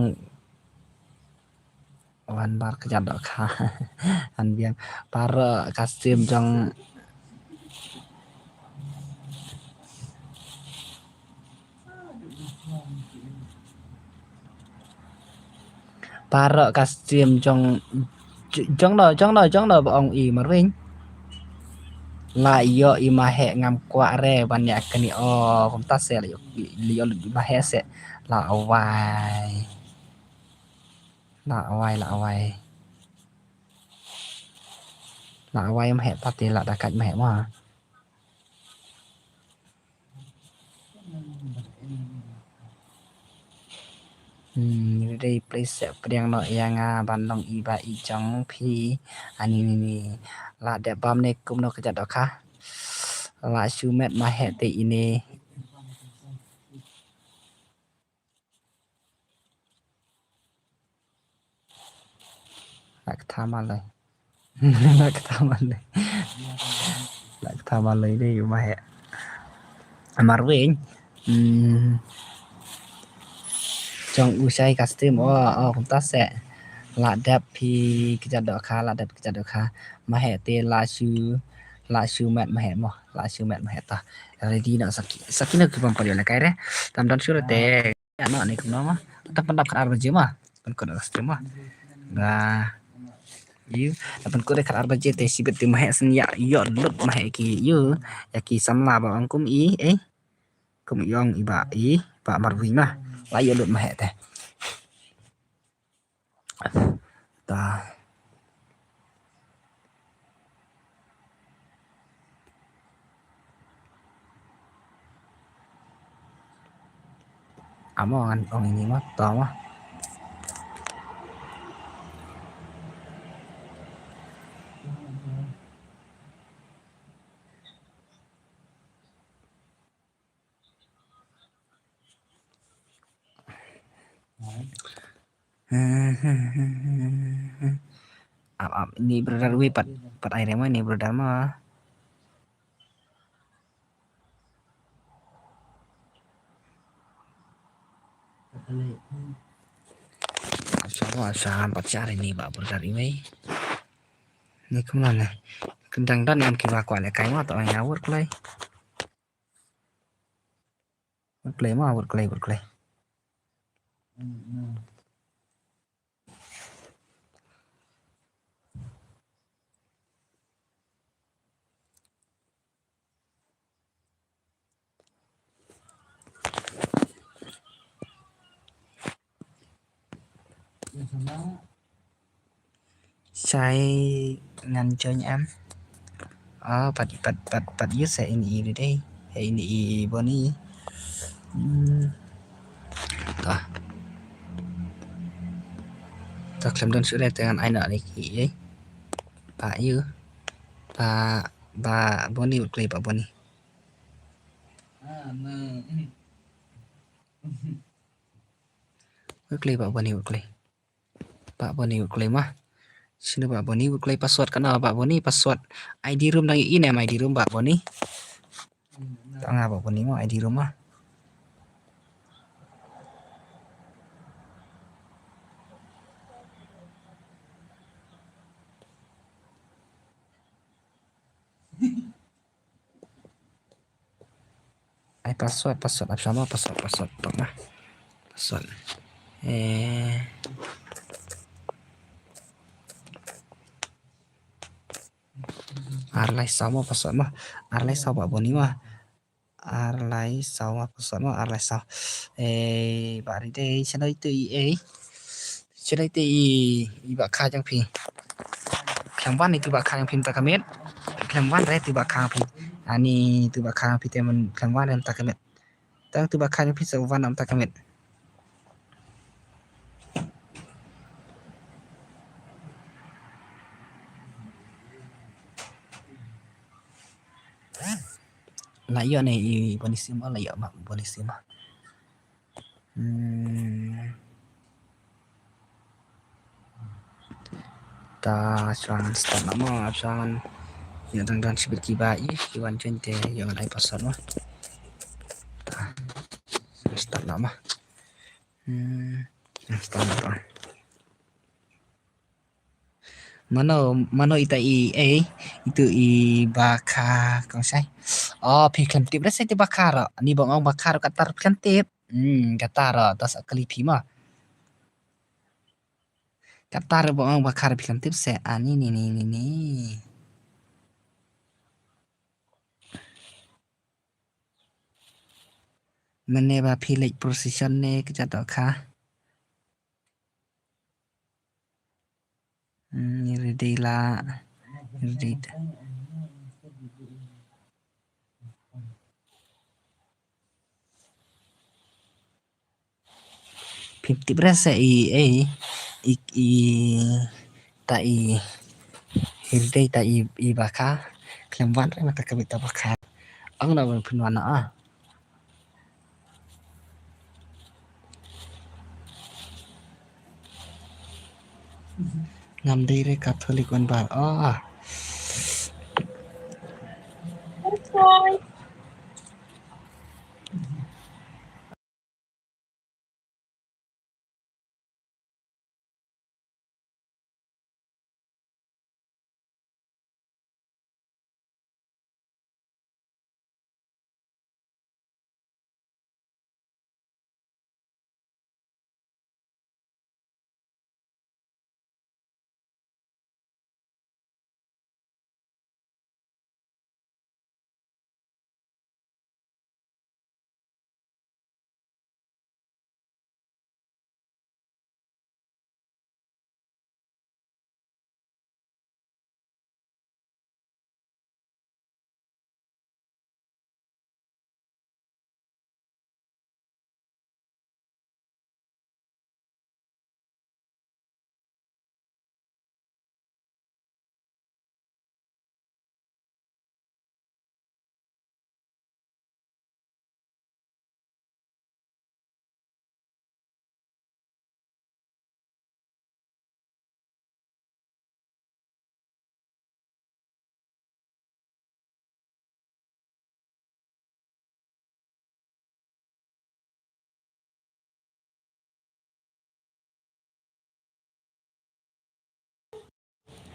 wan bar kejat dohkha. An biang para ka stream jong Baroh ka stream jong, jong no, jong no, jong no ba ong i Marwin. La ïoh i Maheh, ngam kwah re ban ïa kane o, kumta se la ïoh, la ïoh i Maheh se. La awai. La awai, la awai. La awai Maheh, ta te la da kat Maheh mo. Hmm, ni dei place se pdiang noh ïa nga ban long i ba i jong phi. Ani ni ni. La dep bam ne kumno ka jat dohkha. La shu met Maheh te ine. La kata malai. La kata malai. La kata malai dei u Maheh. Marwin. Hmm. Jong u shai ka stream o, o kumta se. La dep phi ka jat dohkha, la dep ka jat dohkha. Maheh te la shu, la shu met Maheh mo, la shu met Maheh ta. Ready noh saki, saki noh ki bam padiu la kai re. Tam don shu re te. Ïa, no, ni kumno ma. Tang pyndap khat ar baje ma. Pynkut ka stream ma. Nga. Ïu, tang pynkut khat ar baje te shibit te Maheh shen ïa, ïoh lut Maheh ki, ïu. Ïa ki samla ba ong kum i, eh. Kum i ong i ba, i ba Marwin ma. La ïoh lut Maheh te. Ta. Amo ngan ong ini mo, to mo. Ap, ap, ni brother wi pat, pat ai remo ni brother mo. Ap, ap, ap, pat cari ni ba brother iwei. Ni kumno ne. Kendang dan yang kiba kwah le kai mo to yang awur klai. Wut klei mo, wut klei, wut klei. Shai ngan join em. Ah, pat, pat, pat, pat ïa sa ini i dei. Sa ini i Boni. Hmm. To. To khlem don shuh te ngan ai noh ïa ki ei. Ba ïa. Ba, ba Boni wut klei ba Boni. Wut klei ba Boni wut klei. Ba Boni wut klei ma. Shino ba Boni wut klei password kano ba Boni password. I D room dang i ne ma I D room ba Boni. Tang ba Boni ma I D room ma. Ai password, password, ap shano, password, password, tok na. Password. Eh. Ar lai saw mo password mo. Ar lai saw ba Boni mo. Ar lai saw mo password mo, ar lai saw. Eh, ba ri dei, shano ito i, eh. Shano ito i, i ba kha jong phi. Khlem wan ito ba kha jong phi mynta ka miet. Khlem wan re ito ba kha jong phi. Ani ito ba kha jong phi te man khlem wan re mynta ka miet. Tang ito ba kha jong phi sa wan mynta ka miet. La ïoh ne i Boni sim, la ïoh ma Boni sim. Hmm. Ta shuwa ngan start noh mo, shuwa ngan ïa dang don shibit kiba i, ki wan join te ïa ngan ai password mo. Ta start noh mo. Hmm. Start noh mo. Mano, mano ita i, eh, itu i ba kha kong sai. Oh, phi khlem tip re sa itu ba kha ro. Ni bang ong ba kha ro kata phi khlem tip. Hmm, kata ro, ta sa kali phi ma. Kata re ba ong ba kha re phi kan tip se. Ani ni ni ni ni. Mane ba phi leit procession ne ka jadok kha. Hmm, iri dei la. Iri dei. Phim tip re se i, ei, i, i, ta i, iri dei ta i, i ba kha. Khlem wan re mata ka bit ta ba kha. Ong na ban phin wan na a. Ngam dei re Catholic wan bar. Oh.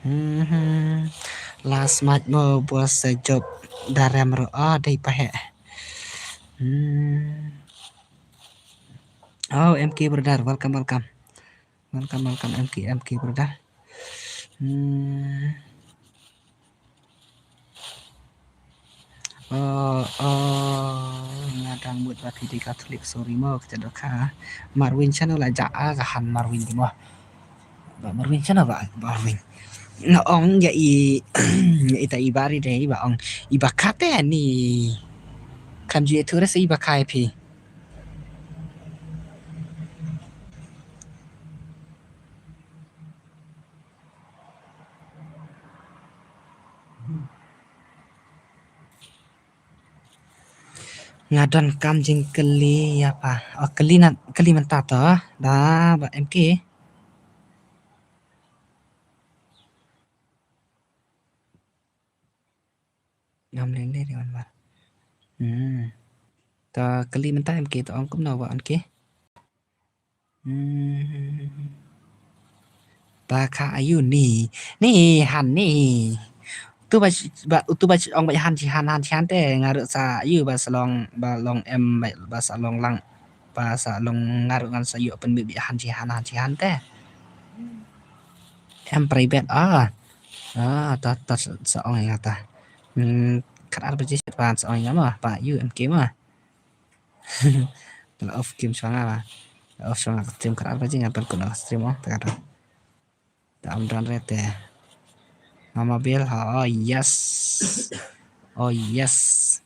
Hmm, last match mo bos sa job darem ro. Ah, dei pa he. Hmm. Oh, M K brother, welcome, welcome. Welcome, welcome, M K, M K brother. Hmm. Oh, oh, nga dang mut ba phi dei Catholic, sorry mo, ka jadok kha. Marwin channel la ja a ka han Marwin di mo. Ba Marwin channel ba, Marwin. Nga ong ya i, ya i ta i bari dei, ba ong, i ba kha te ni. Kam ju e tu rasa i ba kha e phi. Nga don kam jingkylli ya pa. Oh, kylli na, kylli mynta to. Da, ba M K. Ngam lei lei wan ba. Hmm. Ta kylli mynta M K ta ong kumno ba M K. Hmm. Ba kha ayu ni. Ni han ni. Tu ba, ba, tu ba ong ba han chi han, han chi han te nga ruh sa ayu ba sa long, ba long em ba, ba sa long lang. Ba sa long nga ruh ngan sa yu pynbit bi han chi han, han chi han te. Em private ah. Ah, ta, ta sa, sa ong ïa ta. Hmm, khat ar baje shet ban sa ong ïa ma, ba yu M K ma. La off game shwa nga ba. La off shwa nga ka stream khat ar baje nga ban kun ka stream oh, ta kata. Ta am don re te. Mama Bill ha, oh yes. Oh yes.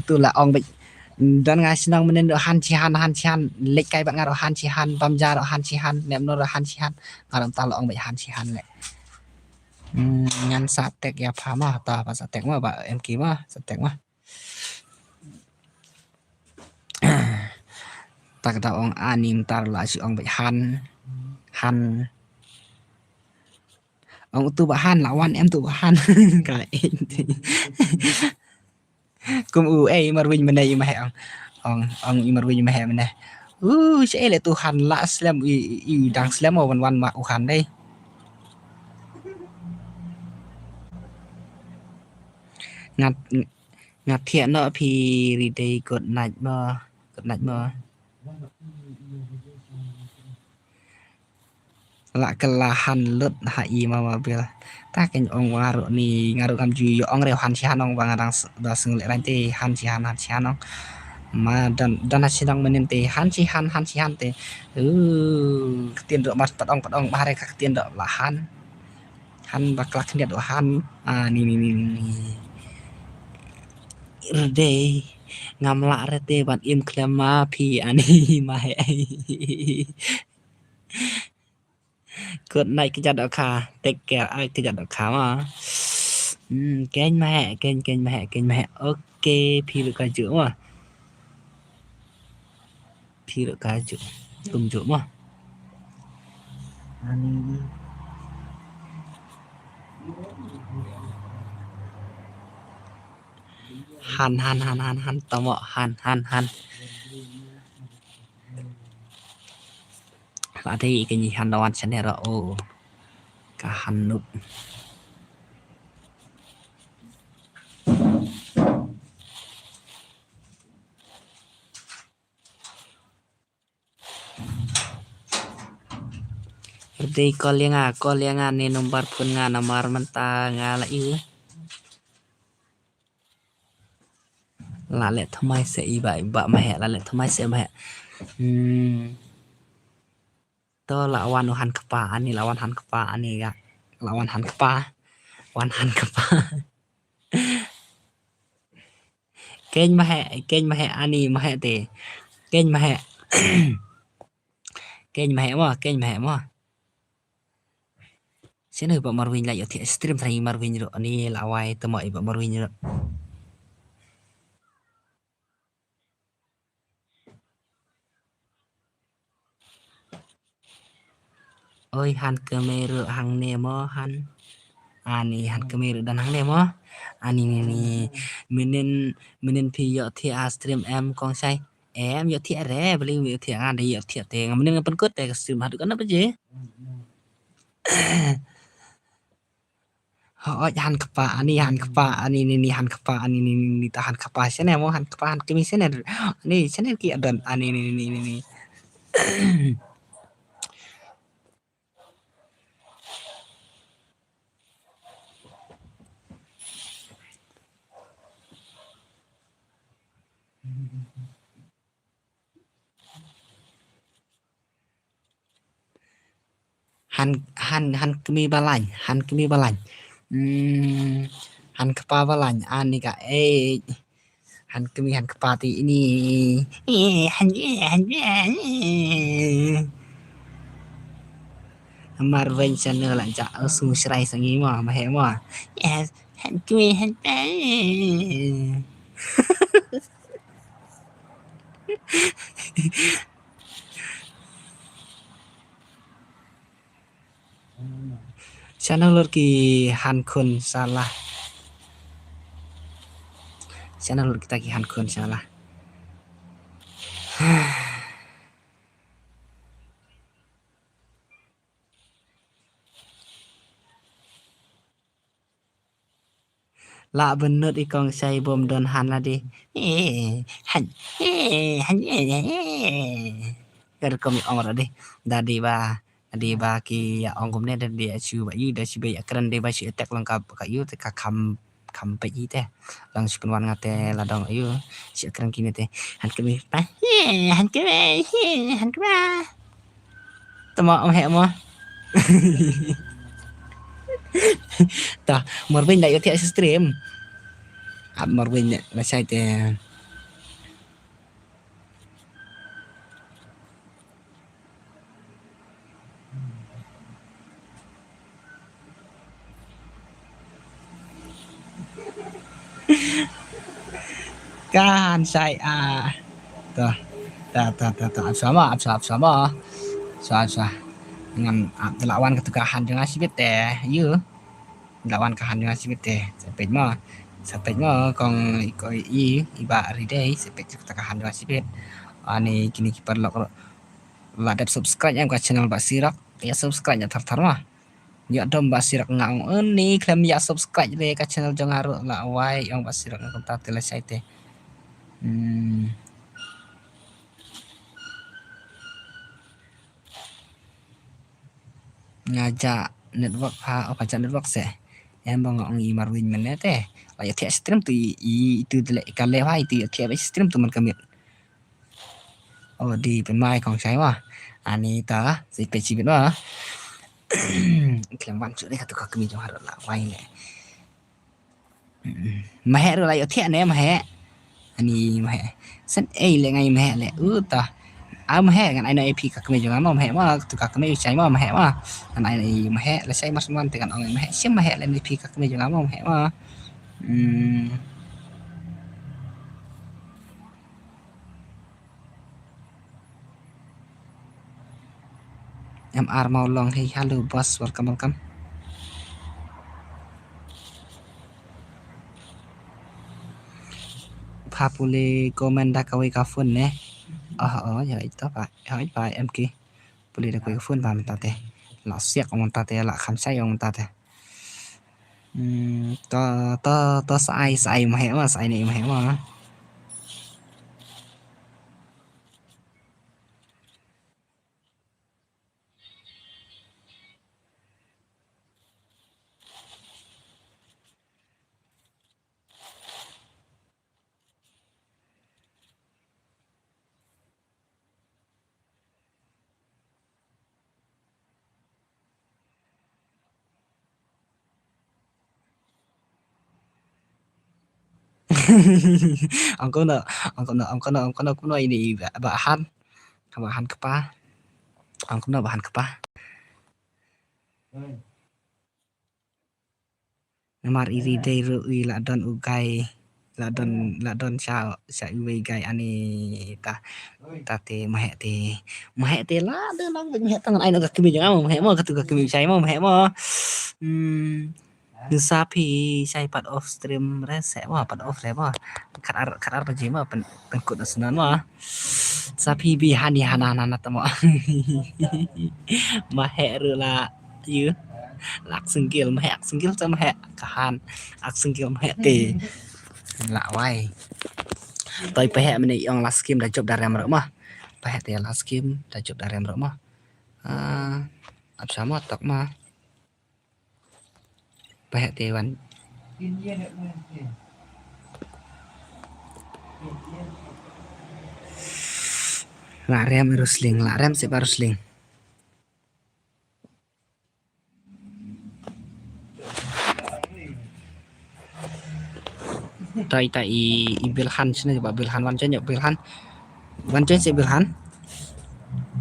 Tu la ong beit. Don nga shnong mynnin ruh han chi han, han chi han. Leit kai bad nga ruh han chi han, bam ja ruh han chi han, nem no ruh han chi han. Nga ruh ta la ong beit han chi han le. Hmm, ngan sa tek ïa pha ma, ta ba sa tek ma, ba M K ma, sa tek ma. Ta ka da ong ani mynta la shi ong beit han. Han. Ong tu ba han la wan em tu ba han. Ka kum u ei Marwin mane i mahe ong. Ong, ong i Marwin i mahe mane. U shi ei le tu han la slem i, i, i dang slem o wan wan ma u han dei. Ngat, ngat thiah noh phi ri dei good night mo. Good night mo. La kylla han lut ha i mama bil. Ta kein ong wa nga ruh ni, nga ruh ngam ju ïoh ong re han shi han ong ba nga dang s-, ba sngewleh rain te han shi han, han shi han ong. Ma don, don ha shi dang mynnin te han shi han, han shi han te. Uh, ktien ruh mar pat ong, pat ong ba re ka ktien ruh la han. Han ba kylla khyndiat ruh han. Ah, ni, ni, ni, ni, ni. Rdei. Ngam lah re te ban im khlem ma phi ani ma he. Good night kjat doh kha. Take care ai kjat doh kha ma. Hmm, kein ma he, kein, kein ma he, kein ma he. Okay, phi ruh ka ju ma. Phi ruh ka ju. Kum ju ma. Ani. Han, han, han, han, han, tamo, han, han, han. La dei ka ni han lawan channel ro o. Ka han nup. Dei call ïa nga, call ïa nga ne number phone nga namar mynta nga la ïoh. La leh thymmai se i ba, i ba ma he, la leh thymmai se ma he. Hmm. To la wan u han kpa ani, la wan han kpa ani ga. La wan han kpa. Wan han kpa. Kein ma he, kein ma he ani ma he te. Kein ma he. Kein ma he mo, kein ma he mo. Sene ba Marwin la ïoh thiah stream trai Marwin ruh ani la wai temo i ba Marwin ruh. Oi, han kmie ruh hangne mo, han. Ani, han kmie ruh don hangne mo. Ani, ni, ni. Mynnin, mynnin phi ïoh thiah stream em kong shai. Em, ïoh thiah re, beli ïoh thiah nga dei ïoh thiah te. Nga mynnin nga pynkut te ka stream haduh katno baje. Hooid, han kpa ani, han kpa ani, ni, ni, han kpa ani, ni, ni, ni, ta han kpa sene mo, han kpa, han kmie sene. Ni sene ki adon ani, ni, ni, ni, ni. Han, han, han kmie ba lain, han kmie ba lain. Hmm, han kpa ba lain, ani ka eh. Han kmie han kpa te ini. Eh, han, eh, han, eh. Marwin channel la ja, eh, sngewsrai sa ngi mo, ma he mo. Yes, han kmie han kpa. Channel lor ki han khun salah. Channel lor kita ki han khun salah. La bynnud i kong shai bom don han la di. Eh, han, eh, han, eh, eh, eh. Ka rukom i ong ra di. Da di ba, da di ba ki ïa ong kumne da di ïa shu ba ïu, da shu ba ïa kren di ba shu attack lang ka, ka ïu, te ka kham, kham peit i te. Lang shu pynwan nga te la dong ïu, shu kren kine te. Han kmie pa, eh, han kmie, eh, han kmie. Tama, oh, heh mo. Ta, Marwin da ïoh thiah stream. Ap Marwin ne, la shai te. Kan sai a. Tuh. Ta, ta, ta, ta. Ap sama, ap sama, ap sama. Sa, sa. Ngan ap te la wan katu ka han jong nga shibit te. Ïu. La wan ka han jong nga shibit te. Sa peit mo. Sa peit mo kong i ko i, i ba ri dei. Sa peit katu ka han jong nga shibit. Ani kine ki paralok ruh. La dep subscribe ïa ka channel Bah Sirok. Ïa subscribe ïa thar thar mo. Ïa dom Bah Sirok nga ong, eh, ni khlem ïa subscribe re ka channel jong nga ruh la wai ong Bah Sirok nga kumta te la shai te. Hmm. Nga jah network ha, oh, pha jah network se. Em ba nga ong i Marwin mynne te. La ïa thiah stream tu i, i tu de le ka le ha i tu ïa thiah ba stream tu man ka miet. Oh, di pynmai kong shai wa. Ani ta, si pe chi bit wa. Klem wan chu de ka tu ka kmie jong ha la wai le. Maheh ruh la ïoh thiah ne Maheh. Ani Maheh. Sen ei le ngai Maheh le. U ta. A Maheh ngan ai noh ïa phi ka kmie jong nga mo Maheh mo. Tu ka kmie u shai mo Maheh mo. Ngan ai noh ïa Maheh la shai mar sman te ngan ong ïa Maheh. Shim Maheh le ne phi ka kmie jong nga mo Maheh mo. Hmm. M R Mawlong, hey, hello boss, welcome, welcome. Pha pule comment da kawei ka phone ne. Oh, oh, ya ito pa, ya ito pa M K. Pule da kawei ka phone pa mynta te. La siak mynta te, la kham sai mynta te. Hmm, to, to, to sa ai, sa ai Maheh ma, sa ai ne Maheh ma. Ong kumno, ong kumno, ong kumno, ong kumno, kumno ine i Bah, Bah Han. Bah Han kpa. Ong kumno Bah Han kpa. Namar i ri dei ruh i la don u guy, la don, la don sha, sha iwei guy ani ta, ta te Maheh te, Maheh te la don nang Maheh tang ai no ka kmie jong nga Maheh mo, ka tu ka kmie shai mo Maheh mo. Hmm. Ngi sa phi shai pat off stream re se mo, pat off re mo. Khat ar, khat ar baje mo, pen, pen kut na snan mo. Sa phi bi hani hana hana ta mo. Maheh ruh la yu. Lak single Maheh, ak single ta Maheh. Kahan ak single Maheh te. La wai. Toi Paheh mene ong la skim da jop da rem ruh mo. Paheh te la skim da jop da rem ruh mo. Ah, ap sama tok ma. Paheh te wan. La rem rusling, la rem se ba rusling. Ta ita i, i Bilhan sini ba Bilhan wan chen ïa Bilhan. Wan chen si Bilhan.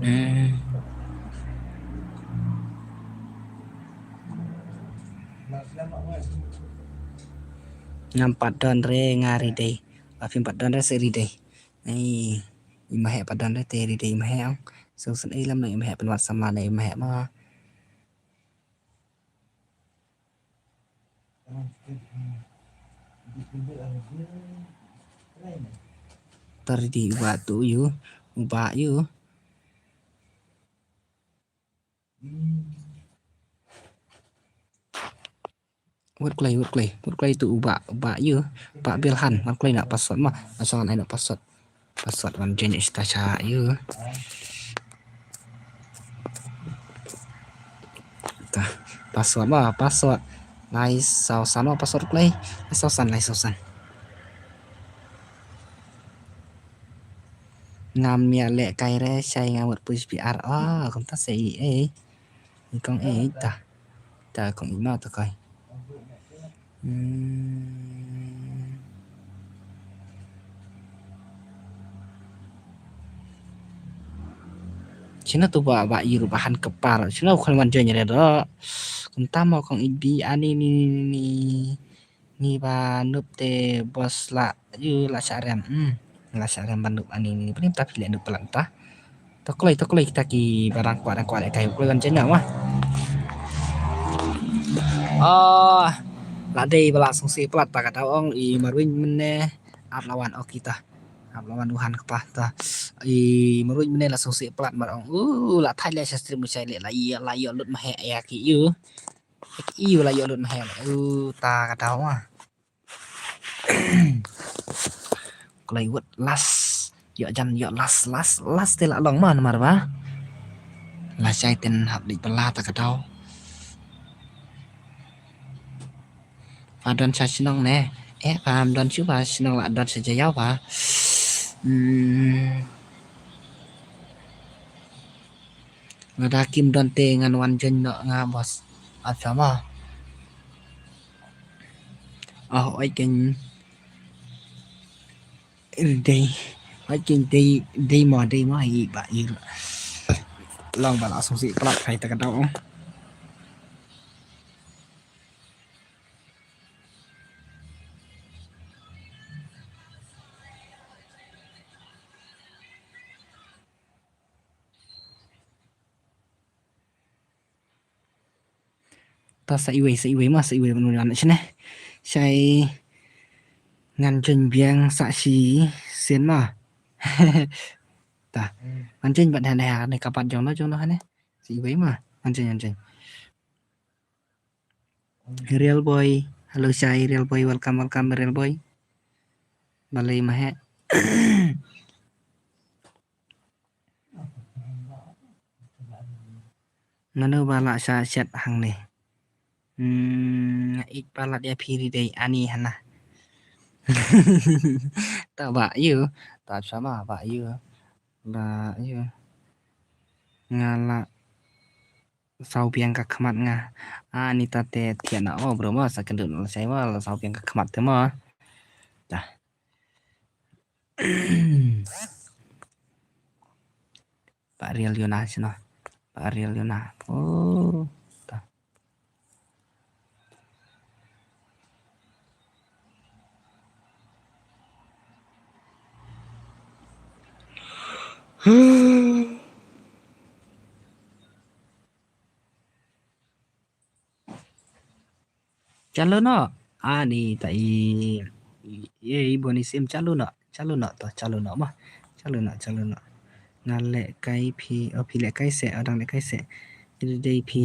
Hmm. Ngam pat don re nga ri dei. Ba phim pat don re se ri dei. Ai, i Maheh pat don re te ri dei i Maheh ong. So sen ei lam na i Maheh pynwat samla na i Maheh ma. Tar di uba tu yu, uba yu. Wat klei, wat klei, wat klei tu uba, uba yu, ba Bilhan, wat klei na password ma, asal ai na password. Password wan jen ista cha yu. Ta, password ba, password. Lai saw san ba password klei. Lai saw san, lai saw san. Ngam ïa leh kai re, shai nga wat push P R. Ah, kumta se i, eh. I kong i ta. Ta kong i ma ta kai. Hmm. China tu ba, ba i ruh ba han kepar. China u khan wan join re do. Kumta mo kong i bi ani ni, ni, ni. Ni ba nup te bos la yu la sha rem. Hmm. La sha rem ba nup ani ni. Plim ta phi le nup palat ta. To kloi, to kloi kita ki ba dang kwah, dang kwah le kai kloi wan jena wah. Oh, la dei ba la sngewsih palat ta ka daw ong i Marwin mynne ap la wan ok kita. Ap la wan u han kpa ta. I Marwin mynne la sngewsih palat mar ong. Uh, la thai le sha stream u shai le la ïa, la ïoh lut ma he ïa ki yu. Ïa ki yu la ïoh lut ma he. Uh, ta ka daw wah. Kloi wut last. Ïoh jan ïoh last, last, last te la long ma namar ba la shai ten hap leit bylla ta ka daw. Pha don sha shnong ne? Eh, pha don shu pha shnong la don sha jayaw pha. Hmm. Lada kim don te ngan wan join noh nga boss. Ap sha ma. Oh, oi ken. Dei. Oi ken dei, dei ma, dei ma, i ba i. Long ba la song si plat khai ta ka dau. Ta sa iwei, sa iwei ma, sa iwei ma ngan shane. Shai ngan join biang sa shi sien ma. Ta. Ngan join bad hane hane kapat jong no jong no hane. Sa iwei ma. Ngan join, ngan join. Real boy. Hello shai real boy. Welcome, welcome real boy. Balei ma he. Mano ba la sha shet hangne. Hmm, ik palat ya phiri dei ani hana. Ta ba yu, ta sama ba yu. Ba yu. Nga la saw biang ka khmat nga. Ani ta te thiah na o bro ma sa kendu na la sai ma la saw biang ka khmat te ma. Ta. Ba real yuna sino. Ba real yuna. Oh. Ta. Chalo no. Ani ta i, i, i boni sim chalo no. Chalo no to chalo no ma. Chalo no, chalo no. Nga leh kai phi, o phi leh kai se, o dang leh kai se. Ri dei phi.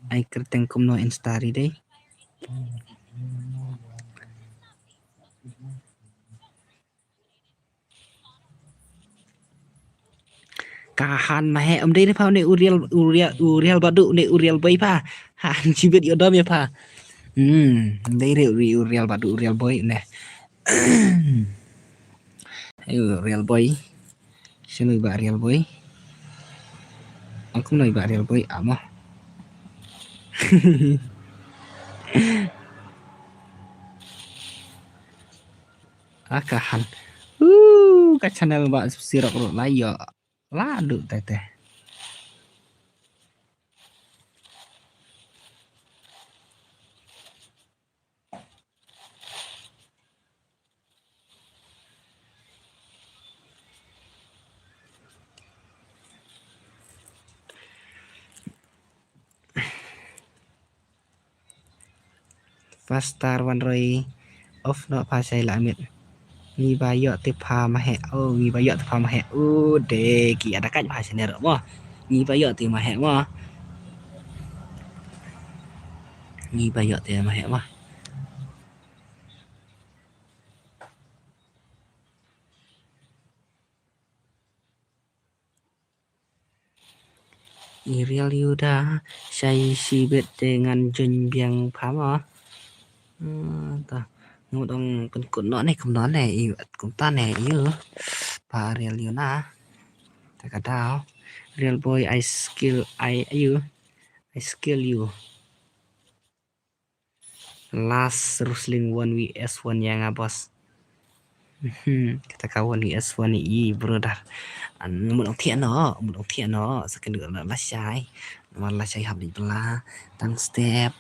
Ai kyrteng kumno Insta ri dei. Ka han ma he um dei ne pha ne urial urial urial badu ne urial boy pha. Han jibit yo dom ya pha. Hmm, dei re uri urial badu urial boy ne. Ayo real boy. Sino ba real boy. Aku noi ba real boy amo. Aka han. Uh, ka channel ba sirok ro la yo. La du tete. Pastar wan roi off no pha shai la mit. Ngi ba yo te pha ma he. Oh, ngi ba yo te pha ma he. Oh, de ki ada kaj pha shane ro mo. Ngi ba yo te ma he mo. Ngi ba yo te ma he mo. I real yu da shai shibit te ngan jun biang pha ma. Hmm, ta ngut ong kun kun no ne kum no ne i at kum ta ne yu. Pa real yu na. Ta ka dau. Real boy I skill I you. I skill you. Last wrestling one V S one ya nga boss. Hmm, kata ka one V S one i brother. An mut ong thiah no, mut ong thiah no, second no la shai. Namar la shai hap di bela tang step.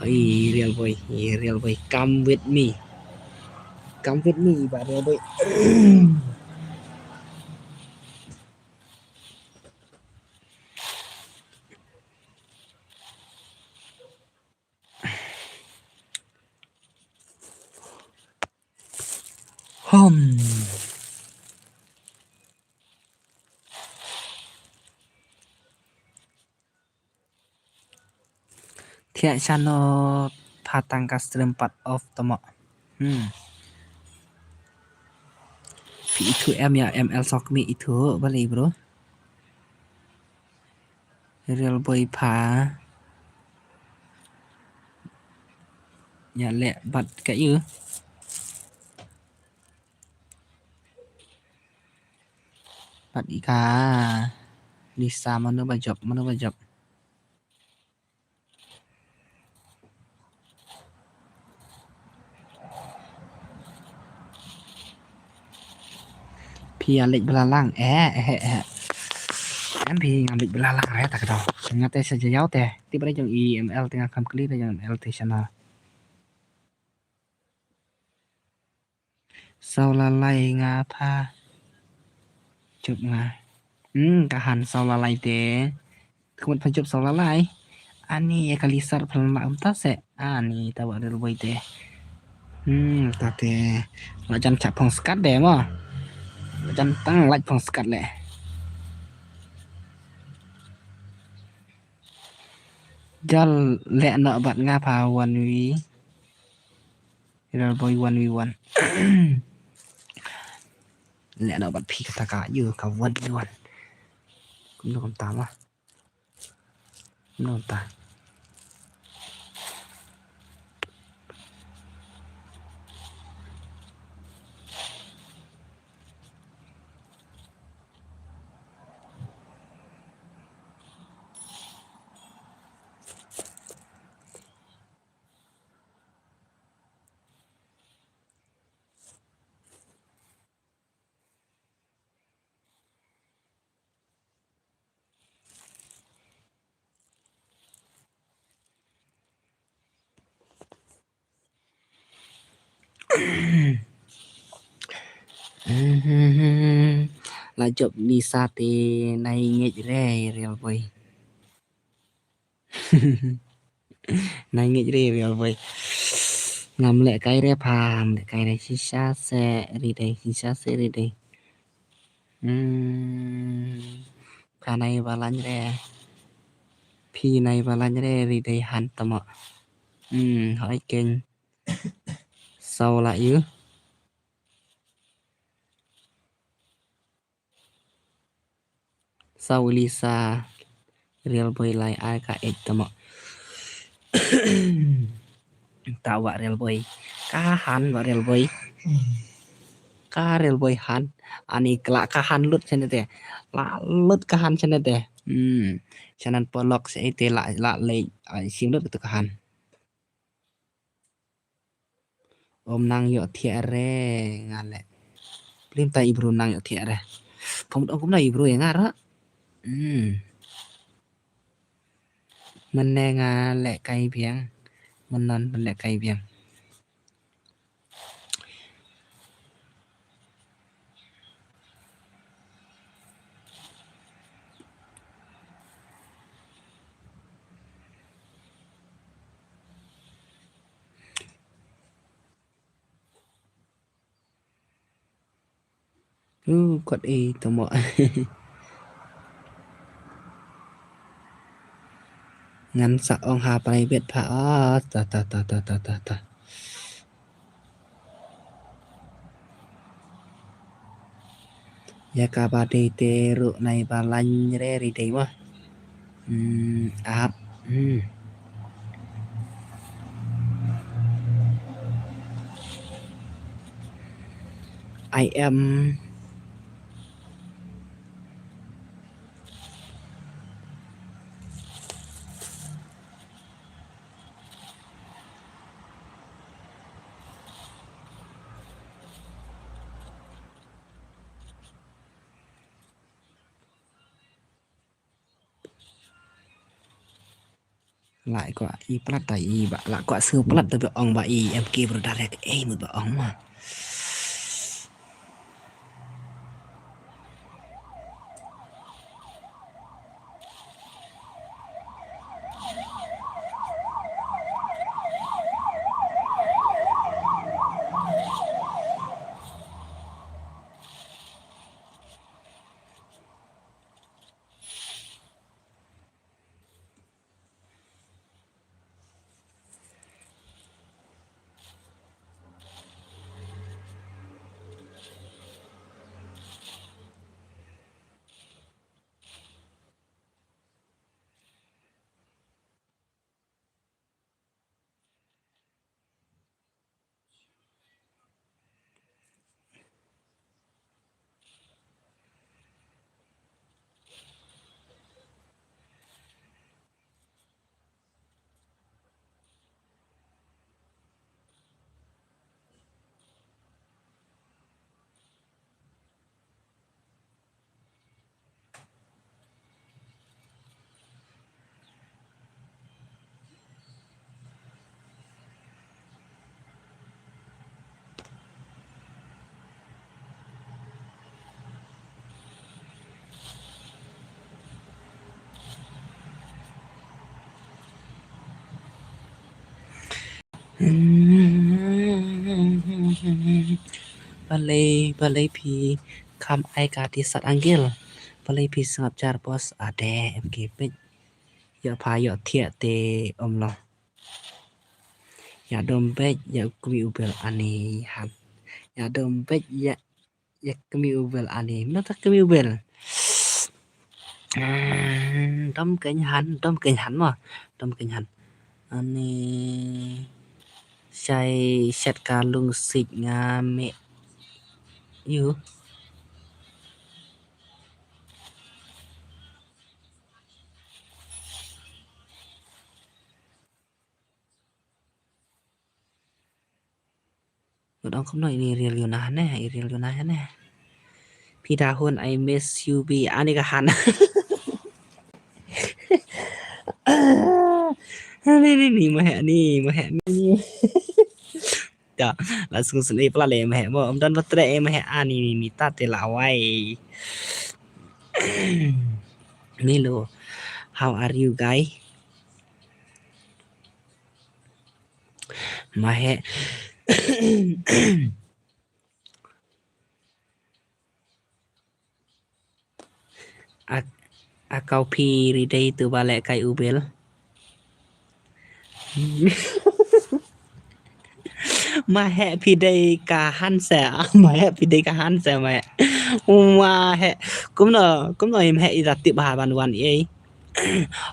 Oi, real boy, oi, real boy, come with me. Come with me, ba real boy. Hom. Thiah chano pha tang ka stream pat off tamo. Hmm. Phi ithuh em ya M L Sokmi ithuh balei bro. Real boy pha. Ïa leh bad ka ïu. Bad i ka Lisa mano ba jop, mano ba jop. Phi ïa leit balalang. Eh, eh, eh. Em phi ngam leit balalang re ta ka daw. Nga te sa jaw te. Tip re jong i M L te nga kham kli re jong M L te shana. Saw lalai nga pha. Jop nga. Hmm, ka han saw lalai te. Kumut pha jop saw lalai. Ani ïa ka Lisa pha la kumta se. Ani ta wa real boy te. Hmm, ta te. La jan chap phong skat de mo. La jan tang la phong skat le. Jal leh noh bad nga pha one v. Real boy one v one. Leh noh bad phi kata ka ïu ka one v one. Kumno kumta ma. Kumno kumta. La jop Lisa te nai ngeit re real boy. Nai ngeit re real boy. Ngam leh kai re pha, ngam leh kai re shisha se ri dei, shisha se ri dei. Hmm. Pha nai balance re. Phi nai balance re ri dei han tamo. Hmm, hoi keng. Saw la ïu. Saw Lisa. Real boy lai ai ka ek tamo. Ta wa real boy. Ka han wa real boy. Ka real boy han. Ani kla ka han lut sene te. La lut ka han sene te. Hmm. Sanan polok se te la la le. Ai sim lut tu ka han. Om nang ïoh thiah re nga leh. Plim ta i bru nang ïoh thiah re. Pom dong kumno i bru ïa nga ra. Hmm. Mynne nga leh kai biang. Mynnon pynleh kai biang. Uh, kot ei tamo. Ngan sa ong ha private pha. Ah, ta, ta, ta. Ïa kaba dei te ruh nai balance re ri dei mo. Hmm, ap. Hmm. I am Lah kwah i plat ta i ba, lah kwah siew plat ta ba ong ba i M K Bro Direct, eh, mut ba ong ma. Balei, balei phi kham ai ka T-shirt Angel? Balei phi sngap jar boss? Ade, em ke peit. Ïa pha ïoh thiah te ym long. Ïa dom beit ïa kmie u Bel ani han. Ïa dom beit ïa, ïa kmie u Bel ani. Mano ta kmie u Bel? Hmm, dom kein han, dom kein han mo. Dom kein han. Ani shai shet ka lung sik nga me. Yu. Ngut ong kumno ini real Yuna ne, i real Yuna ne. Phi da hun, I miss you bi, ani ka han. Ni, ni, ni, ma heh, ni, ma heh, ni, ni. Ta, la sung sung, eh, pala le, ma heh, mo, um, don ba tre, eh, ma heh, ani, ni, ni, ta, te, la, wai. Milo, how are you, guy? Ma heh. A, a kau phi ri dei tu ba leh kai u Bel. Ma heh phi dei ka han se, ma heh phi dei ka han se, ma heh. Ma heh. Kumno, kumno im heh i da tip ha ban wan i ei.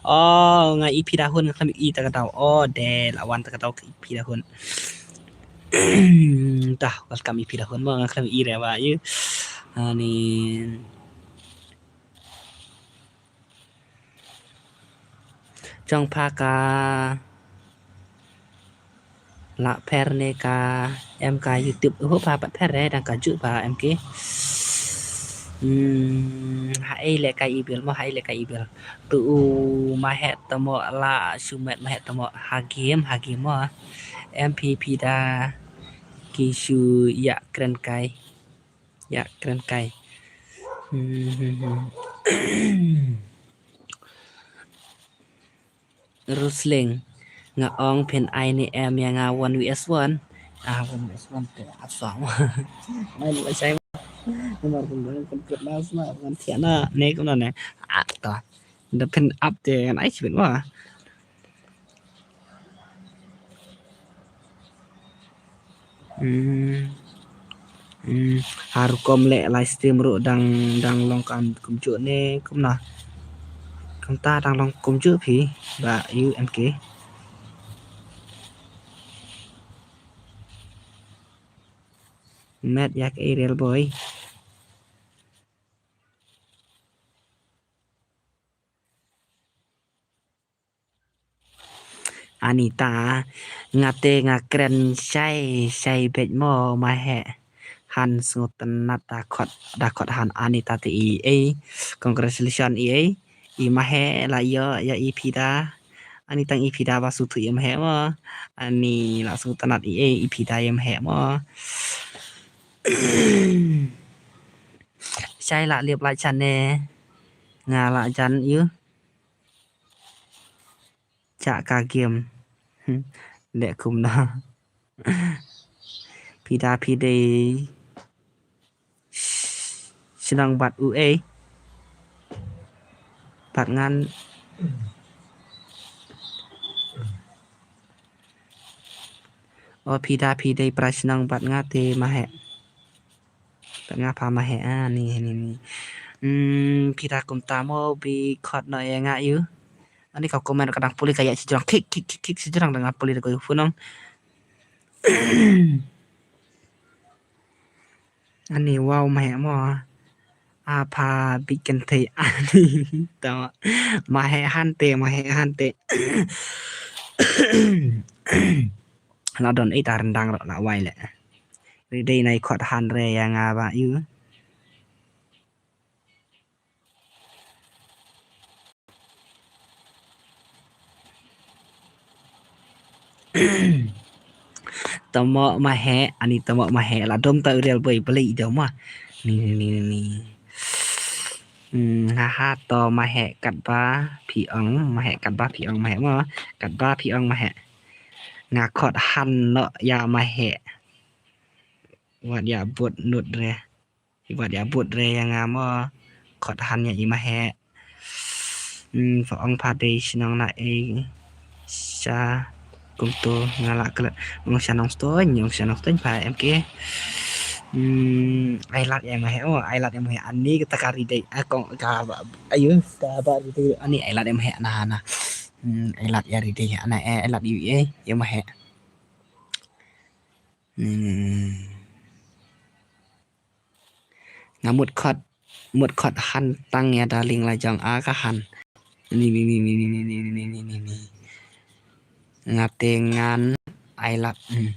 Oh, nga i phi da hun, nga khlem i ta ka daw. Oh, de la wan ta ka daw i phi da hun. Dah, welcome i phi da hun mo, nga khlem i re ba yu. Ani. Jong pha ka la pher ne ka em ka YouTube. Ho pha pat pher re dang ka ju pha em ke. Hmm, ha ei le ka i Bel mo, ha ei le ka i Bel. Tu u ma heh tamo la sumet ma heh tamo ha game, ha game mo. M P P da ki shu ïa kren kai. Ïa kren kai. Hmm, hmm, hmm. Rusling. Nga ong phin ai ne em ïa nga one V S one. Ah, one V S one te ap song. Mai lu sai. Namar phin dang phin kut nas na, ngan thiah na, ne kumno ne. Ah, to. Da phin ap te ngan ai chibit wa. Hmm. Hmm. Ha rukom leh live stream ruh dang, dang long kam kumjuh ne kumno. Kumta dang long kumjuh phi ba U M K. Met ïa ka aerial boy. Anita, nga te nga kren shai, shai beit mo ma heh. Han sngewtynnat da khot, da khot han Anita te i ei. Congratulations i ei. I ma heh la ïoh, ïa i phi da. Ani tang i phi da ba shu thuh ïa ma heh mo. Ani la sngewtynnat i ei, i phi da ïa ma heh mo. Shai la liep la chan ne. Nga la jan ïu. Chah ka game. Hmm. Leh kumno. Phi da phi dei shnong bad u ei. Bad ngan. O phi da phi dei pra shnong bad nga te ma heh. Bad nga pha ma heh, ah, ni, ni, ni. Hmm, phi da kumta mo bi khot noh ïa nga ïu. Ani ka comment ka dang pule ka ïa shijrang khik, khik, khik, khik shijrang da nga pule da ka ïu phone ong. Ani wow ma heh mo. A pha bit kynthei ani. To ma heh hante, ma heh hante. La don ei ta ryndang ruh la wai leh. Ri dei nai khot han re ïa nga ba ïu. Tomo ma heh, ani tomo ma heh, la dom ta u real boy, balei i dom ma. Ni, ni, ni, ni, ni. Hmm, ha, ha, to ma heh, katba phi ong ma heh, katba phi ong ma heh mo, katba phi ong ma heh. Nga khot han noh ïa Maheh. Wat ïa bud nud re. Wat ïa bud re ïa nga mo. Khot han ïa i Maheh. Hmm, pha ong pha dei shnong na ei. Sha kumto nga la klet. Ong sha Nongstoiñ, ong sha Nongstoiñ pha em ke. Hmm, ai lad ïa Maheh. Oh, ai lad ïa Maheh. Ani kata ka ri dei. Ah, kong ka ba, ayu, ka ba ri dei. Ani ai lad ïa Maheh na na. Hmm, ai lad ïa ri dei. Ana ai lad ïa, ïa Maheh. Hmm. Nga mut khot, mut khot han tang ïa darling la jong a ka han. Ni ni ni ni ni ni ni ni ni ni ni. Nga te ngan ai lad. Hmm.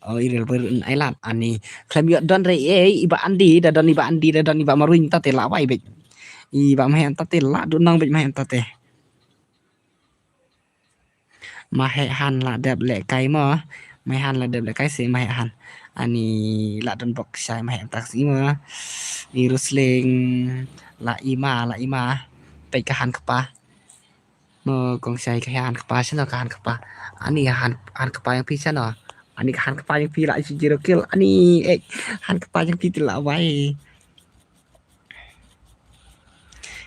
Oh, i rel ber ai lad ani. Khlem ïoh don re ei, i ba Andi, da don i ba Andi, da don i ba Marwin ta te la wai bej. I ba Maheh ta te la du nang bej Maheh ta te. Maheh han la dep leh kai mo. Maheh han la dep leh kai si Maheh han. Ani la don bok shai Maheh tak si mo. I Rusling la ima, la ima. Peit ka han kpa. Mo kong shai ka han kpa shano ka han kpa. Ani han, han kpa ïa phi shano. Ani ka han kpa ïa phi la isi zero kill. Ani eh han kpa ïa phi te la wai.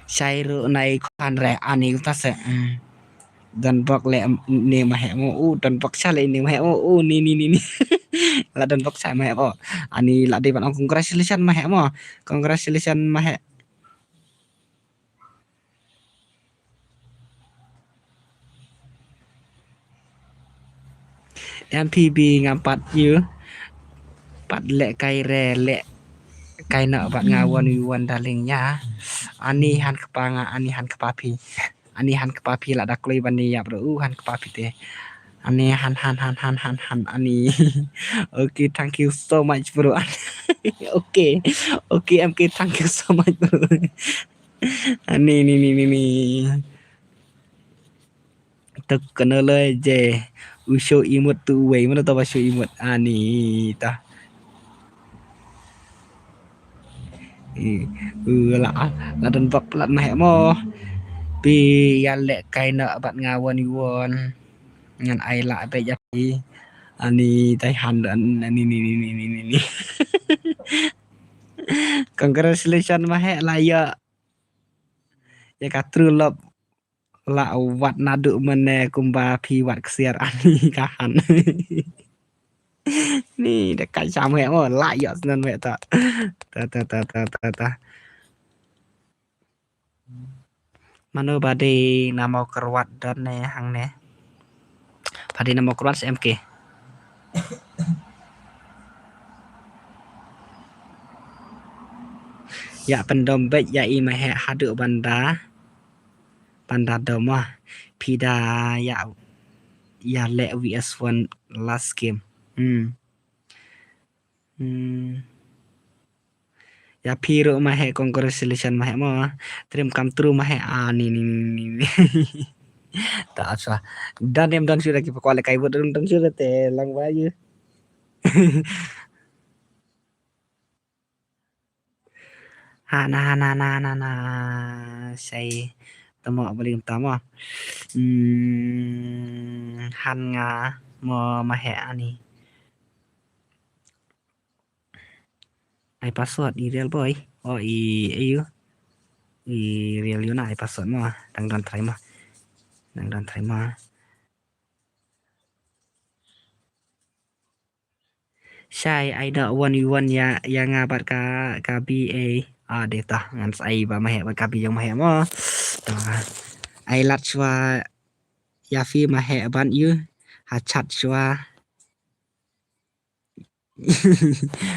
Shai ruh nai khan re ani ta se. Hmm. Don bok le ne Maheh mo u, don bok sha le ne Maheh mo u, ni ni ni ni. La don bok sha Maheh mo. Ani la dei ban ong congratulations Maheh mo. Congratulations Maheh. M P B ngam pat ïa. Pat leh kai re leh kai noh bad nga one v one darling ïa. Ani han kpa nga, ani han kpa phi. Ani han kpa phi la da kloi ban ïap ruh, uh, han kpa phi te. Ani han, han, han, ani. Okay, thank you so much bro. Okay. Okay, M K, thank you so much bro. Ani ni ni ni ni. Tuk kano lo je u show imut tu wei mano to ba show imut ani ta. I, u la la don bok plat Maheh mo. Pi ya leh kai na bat nga one v one. Ngan ai la be ja pi. Ani tai han don ani ni ni ni ni ni. Congratulations Maheh la ya. Ya ka true love. La wat naduh mynne kumba phi wat ksiar ani ka han. Ni da ka jam he mo la ïoh snen me ta. Ta ta ta ta ta ta. Mano ba dei namo kyrwat don ne hangne. Ba dei namo kyrwat se M K. Ya pyndom beit ya i Maheh haduh ban da. Panda dom ah. Phi da ya ya leh V S one last game. Hmm. Hmm. Ya phi ruh Maheh, congratulations Maheh mo. Dream come true Maheh. Ah ni ni ni ni. Ta aswa. Dan em dan sudah ki pokok le kai buat dan dan sudah te lang bayu. Hana hana hana hana hana. Sai tamo beli tamo. Hmm, han nga mo Maheh ani. Ai password i real boy. Oh i ayu. I real yuna ai password mo. Dang don try mo. Dang don try mo. Shai ai da one v one ya ya nga bat ka ka B A. Ah deh tah ngan sai ba Maheh bat ka B jong Maheh mo. Tah. Ai lat shwa ya phi Maheh ban yu ha chat shwa.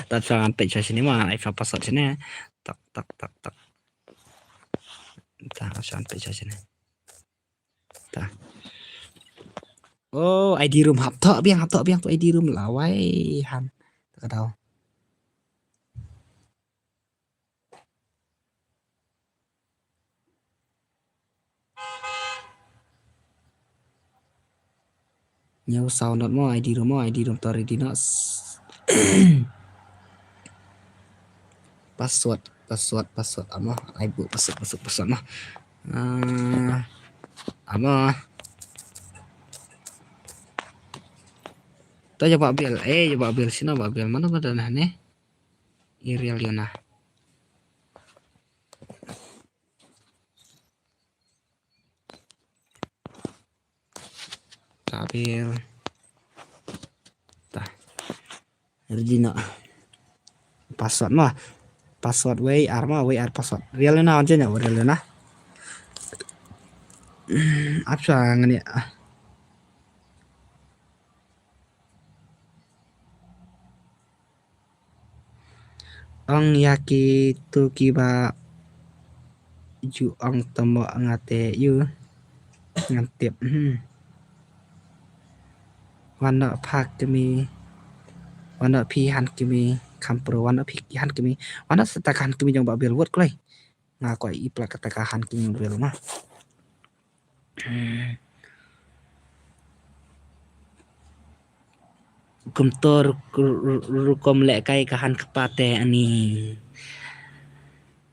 Tah shwa ngan peit shwa shini mo ngan ai shwa password shini. Tak tak tak tak. Tah shwa ngan peit shwa shini. Ta. Oh, I D room hap thok biang, hap thok biang tu I D room lawai han. Ta ka dau. Ñiew sound not mo, I D room mo, I D room to ready not. Password, password, password amo. Ai bu password, password, password mo. Ah, amo. To ïa Bah Bill, eh, ïa Bah Bill, sino Bah Bill, mano ba don hangne? Irial ïa na. Bah Bill. Ta. Regina. Password mo. Password wei ar mo, wei ar password. Real na, on jenya, real na. Ap sa ngani. Ong ïa kitu kiba ju ong tomo nga te ïu ngan tip. Hmm. Wan noh pha kmie. Wan noh phi han kmie. Kham pro wan noh phi han kmie. Wan noh sa ta ka han kmie jong Bah Bill, wat kloi. Nga kwah ïa pla kata ka han kmie Bah Bill ma. Hmm. Kumto ru-, ru-, ru-, rukom lehkai ka han kpa te ani.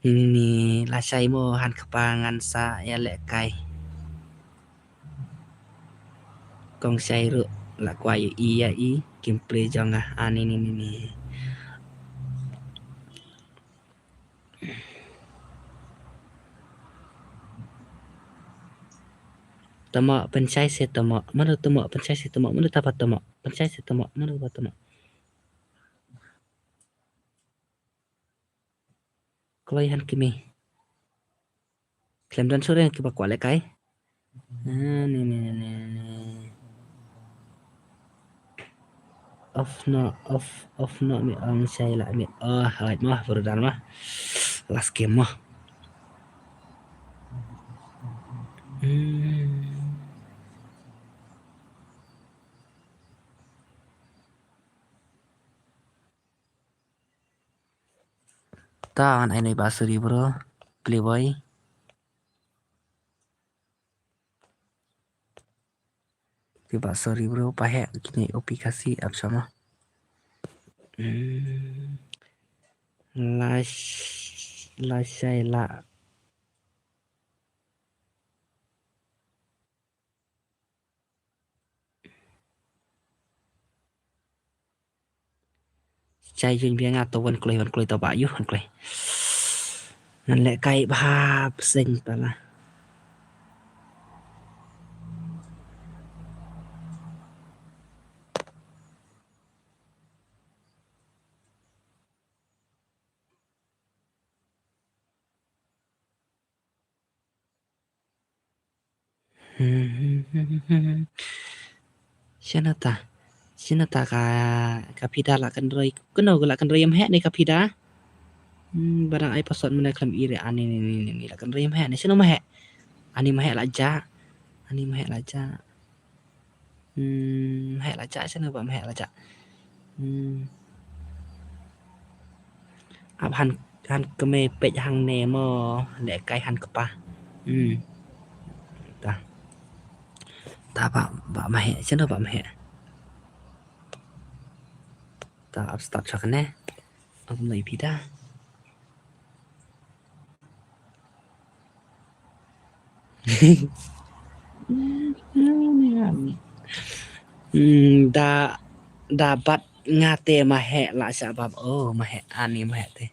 Ni, ni, ni, lashai mo han kpa ngan sa ïa lehkai. Kong shai ruh la kwah ïa i, ïa i, kim plie jong nga. Ah, ni, ni, ni, ni. Tomo, pynshai se tomo. Mano tomo, pynshai se tomo. Mano tapa tomo. Pynshai se tomo. Mano ba tomo. Kloi han kmie. Khlem don shuh ïa kiba kwah lehkai. Ah, ni, ni, ni, ni, ni. Off noh, off, off noh mi ong shai lah mi. Oh, hait mah, baru dan mah. Last game mah. Hmm. Ta ngan ai noi ba sorry bro. Playboy. Playboy sorry bro, pa heh kine O P Khasi ap sama. Hmm. Lash, lashai la. Chai jun biang nga to wan kloi, wan kloi to ba yu, wan kloi. Ngan lehkai bha pseng tala. Shano ta? Shano ta ka, ka phi da la kynroi. Kano ka la kynroi, ym heh ne ka phi da? Hmm, ba dang ai password mynne khlem i re. Ani ni, ni, ni, ni la kynroi, ym heh ne. Shano ma heh? Ani ma heh la ja. Ani ma heh la ja. Hmm, heh la ja, shano ba ma heh la ja. Hmm. Ap han, han kmie peit hangne mo, lehkai han kpa. Hmm. Ta. Ta ba, ba ma heh, shano ba ma heh. Ta ap start shwa kane. Ap nai phi da. Hmm, da, da bat nga te ma heh la sha bab. Oh, ma heh ani ma heh te.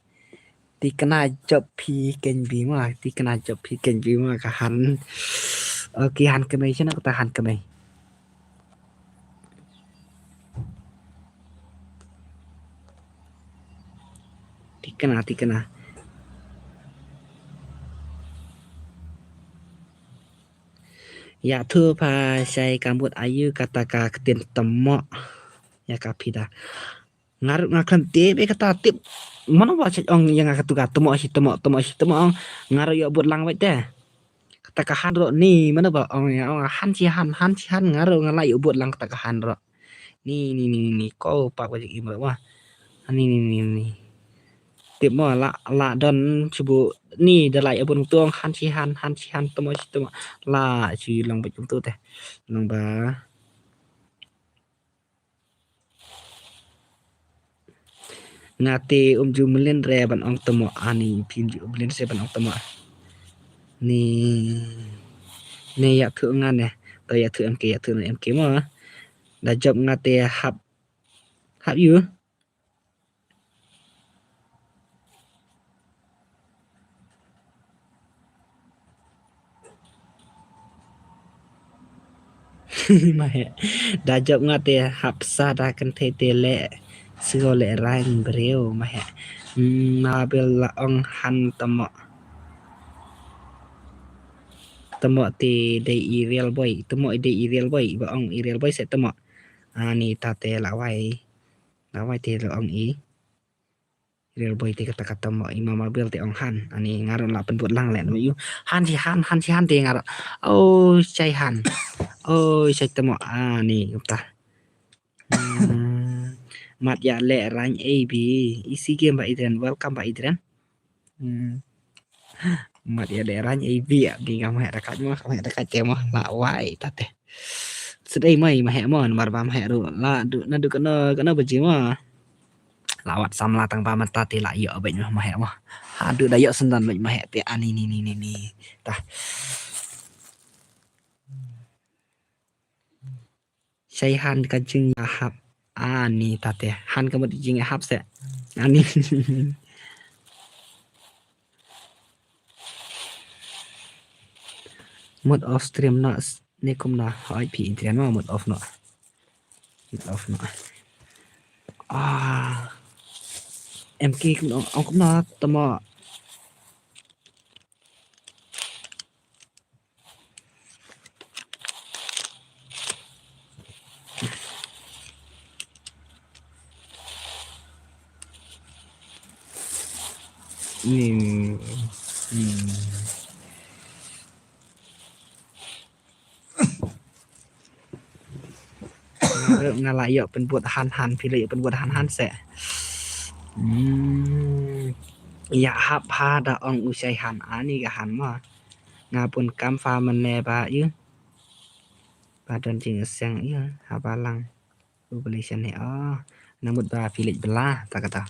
Ti kna jop phi ken bi ma, ti kna jop phi ken bi ma ka han. Okay, han kmie shano kata han kmie. Ti kna, ti kna. Ïathuh pha shai ka mut aïu kata ka ktien tomo. Ïa ka phi da. Nga ruh nga khlem tip, eh, kata tip. Mano ba shu ong ïa nga katu ka tomo shi tomo, tomo shi tomo ong. Nga ruh ïoh bud lang beit te. Kata ka han ruh ni, mano ba ong ïa ong han shi han, han shi han, nga ruh nga la ïoh bud lang kata ka han ruh. Ni, ni, ni, ni, ni, ko pa ko jingim ruh wah. Ni, ni, ni, ni. Tip mo la, la don shu bud ni da la ïoh bud lang tu ong han shi han, han shi han, tomo shi tomo. La shu long beit tu te. Long ba. Nga te um ju mlien re ban ong tomo ani, phi um ju mlien re ban ong tomo. Ni, ni ïathuh nga ne. To ïathuh M K, ïathuh ne M K mo. Da jop nga te hap Hap ïu. Mahe. Da jop nga te hap sa da kynthei te leh sngewlehrain briew mahe. Hmm, ma bel la ong han tamo. Tamo te dei i real boy, tamo i dei i real boy, ba ong i real boy se tamo. Ani ta te la wai. La wai te la ong i. Real boy te kata kata mo i mama bel te ong han. Ani nga ruh la pynbud lang leh mo ïu. Han shi han, han shi han te nga ruh. Oh, shai han. Oh, shai tamo. Ani kata. Hmm. Mat ïa leh rang A B. Easy game ba Adrian. Welcome ba Adrian. Hmm. Mat ïa leh rang A B ïa di nga mah da kat mo, mah da kat te mo la wai ta te. Sedai mai mah mo namar ba mah ruh la du na du kena kena baji mo. La wat samla tang ba mata te la ïoh bad mah mo. Ha du da ïoh sendan bad mah te ani ni ni ni ni. Tah. Shai han ka jingïahap. Ani ta te. Han ka mut jingïahap se. Ani. Mode off stream na s-, ne kumno. Hoi phi internet ma mode off no. Mode off no. Ah. M K kumno, ong kumno tamo. Hmm. Hmm. Nga la ïoh pynbud han han, phi la ïoh pynbud han han se. Hmm. Ïa hap ha da ong u shai han ani ka han ma. Nga pun kam fa mane ba ïu. Ba don jingïaseng ïa ha balang. U beli shane ah. Namut ba phi leit bela ta kata.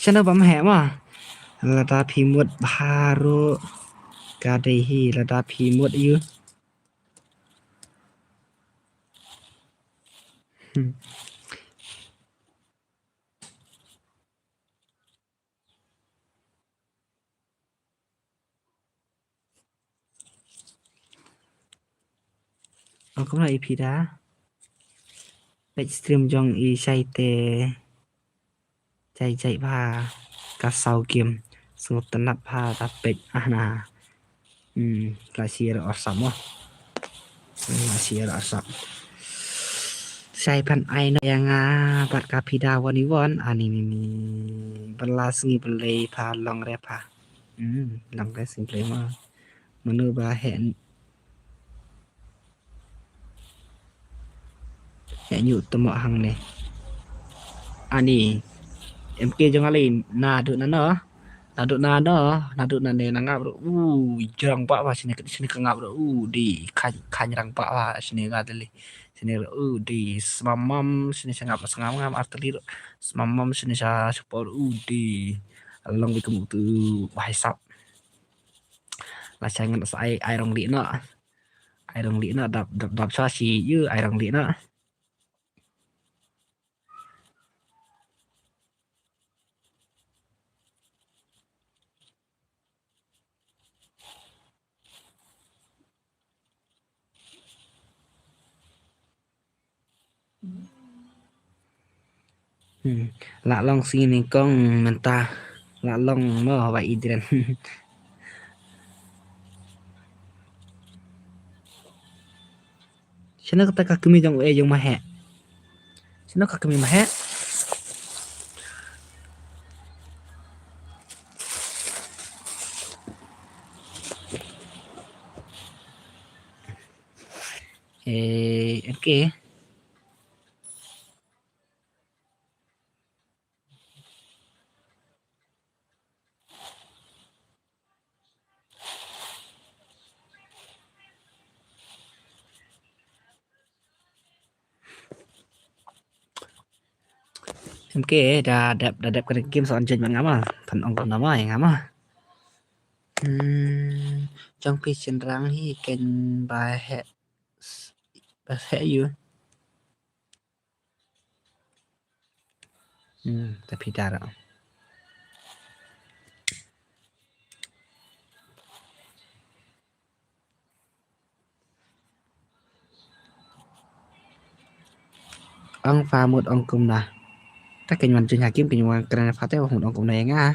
Shano ba meh ma. Lada phi mut bha ruh ka dei hi lada phi mut ïu. Hmm. Ong kumno ïa phi da. Peit stream jong i shai te. Jai jai bha ka saw game. Sngewtynnat bha da peit ah na. Hmm, la share WhatsApp mo. Hmm, la share WhatsApp. Shai phan ai no ïa nga bad ka phi da wan i wan. Ani ni ni. Bela sngi Blei pha long re pha. Hmm, long re sngi Blei mo. Mano ba heh Heh ñiuh tymok hangne. Ani. M K jong ale naduh nano. Naduh nano. Naduh nane na ngap ruh. U, jrang ba ba sini sini ka ngap ruh. U, di khan khan jrang ba ba sini ga teli. Sini ruh. U, di smamam sini sangap sangam ngam arteli ruh. Smamam sini sa support. U, di. Long bi kemuk tu bahai sap. La changan sa ai ai rong di no. Ai rong lih na dap dap dap sa si yu ai rong lih na. Hmm. La long sngi nyngkong mynta. La long mo ba idren. Shano kata ka kmie jong u e jong Maheh. Shano ka kmie Maheh. Eh, okay. Okay, da dep, da dep ka game sa wan join ma nga ma. Phan ong kumno ma ïa nga ma. Hmm, jong phi shynrang hi ken ba heh, ba heh ïa u. Hmm, ta phi da. Ong pha mut ong kumno. Ta ken wan join ha game ken wan kren pha te mut ong kumno ïa nga.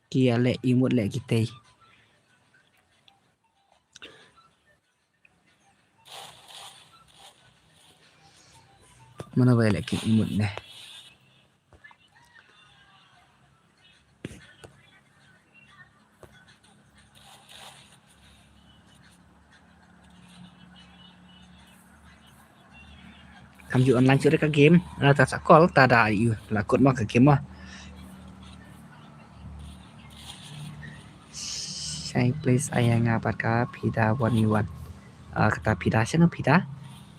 Ki ïa leh i mut leh kitei. Mano ba ïa leh ki i mut ne. Kam ju online shuh re ka game. Ala ta sa call ta da ïa u la kut ma ka game ma. Shai please ai nga bad ka Pida one in one. Ah, kata Pida shano Pida?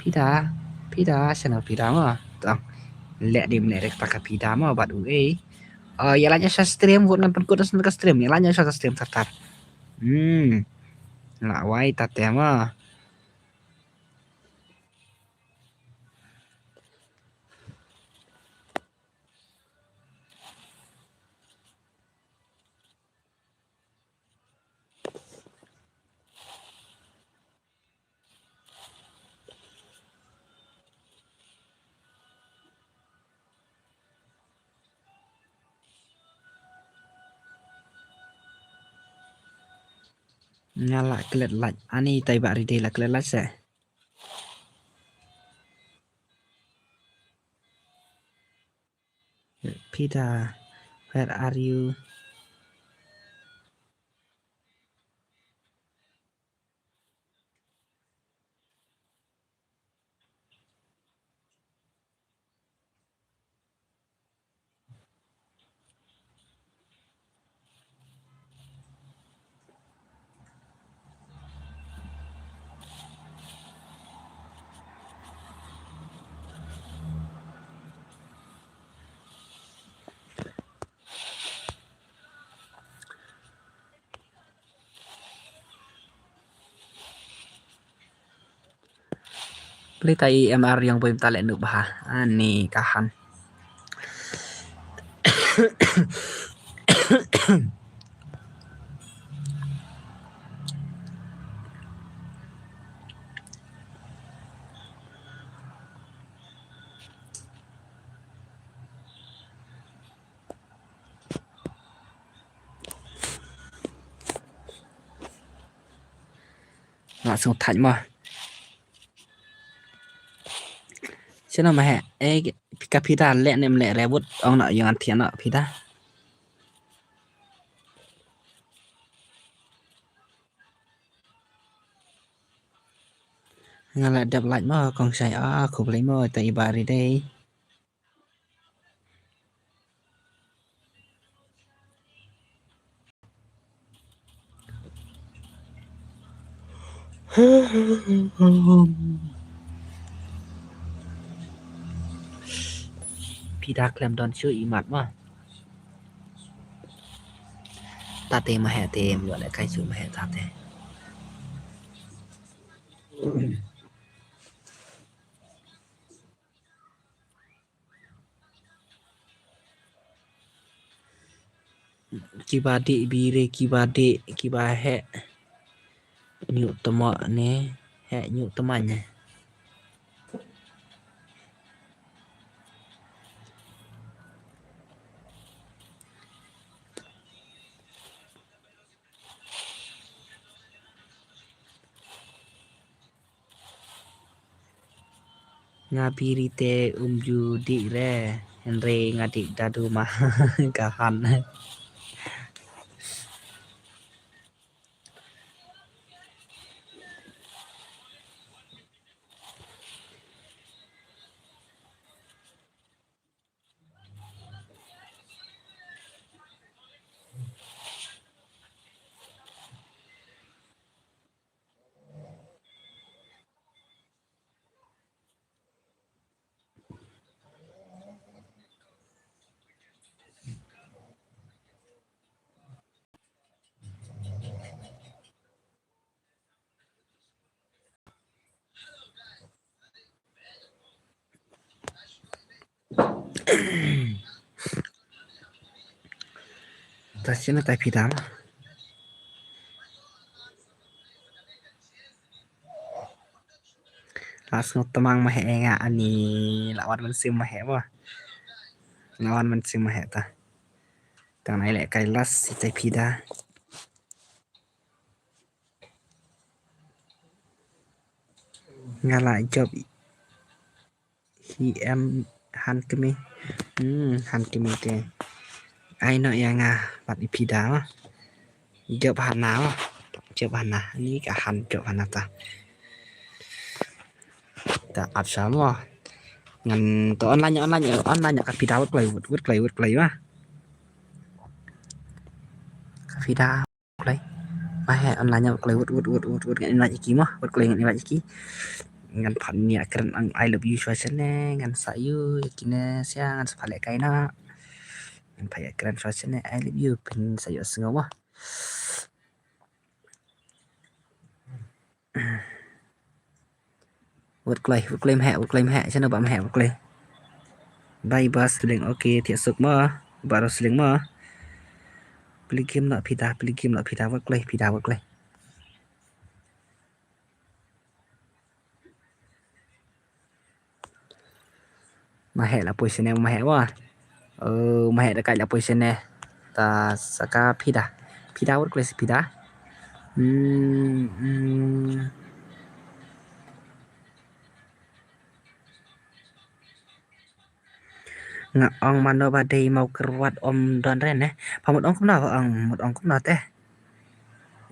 Pida, Pida shano Pida ma. Tang. Leh dim leh re kata ka Pida ma bad u ei. Ah, ïa la nya sha stream vote ngan pynkut sha ka stream. Ïa la nya sha ka stream tar tar. Hmm. La wai ta te ma. Nga la klet lait. Ani tai ba ri dei la klet lait se. Pida, where are you? Pli ta i M R yong boi mta le nuk bha. Ani ka han. Nga sngewthuh mo. Shano ma heh, eh, ka Pida leh ne em leh re, bud ong na ïa ngan thiah na Pida. Nga la dep lait mo kong shai, ah, khublei mo, ta i ba ri dei. Pida khlem don shuh i mat ma. Tate ma heh te, em ïoh leh kai shuh ma heh tate. Kiba dih biri, kiba dih, kiba heh. Ñiuh tymmen ne, heh ñiuh tymmen ne. Nga biri te um ju dih re, hynrei nga dih dadu ma ka han. Sien ta phi dam. Las ngut tamang ma he nga ani la wan man sim ma he ba. La wan man sim ma he ta. Tang nai le kai las si tai phi da. Nga la jop hi em han kemi. Hmm, han kemi te. Ai no ya nga bat i phi da ma. Jop hana ma. Jop hana. Ni ka han jop hana ta. Ta ap sa mo. Ngan to online online online ka phi da wut klai wut wut klai wut klai ma. Ka phi da. Klai. Ma he online nya klai wut wut wut wut wut ngan invite ki ma wut klai ngan invite ki. Ngan phan nia kren ang I love you shwa shane ngan sa you kine sia ngan sa phan le kai na. Ngan phan nia kren shwa shane I love you pin sa you sngo ma. Wut kloi, wut kloi mhe, wut kloi mhe, chano ba mhe, wut kloi. Bai ba sling, okay, thiah suk mo, ba ro sling mo. Pili kim no phi da, pili kim no phi da, wut kloi, phi da, wut kloi. Ma he la poi sene ma he wa. Oh, ma he da kai la poi sene. Ta saka phi da. Phi da wut kloi si phi da. Hmm, hmm. Nga ong mano ba dei mau kyrwat om don ren eh. Pa mut ong kumno ong mut ong kumno te.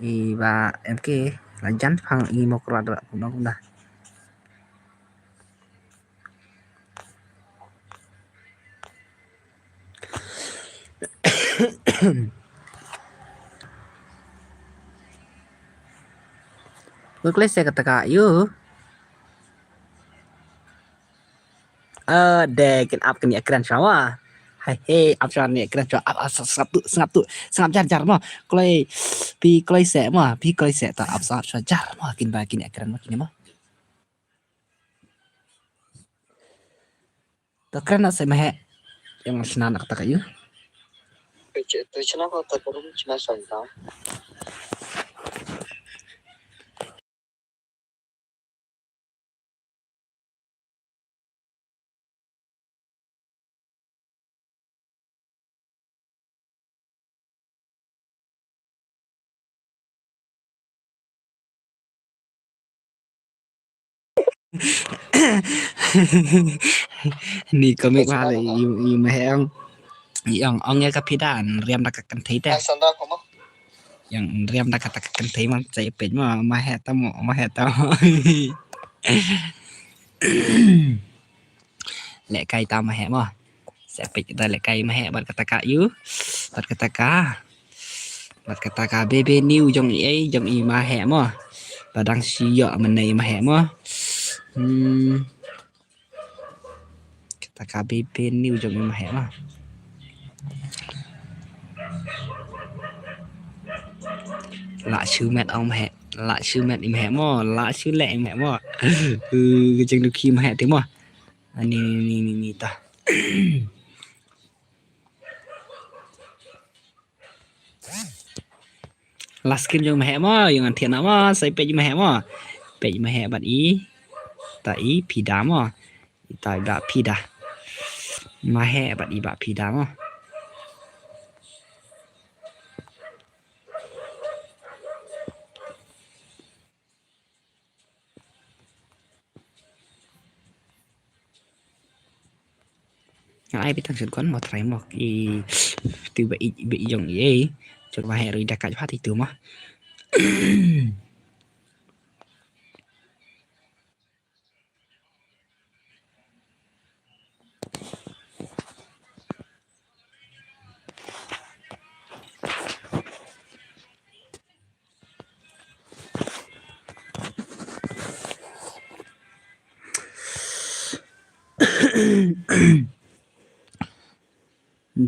I ba M K la jan phang i mau kyrwat ba mut ong kumno. Wut kloi se kata ka yu. Eh, de kin ap kin ya kren shawa. Hai he ap shawa ni kren shawa ap ap sngap tu sngap tu sngap jar jar mo. Kloi pi kloi se mo pi kloi se ta ap sngap shawa jar mo kin ba kin ya kren mo kin mo. Ta kren na se ma he. Yang sna nak ta ka yu. Tu chna ko ta rum chna sa ta. Ni komik ma le i i ma he ong. I ong ong ya ka phi da riam da ka kan thei te. Yang riam da ka ta ka kan thei man sai pet ma ma he ta mo ma he ta mo. Lehkai ta ma he mo. Sa peit kita lehkai ma he bad kata ka yu. Bad kata ka. Bad kata ka bebe new jong i ei jong i ma he mo. Ba dang shi yo ma nei ma he mo. Hmm. Kata ka bebe new jong i ma he mo. La shu met ong ma he. La shu met i ma he mo. La shu le i ma he mo. Uh, ka jingduki ma he ti mo. Ani ni ni ni ni ta. Last game jong ma he mo, jong an thian mo, sai peit ma he mo. Peit ma he bad i. Ta i phi da mo. I ta i ba phi da. Ma he bad i ba phi da mo. Nga ai bitang sut kon mo trai mo i tu ba i ba i jong i ei. Jong ma he rui da ka jwa ti tu mo.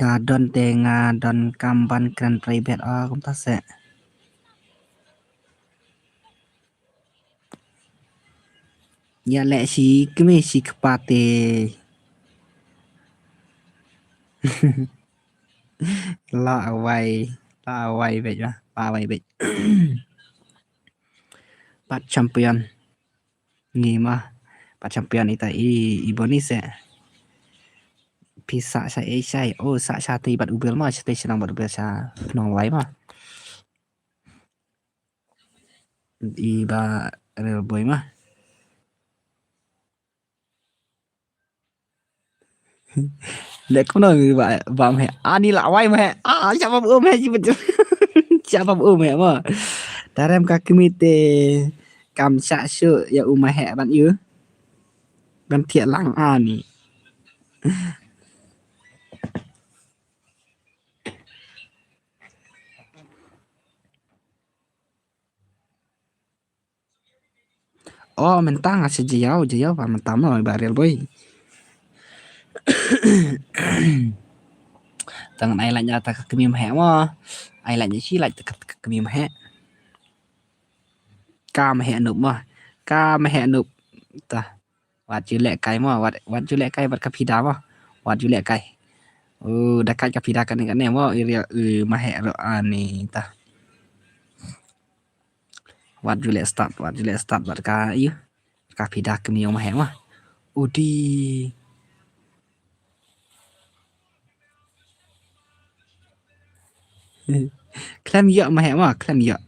Da don te nga don kam ban kren private o kumta se. Ya le si kemi si kepate. La awai, la awai beit ba, la awai beit. Pat champion. Ngi ma, pat champion ita i, i Boni se. Phi sa sa e sai, oh sa sa te bat ubel ma, sa te senang bat ubel sa nong lai ma. I ba real boy ma. Lek kumno ba, ba mhe. Ani la wai mhe. Ah, siapa bu mhe jibat. Siapa bu mhe ma. Tarem ka kmie te kam sa su ya u mhe ban yu. Ban thiah lang ani. Oh, mynta nga sa jaiaw, jaiaw ba mynta mo ba real boy. Tang ai lait ïa ta ka kmie mhe mo. Ai lait ïa shi lait ta ka kmie mhe. Ka mhe nup mo. Ka mhe nup. Ta. Wat ju leh kai mo, wat, wat ju leh kai bad ka phi da mo. Wat ju leh kai. Oh, da kai ka phi da kane kane mo, i real, eh, mhe ro ani ta. Wat ju leh start, wat ju leh start bad ka ïu. Ka phi da kmie mhe mo. Udi. Khlem ïoh mhe mo, khlem ïoh.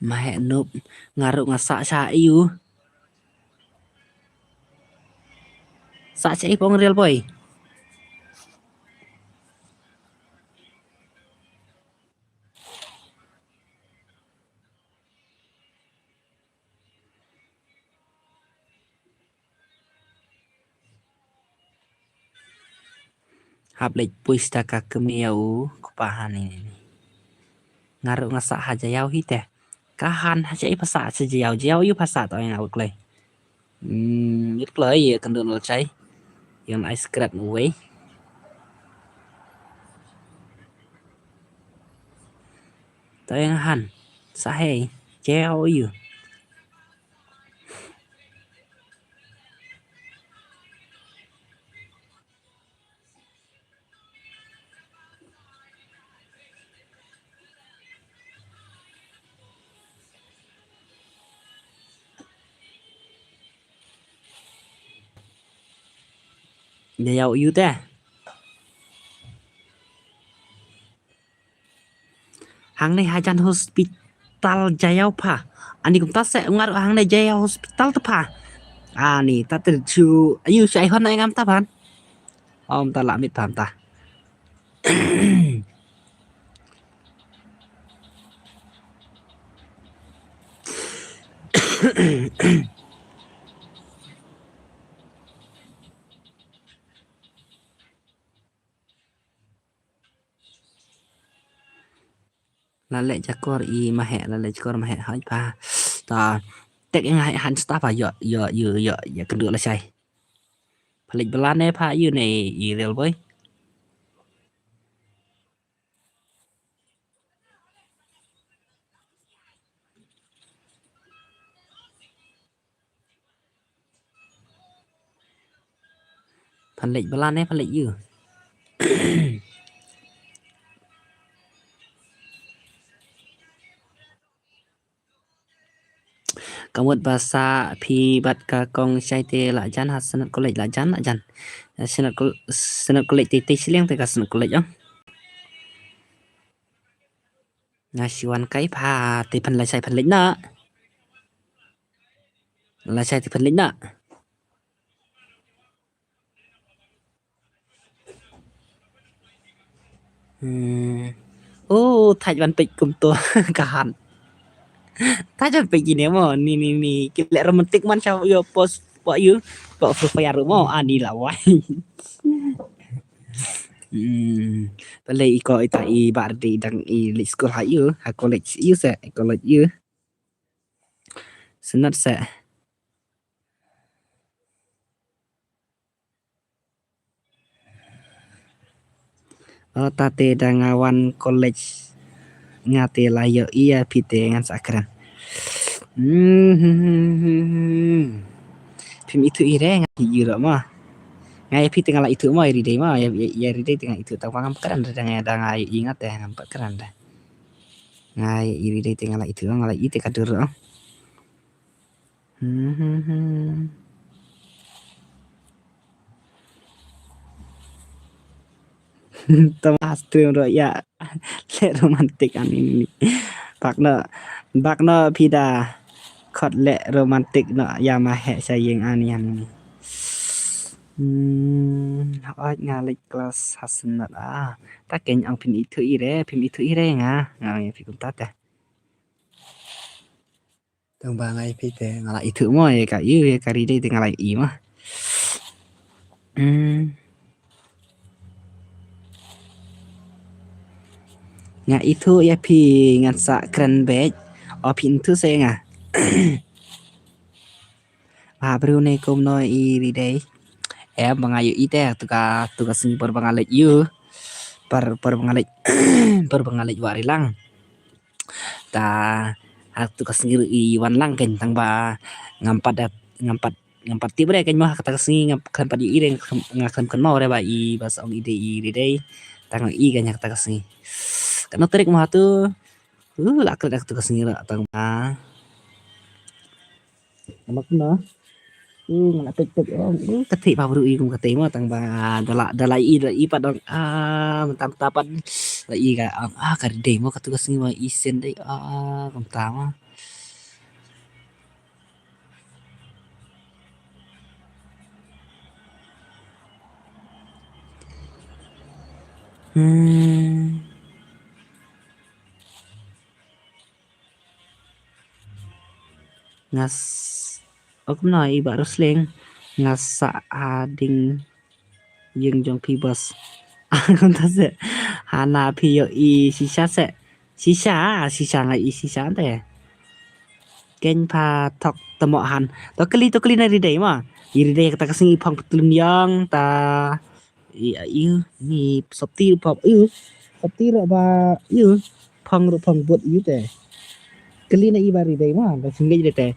Mhe nup, nga ruh nga sa sa ïu. Sa sa ïu pong real boy. Hap leit push ta ka kmie u kpa ha ni ni. Nga ruh nga sa ha jaiaw hi te. Ka han ha jaiaw pha sa sa jaiaw jaiaw ïu pha sa ta nga u klei. Hmm, ïu klei ïa kan don lachai. Ïa ai scrap uwei. Ta ïa han. Sa hei. Jaiaw ïu. Jaiaw ïu te. Hangne hajan hospital jaiaw pha. Ani kumta se ngar hangne jaiaw hospital ta pha. Ani ta te chu ayu shai hon na ngam ta phan. Om ta la mit phan ta. La leh jakor i mahe, la leh jakor mahe hoi pa. Ta tek eng hai han sta pa yo yo yo yo yo kendu la shai. Palik belane pa yu ne i real boy. Phan leit bala ne phan leit yu. Kamut ba sa phi bat ka kong shai te la jan ha Senate College la jan la jan. Senate Col-, Senate College te te shiliang te ka Senate College ong. Nga shu wan kai pha te phan la shai phan leit na. La shai te phan leit na. Hmm. Oh, thaj wan peit kumto ka han. Thaj wan peit kine mo, ni ni ni ki leh romantic man sha yo post pa yu. Pa Free Fire mo, ani la wai. Hmm. Balei i ko ita i ba ri dei dang i leit skul ha ïu, ha college ïu se, college ïu. Synod se. O, ta te da nga wan college nga te la ïoh ïa phi te ngan sa kren. Hmm. Phim ithuh i re nga ïoh ro ma. Nga ïa phi te nga la ithuh ma ïa ri dei ma ïa, ïa, ïa ri dei te nga ithuh tang ba ngam kren da nga da nga ïa i nga te ngam pat kren da. Nga ïa i ri dei te nga la ithuh nga la i te ka dur ro. Hmm, hmm, hmm. Tama stream ro ïa. Le romantic ani ni. Bak no, bak no phi da. Khot le romantic no ïa ma he sha ïing ani ani ni. Hmm, oi nga leit class ha Synod ah. Ta ken ong phim ithuh i re, phim ithuh i re nga. Nga ong ïa phi kumta te. Tang ba nga ïa phi te nga la ithuh mo ïa ka ïu ïa ka ri dei te nga la i mo. Hmm. Nga ithuh ïa phi ngan sa kren beit. O phi ithuh se nga. Ba briew ne kumno i ri dei. Em ba nga ïoh i te tu ka, tu ka sngi por ba nga leit ïu. Por, por ba nga leit, por ba nga leit wah ri lang. Ta ha tu ka sngi ruh i wan lang ken tang ba ngam pat da, ngam pat, ngam pat tip re ken mo ha kata ka sngi ngam khlem pat ïoh i re nga khlem, nga khlem kynmaw re ba i ba sa ong i dei i ri dei. Tang i ken ha kata ka sngi. Katno tarik mo ha tu. Uh, la kret ha tu ka sngi ruh tang ba. Namar kena. Uh, nga la pek pek ong. Uh, kata ba bru i kum kata mo tang ba da la, da la i, da la i pat ong. Ah, mynta mynta pat la i ka ong. Ah, ka ri dei mo katu ka sngi mo i sen dei. Ah, kumta mo. Hmm. Ngas. Ok, kumno i Bah Rosling? Ngas sa ha ding ïing jong phi bos. Kumta se. Hana phi ïoh i shisha se. Shisha, shisha nga i shisha te. Ken pha thok tamo han. To kylli, to kylli na ri dei mo. I ri dei kata ka sngi phong pytlun ïong ta. I, i, ni sopti ruh pop, i, sopti ruh ba, i, phong ruh phong but, i te. Kylli na i ba ri dei mo, ba sngewbha dei te.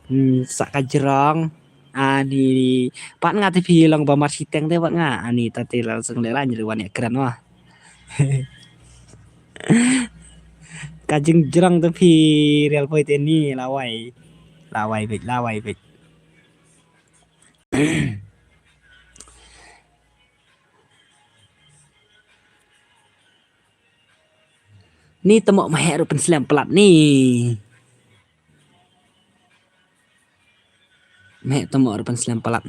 Hmm, sa ka jrong. Ani, pat nga te phi long ba mar shiteng te pat nga. Ani ta te la sngewbha la nyri wan ïa kren mo. Ka jingjrong te phi rial poi te ni lawai. Lawai beit, lawai beit. Ni tamo ma heh ruh pynslem palat ni. Ma heh tamo ruh pynslem palat.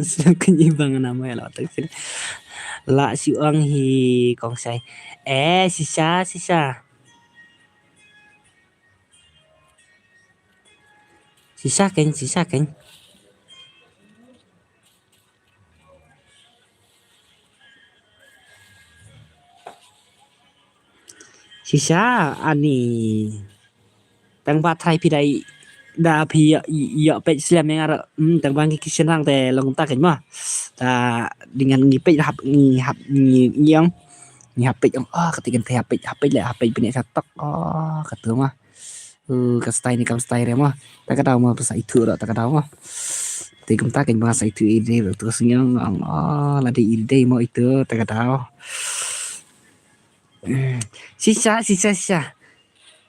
Siap kynji bang nama ya la tak sini. La siang hi kong sai. Eh, sisa, sisa. Sisa keng, sisa keng. Sisa ani. Tang ba trai phi dei da phi ïa, ïa, ïa peit slem ïa nga ruh. Hmm, tang ba ngi ki shin rang te long ta keng mo. Ta dengan ngi peit hap ngi hap ngi ngi ong. Ngi hap peit ong. Oh, kata kan te hap peit, hap peit le hap peit bniah sa tok. Oh, kata mo. Uh, ka style ni kam style re mo. Ta ka daw mo, ba sa ithuh ruh ta ka daw mo. Te kumta keng ba sa ithuh i dei ruh tu ka sngi ong, oh, la dei i dei mo itu ta ka daw. Hmm. Sisa, sisa, sisa.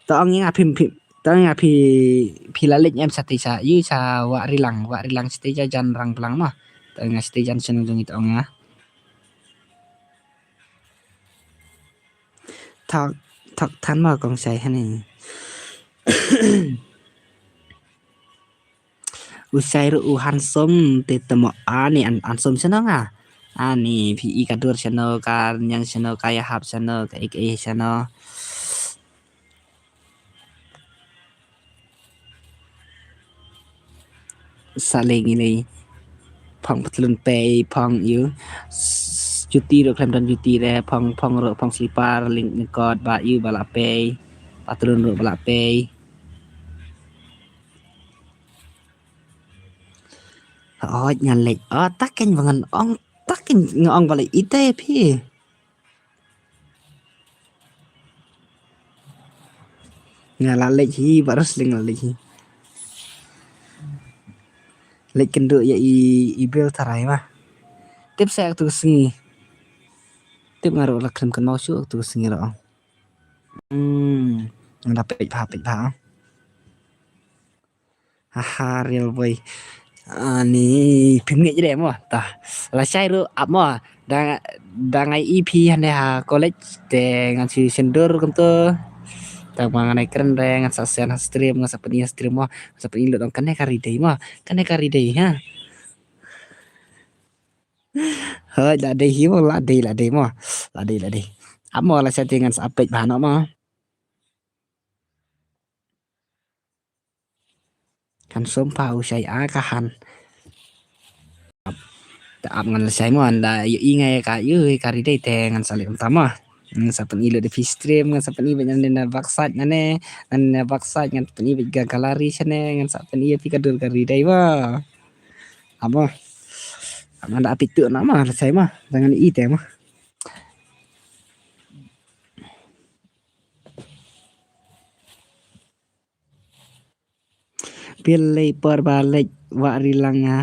Ta ong ïa nga phi, phi, ta ong ïa nga phi, phi la leit em sa te sa, ïu sa Wah Rilang, Wah Rilang sa te sa jan rang blang mo. Ta ong ïa nga sa te jan shnong jong i ta ong ïa nga. Thok, thok than mo kong sai hani. U shai ruh u handsome te temo ani an handsome shano nga. Ani phi i ka dur shano ka nyang shano ka ïahap shano ka ik ei shano. Sa lei ngi lei. Phong patlun pei phong ïu. Juti ruh khlem don juti re phong phong ruh phong slipar ling kot ba ïu ba la pei. Patlun ruh ba la pei. Oj ngan leit. Oh, ta keiñ ba ngan ong, ta keiñ nga ong ba leit ite phi. Nga la leit hi, ba rus ling la leit hi. Leit kynduh ïa i, i bil tharai ma. Tip sa tu sngi. Tip nga ruh la khlem kynmaw shuh tu sngi ruh. Hmm. Nga da peit bha, peit bha. Haha, real boy. Ani phim ngeit re mo ta. Lashai ruh ap mo. Da da ngai i phi hane ha college te ngan shu sendor kumto. Ta ma ngan ai kren re ngan sa sen ha stream ngan sa pyni ha stream mo. Ngan sa pyni lut ong kane ka ri dei mo. Kane ka ri dei ha. Hoi la dei hi mo la dei la dei mo. La dei la dei. Ap mo lashai te ngan sa peit bha no mo. Kan som pa u shai a ka han. Ta ap ngan lashai mo anda yu i ngai ka yu ka ri dei te ngan sa leh kumta mo. Ngan sa pyni lut da phi stream ngan sa pyni bad ngan na baksat ngan ne ngan na baksat ngan pyni bad ga gallery shane ngan sa pyni ïa phi ka dur ka ri dei mo. Amo. Amo da api tu na mo lashai mo. Jangan i te mo. Pil lei por ba leit wa ri lang nga.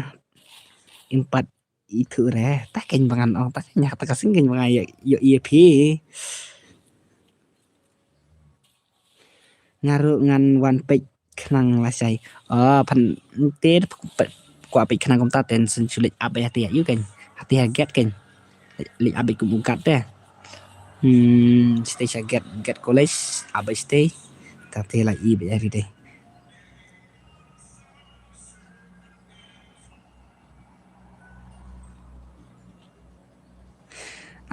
Impat itu re. Ta keiñ ba ngan ong ta keiñ ta ka sing keiñ ba nga ïa ïa phi. Nga ruh ngan wan peit khnang lashai. Oh phan te kwah peit khnang kumta ten shu leit ap ïa te ïa u keiñ. Hati ha get keiñ. Leit ap beit kum u gat te. Hmm, stay sha get get college ap beit stay. Ta te la i beit ïa ri dei.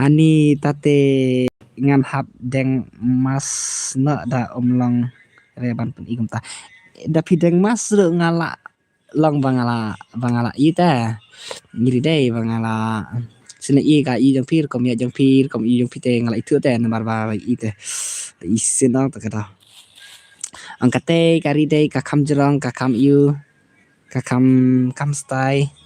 Ani ta te ngan hap deng mas noh da um long re ban pyn i kumta. Da phi deng mas ruh nga la long ba nga la ba nga la i te. Ngi ri dei ba nga la sne i ka i jong phi rukom ïa jong phi rukom i jong phi te nga la i tu te namar ba i te. I sne ta ka da. Ang kate ka ri dei ka kham jrong ka kham ïu ka kham kham stai.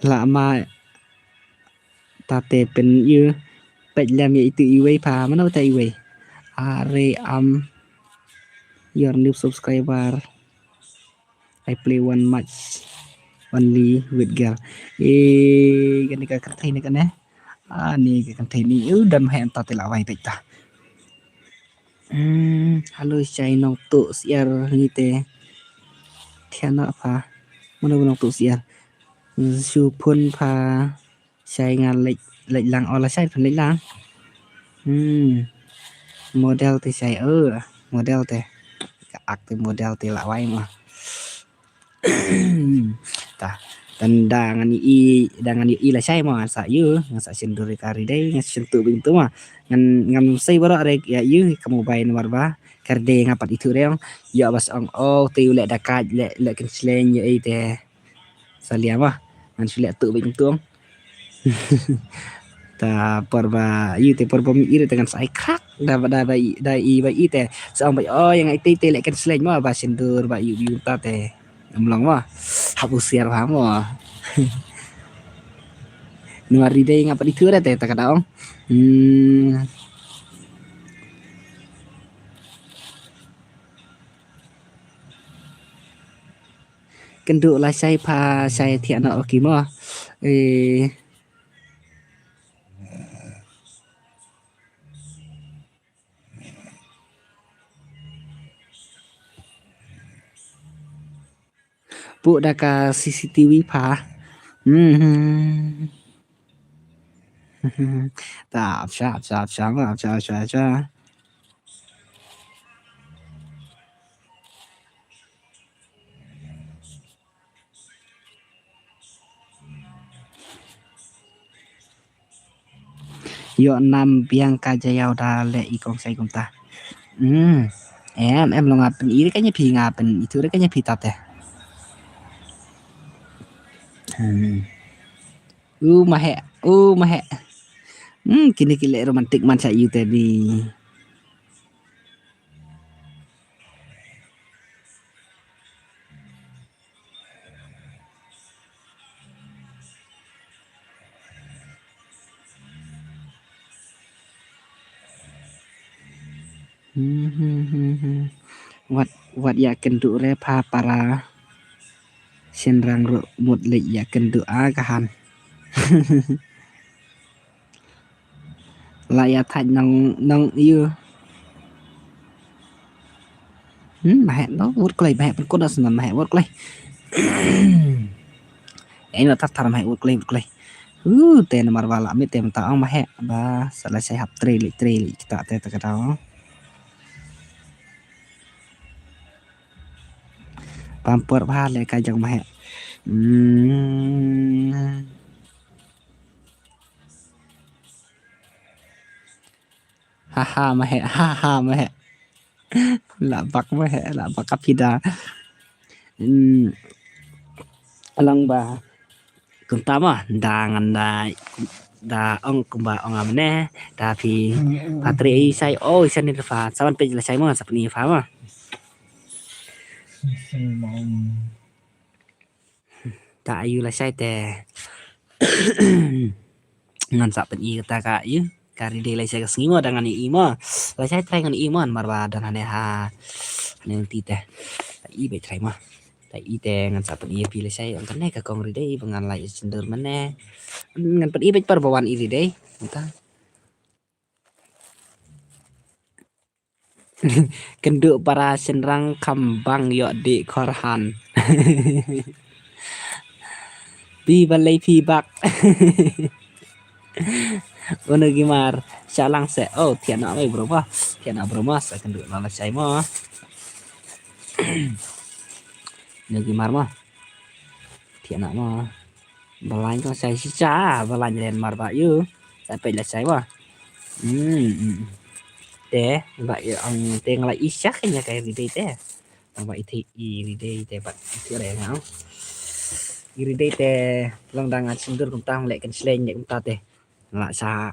La ma ta te pyn ïu peit lem ïa itu iwei pha mano ta iwei. Are am your new subscriber. I play one match only with girl. Eh, kane ka kynthei ne kane. Ah, ni ka kynthei ni. U dam he anta te la wai peit ta. Hmm, hello shai nong tu siar ni te. Thiana pha. Mano nong tu siar. Shu phun pha. Shai nga leit leit lang o la shai phan leit lang. Hmm. Model te shai eh model te. Ka ak te model te la wai ma. Ta. Tan da ngan i da ngan i la shai ma ngan sa yu ngan sa shin duri kari dei ngan shin tu bing tu ma. Ngan ngan sei baroh re ya yu ka mobile number ba. Kar dei nga pat itu re ong. Ya bas ong oh te u leh da kaj leh leh ken sleng ya i te. Salia ma ngan shu leh tu bing tu ong. Ta por ba yu te por ba mi ire te ngan sai khak da ba da ba i da i ba i te sa ong ba oh yang ai te te leh ken sleng ma ba sindur ba yu yu ta te. Em long ma hap usiar ba mo. Nuari dei nga pa di tu da te ta ka da ong. Hmm. Kynduh la shai pha shai thiah na oki mo. Eh. Buh da ka C C T V pha. Hmm. Ta, apsha, apsha, apsha, apsha, apsha, apsha. Ïoh nam biang ka jaïaw da leh i kong sai kumta. Hmm. Em, em long nga pyn-i re ka ïa phi, nga pyn-i tu re ka ïa phi tat eh. Hmm. U maheh, u maheh. Hmm, kine ki leh romantic man sha ïu te di. Hmm, hmm, hmm, hmm. Wat, wat ïa kynduh re pha para. Shynrang ruh mut leit ïa kynduh a ka han. La ïa thait nang, nang ïu. Hmm, maheh no, wut klei, maheh pynkut da snan, maheh wut klei. Ïa ino thar thar maheh wut klei, wut klei. Uh, te namar ba la mih te mynta ong maheh ba sa la shai hap trei leit, trei leit kita te ta ka daw. Pampur bha le ka jong maheh. Hmm. Haha, maheh, haha, maheh. La bak maheh, la bak ka phi da. Hmm. Alang ba. Kumta ma, da ngan da, da ong kumba ong amne, da phi, hmm, hmm, pha trei, hmm, i sai, oh, i san ni pha, sa wan peit lashai ma, sa pyni pha ma. Ta ïu lashai te. Ngan sa pyni kata ka ïu. Ka ri dei lashai ka sngi mo, da ngan ïohi mo. Lashai trai ngan ïohi mo, namar ba don hane ha. Hane lynti te. Ta ïohi beit trai mo. Ta ïohi te ngan sa pyni ïa phi lashai. Ong kane ka kong ri dei ba ngan lait syndur mynne. Ngan pyni beit par ba wan i ri dei. Mynta. Kynduh para shynrang kham bang ïoh dih khor han. Phi balei phi bak. Uno gimar shalang se. Oh, thiah na mai bro ma. Thiah na bro ma, sa kynduh na lashai ma. Uno gimar ma. Thiah na ma. Balai kong sai shisha, balai len mar ba ïu. Sa peit lashai wa. Hmm, hmm. Te, ba ïu ang te nglai isha kanya kai ri dei te. Ang ba iti i ri dei te ba iti re ngau. I ri dei te long dang ngan syndur kumta, leh kan sleng ne kumta te. La sa.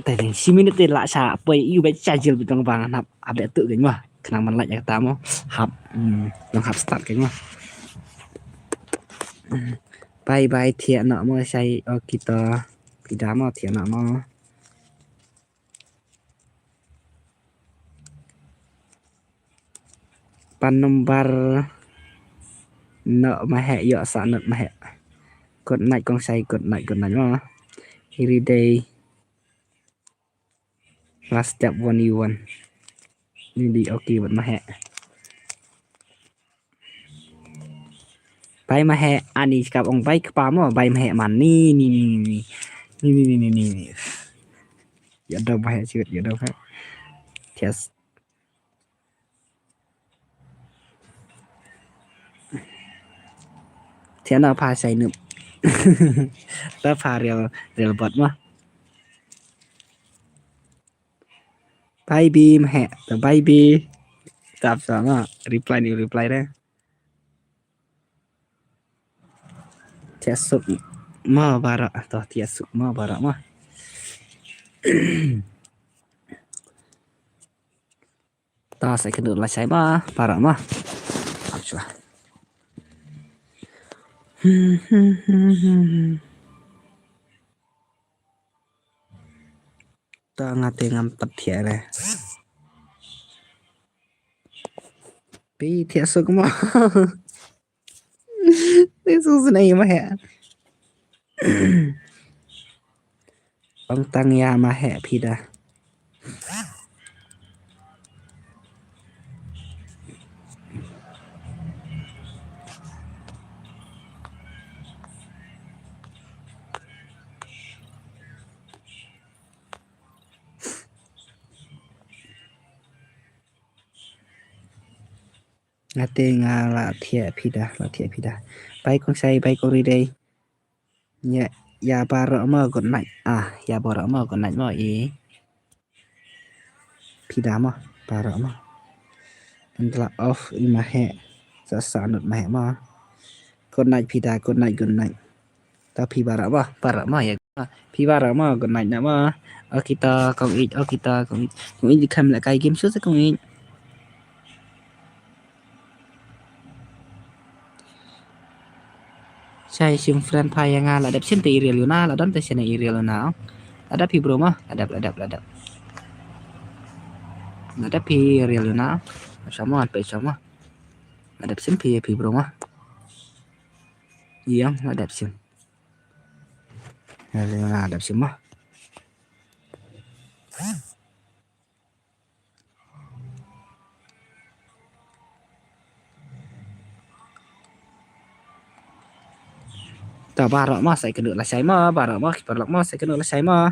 Te ding shi minit te la sa poi ïu ba sa jil bitong bang hap update tu keng ma. Khnang man lait kata mo. Hap. Hmm, long hap start keng ma. Hmm. Bye bye thiah na mo sai o kita. Pida mo thiah na mo. Pan number no maheh ïoh sa not maheh. Good night kong sai, good night, good night mo. Iri dei. Last step one you one. Ni di okay bad maheh. Bai maheh ani kap ong bai kpa mo, bai maheh man ni ni ni ni. Ni ni ni ni ni. Ya da maheh siwit ya da maheh. Yes. Thiah na pha sai nup. Ta pha real, real bot ma. Bye bye maheh. Ta bye bye. Tap sa ma. Reply ni reply de. Thiah suk ma baroh. To thiah suk ma baroh ma. Ta sa kynduh lashai ma, para ma. Ap shuwa. Ta nga te ngam pat thiah re. Pi thiah suk ma. Te suk snei maheh. Ong tang ïa maheh phi da. Nga te nga la thiah phi da, la thiah phi da. Bye kong Shai, bye kong Ri dei. Ïa, ïa baroh mo good night. Ah, ïa baroh mo good night mo i. Phi da mo, baroh mo. Ngan la off i ma he. Sa sa nut ma he mo. Good night phi da, good night, good night. Ta phi baroh mo, baroh mo ïa. Phi baroh mo, good night na mo. Okay ta kong Ïeit, okay ta kong Ïeit. Kong Ïeit kham la kai game show sa kong Ïeit. Shai shim friend pha ïa nga, la dep shim te i reel ïa u na, la don te shane i reel ïa u na. La dep phi bro mo, la dep, la dep, la dep. La dep phi reel ïa u na. Shamo, an pe shamo. La dep shim phi, phi bro mo. Ïeng, la dep shim. Reel ïa u na, la dep shim mo. Ta baroh mo, sa ïakynduh lashai mo, baroh mo, ki paralok mo, sa ïakynduh lashai mo.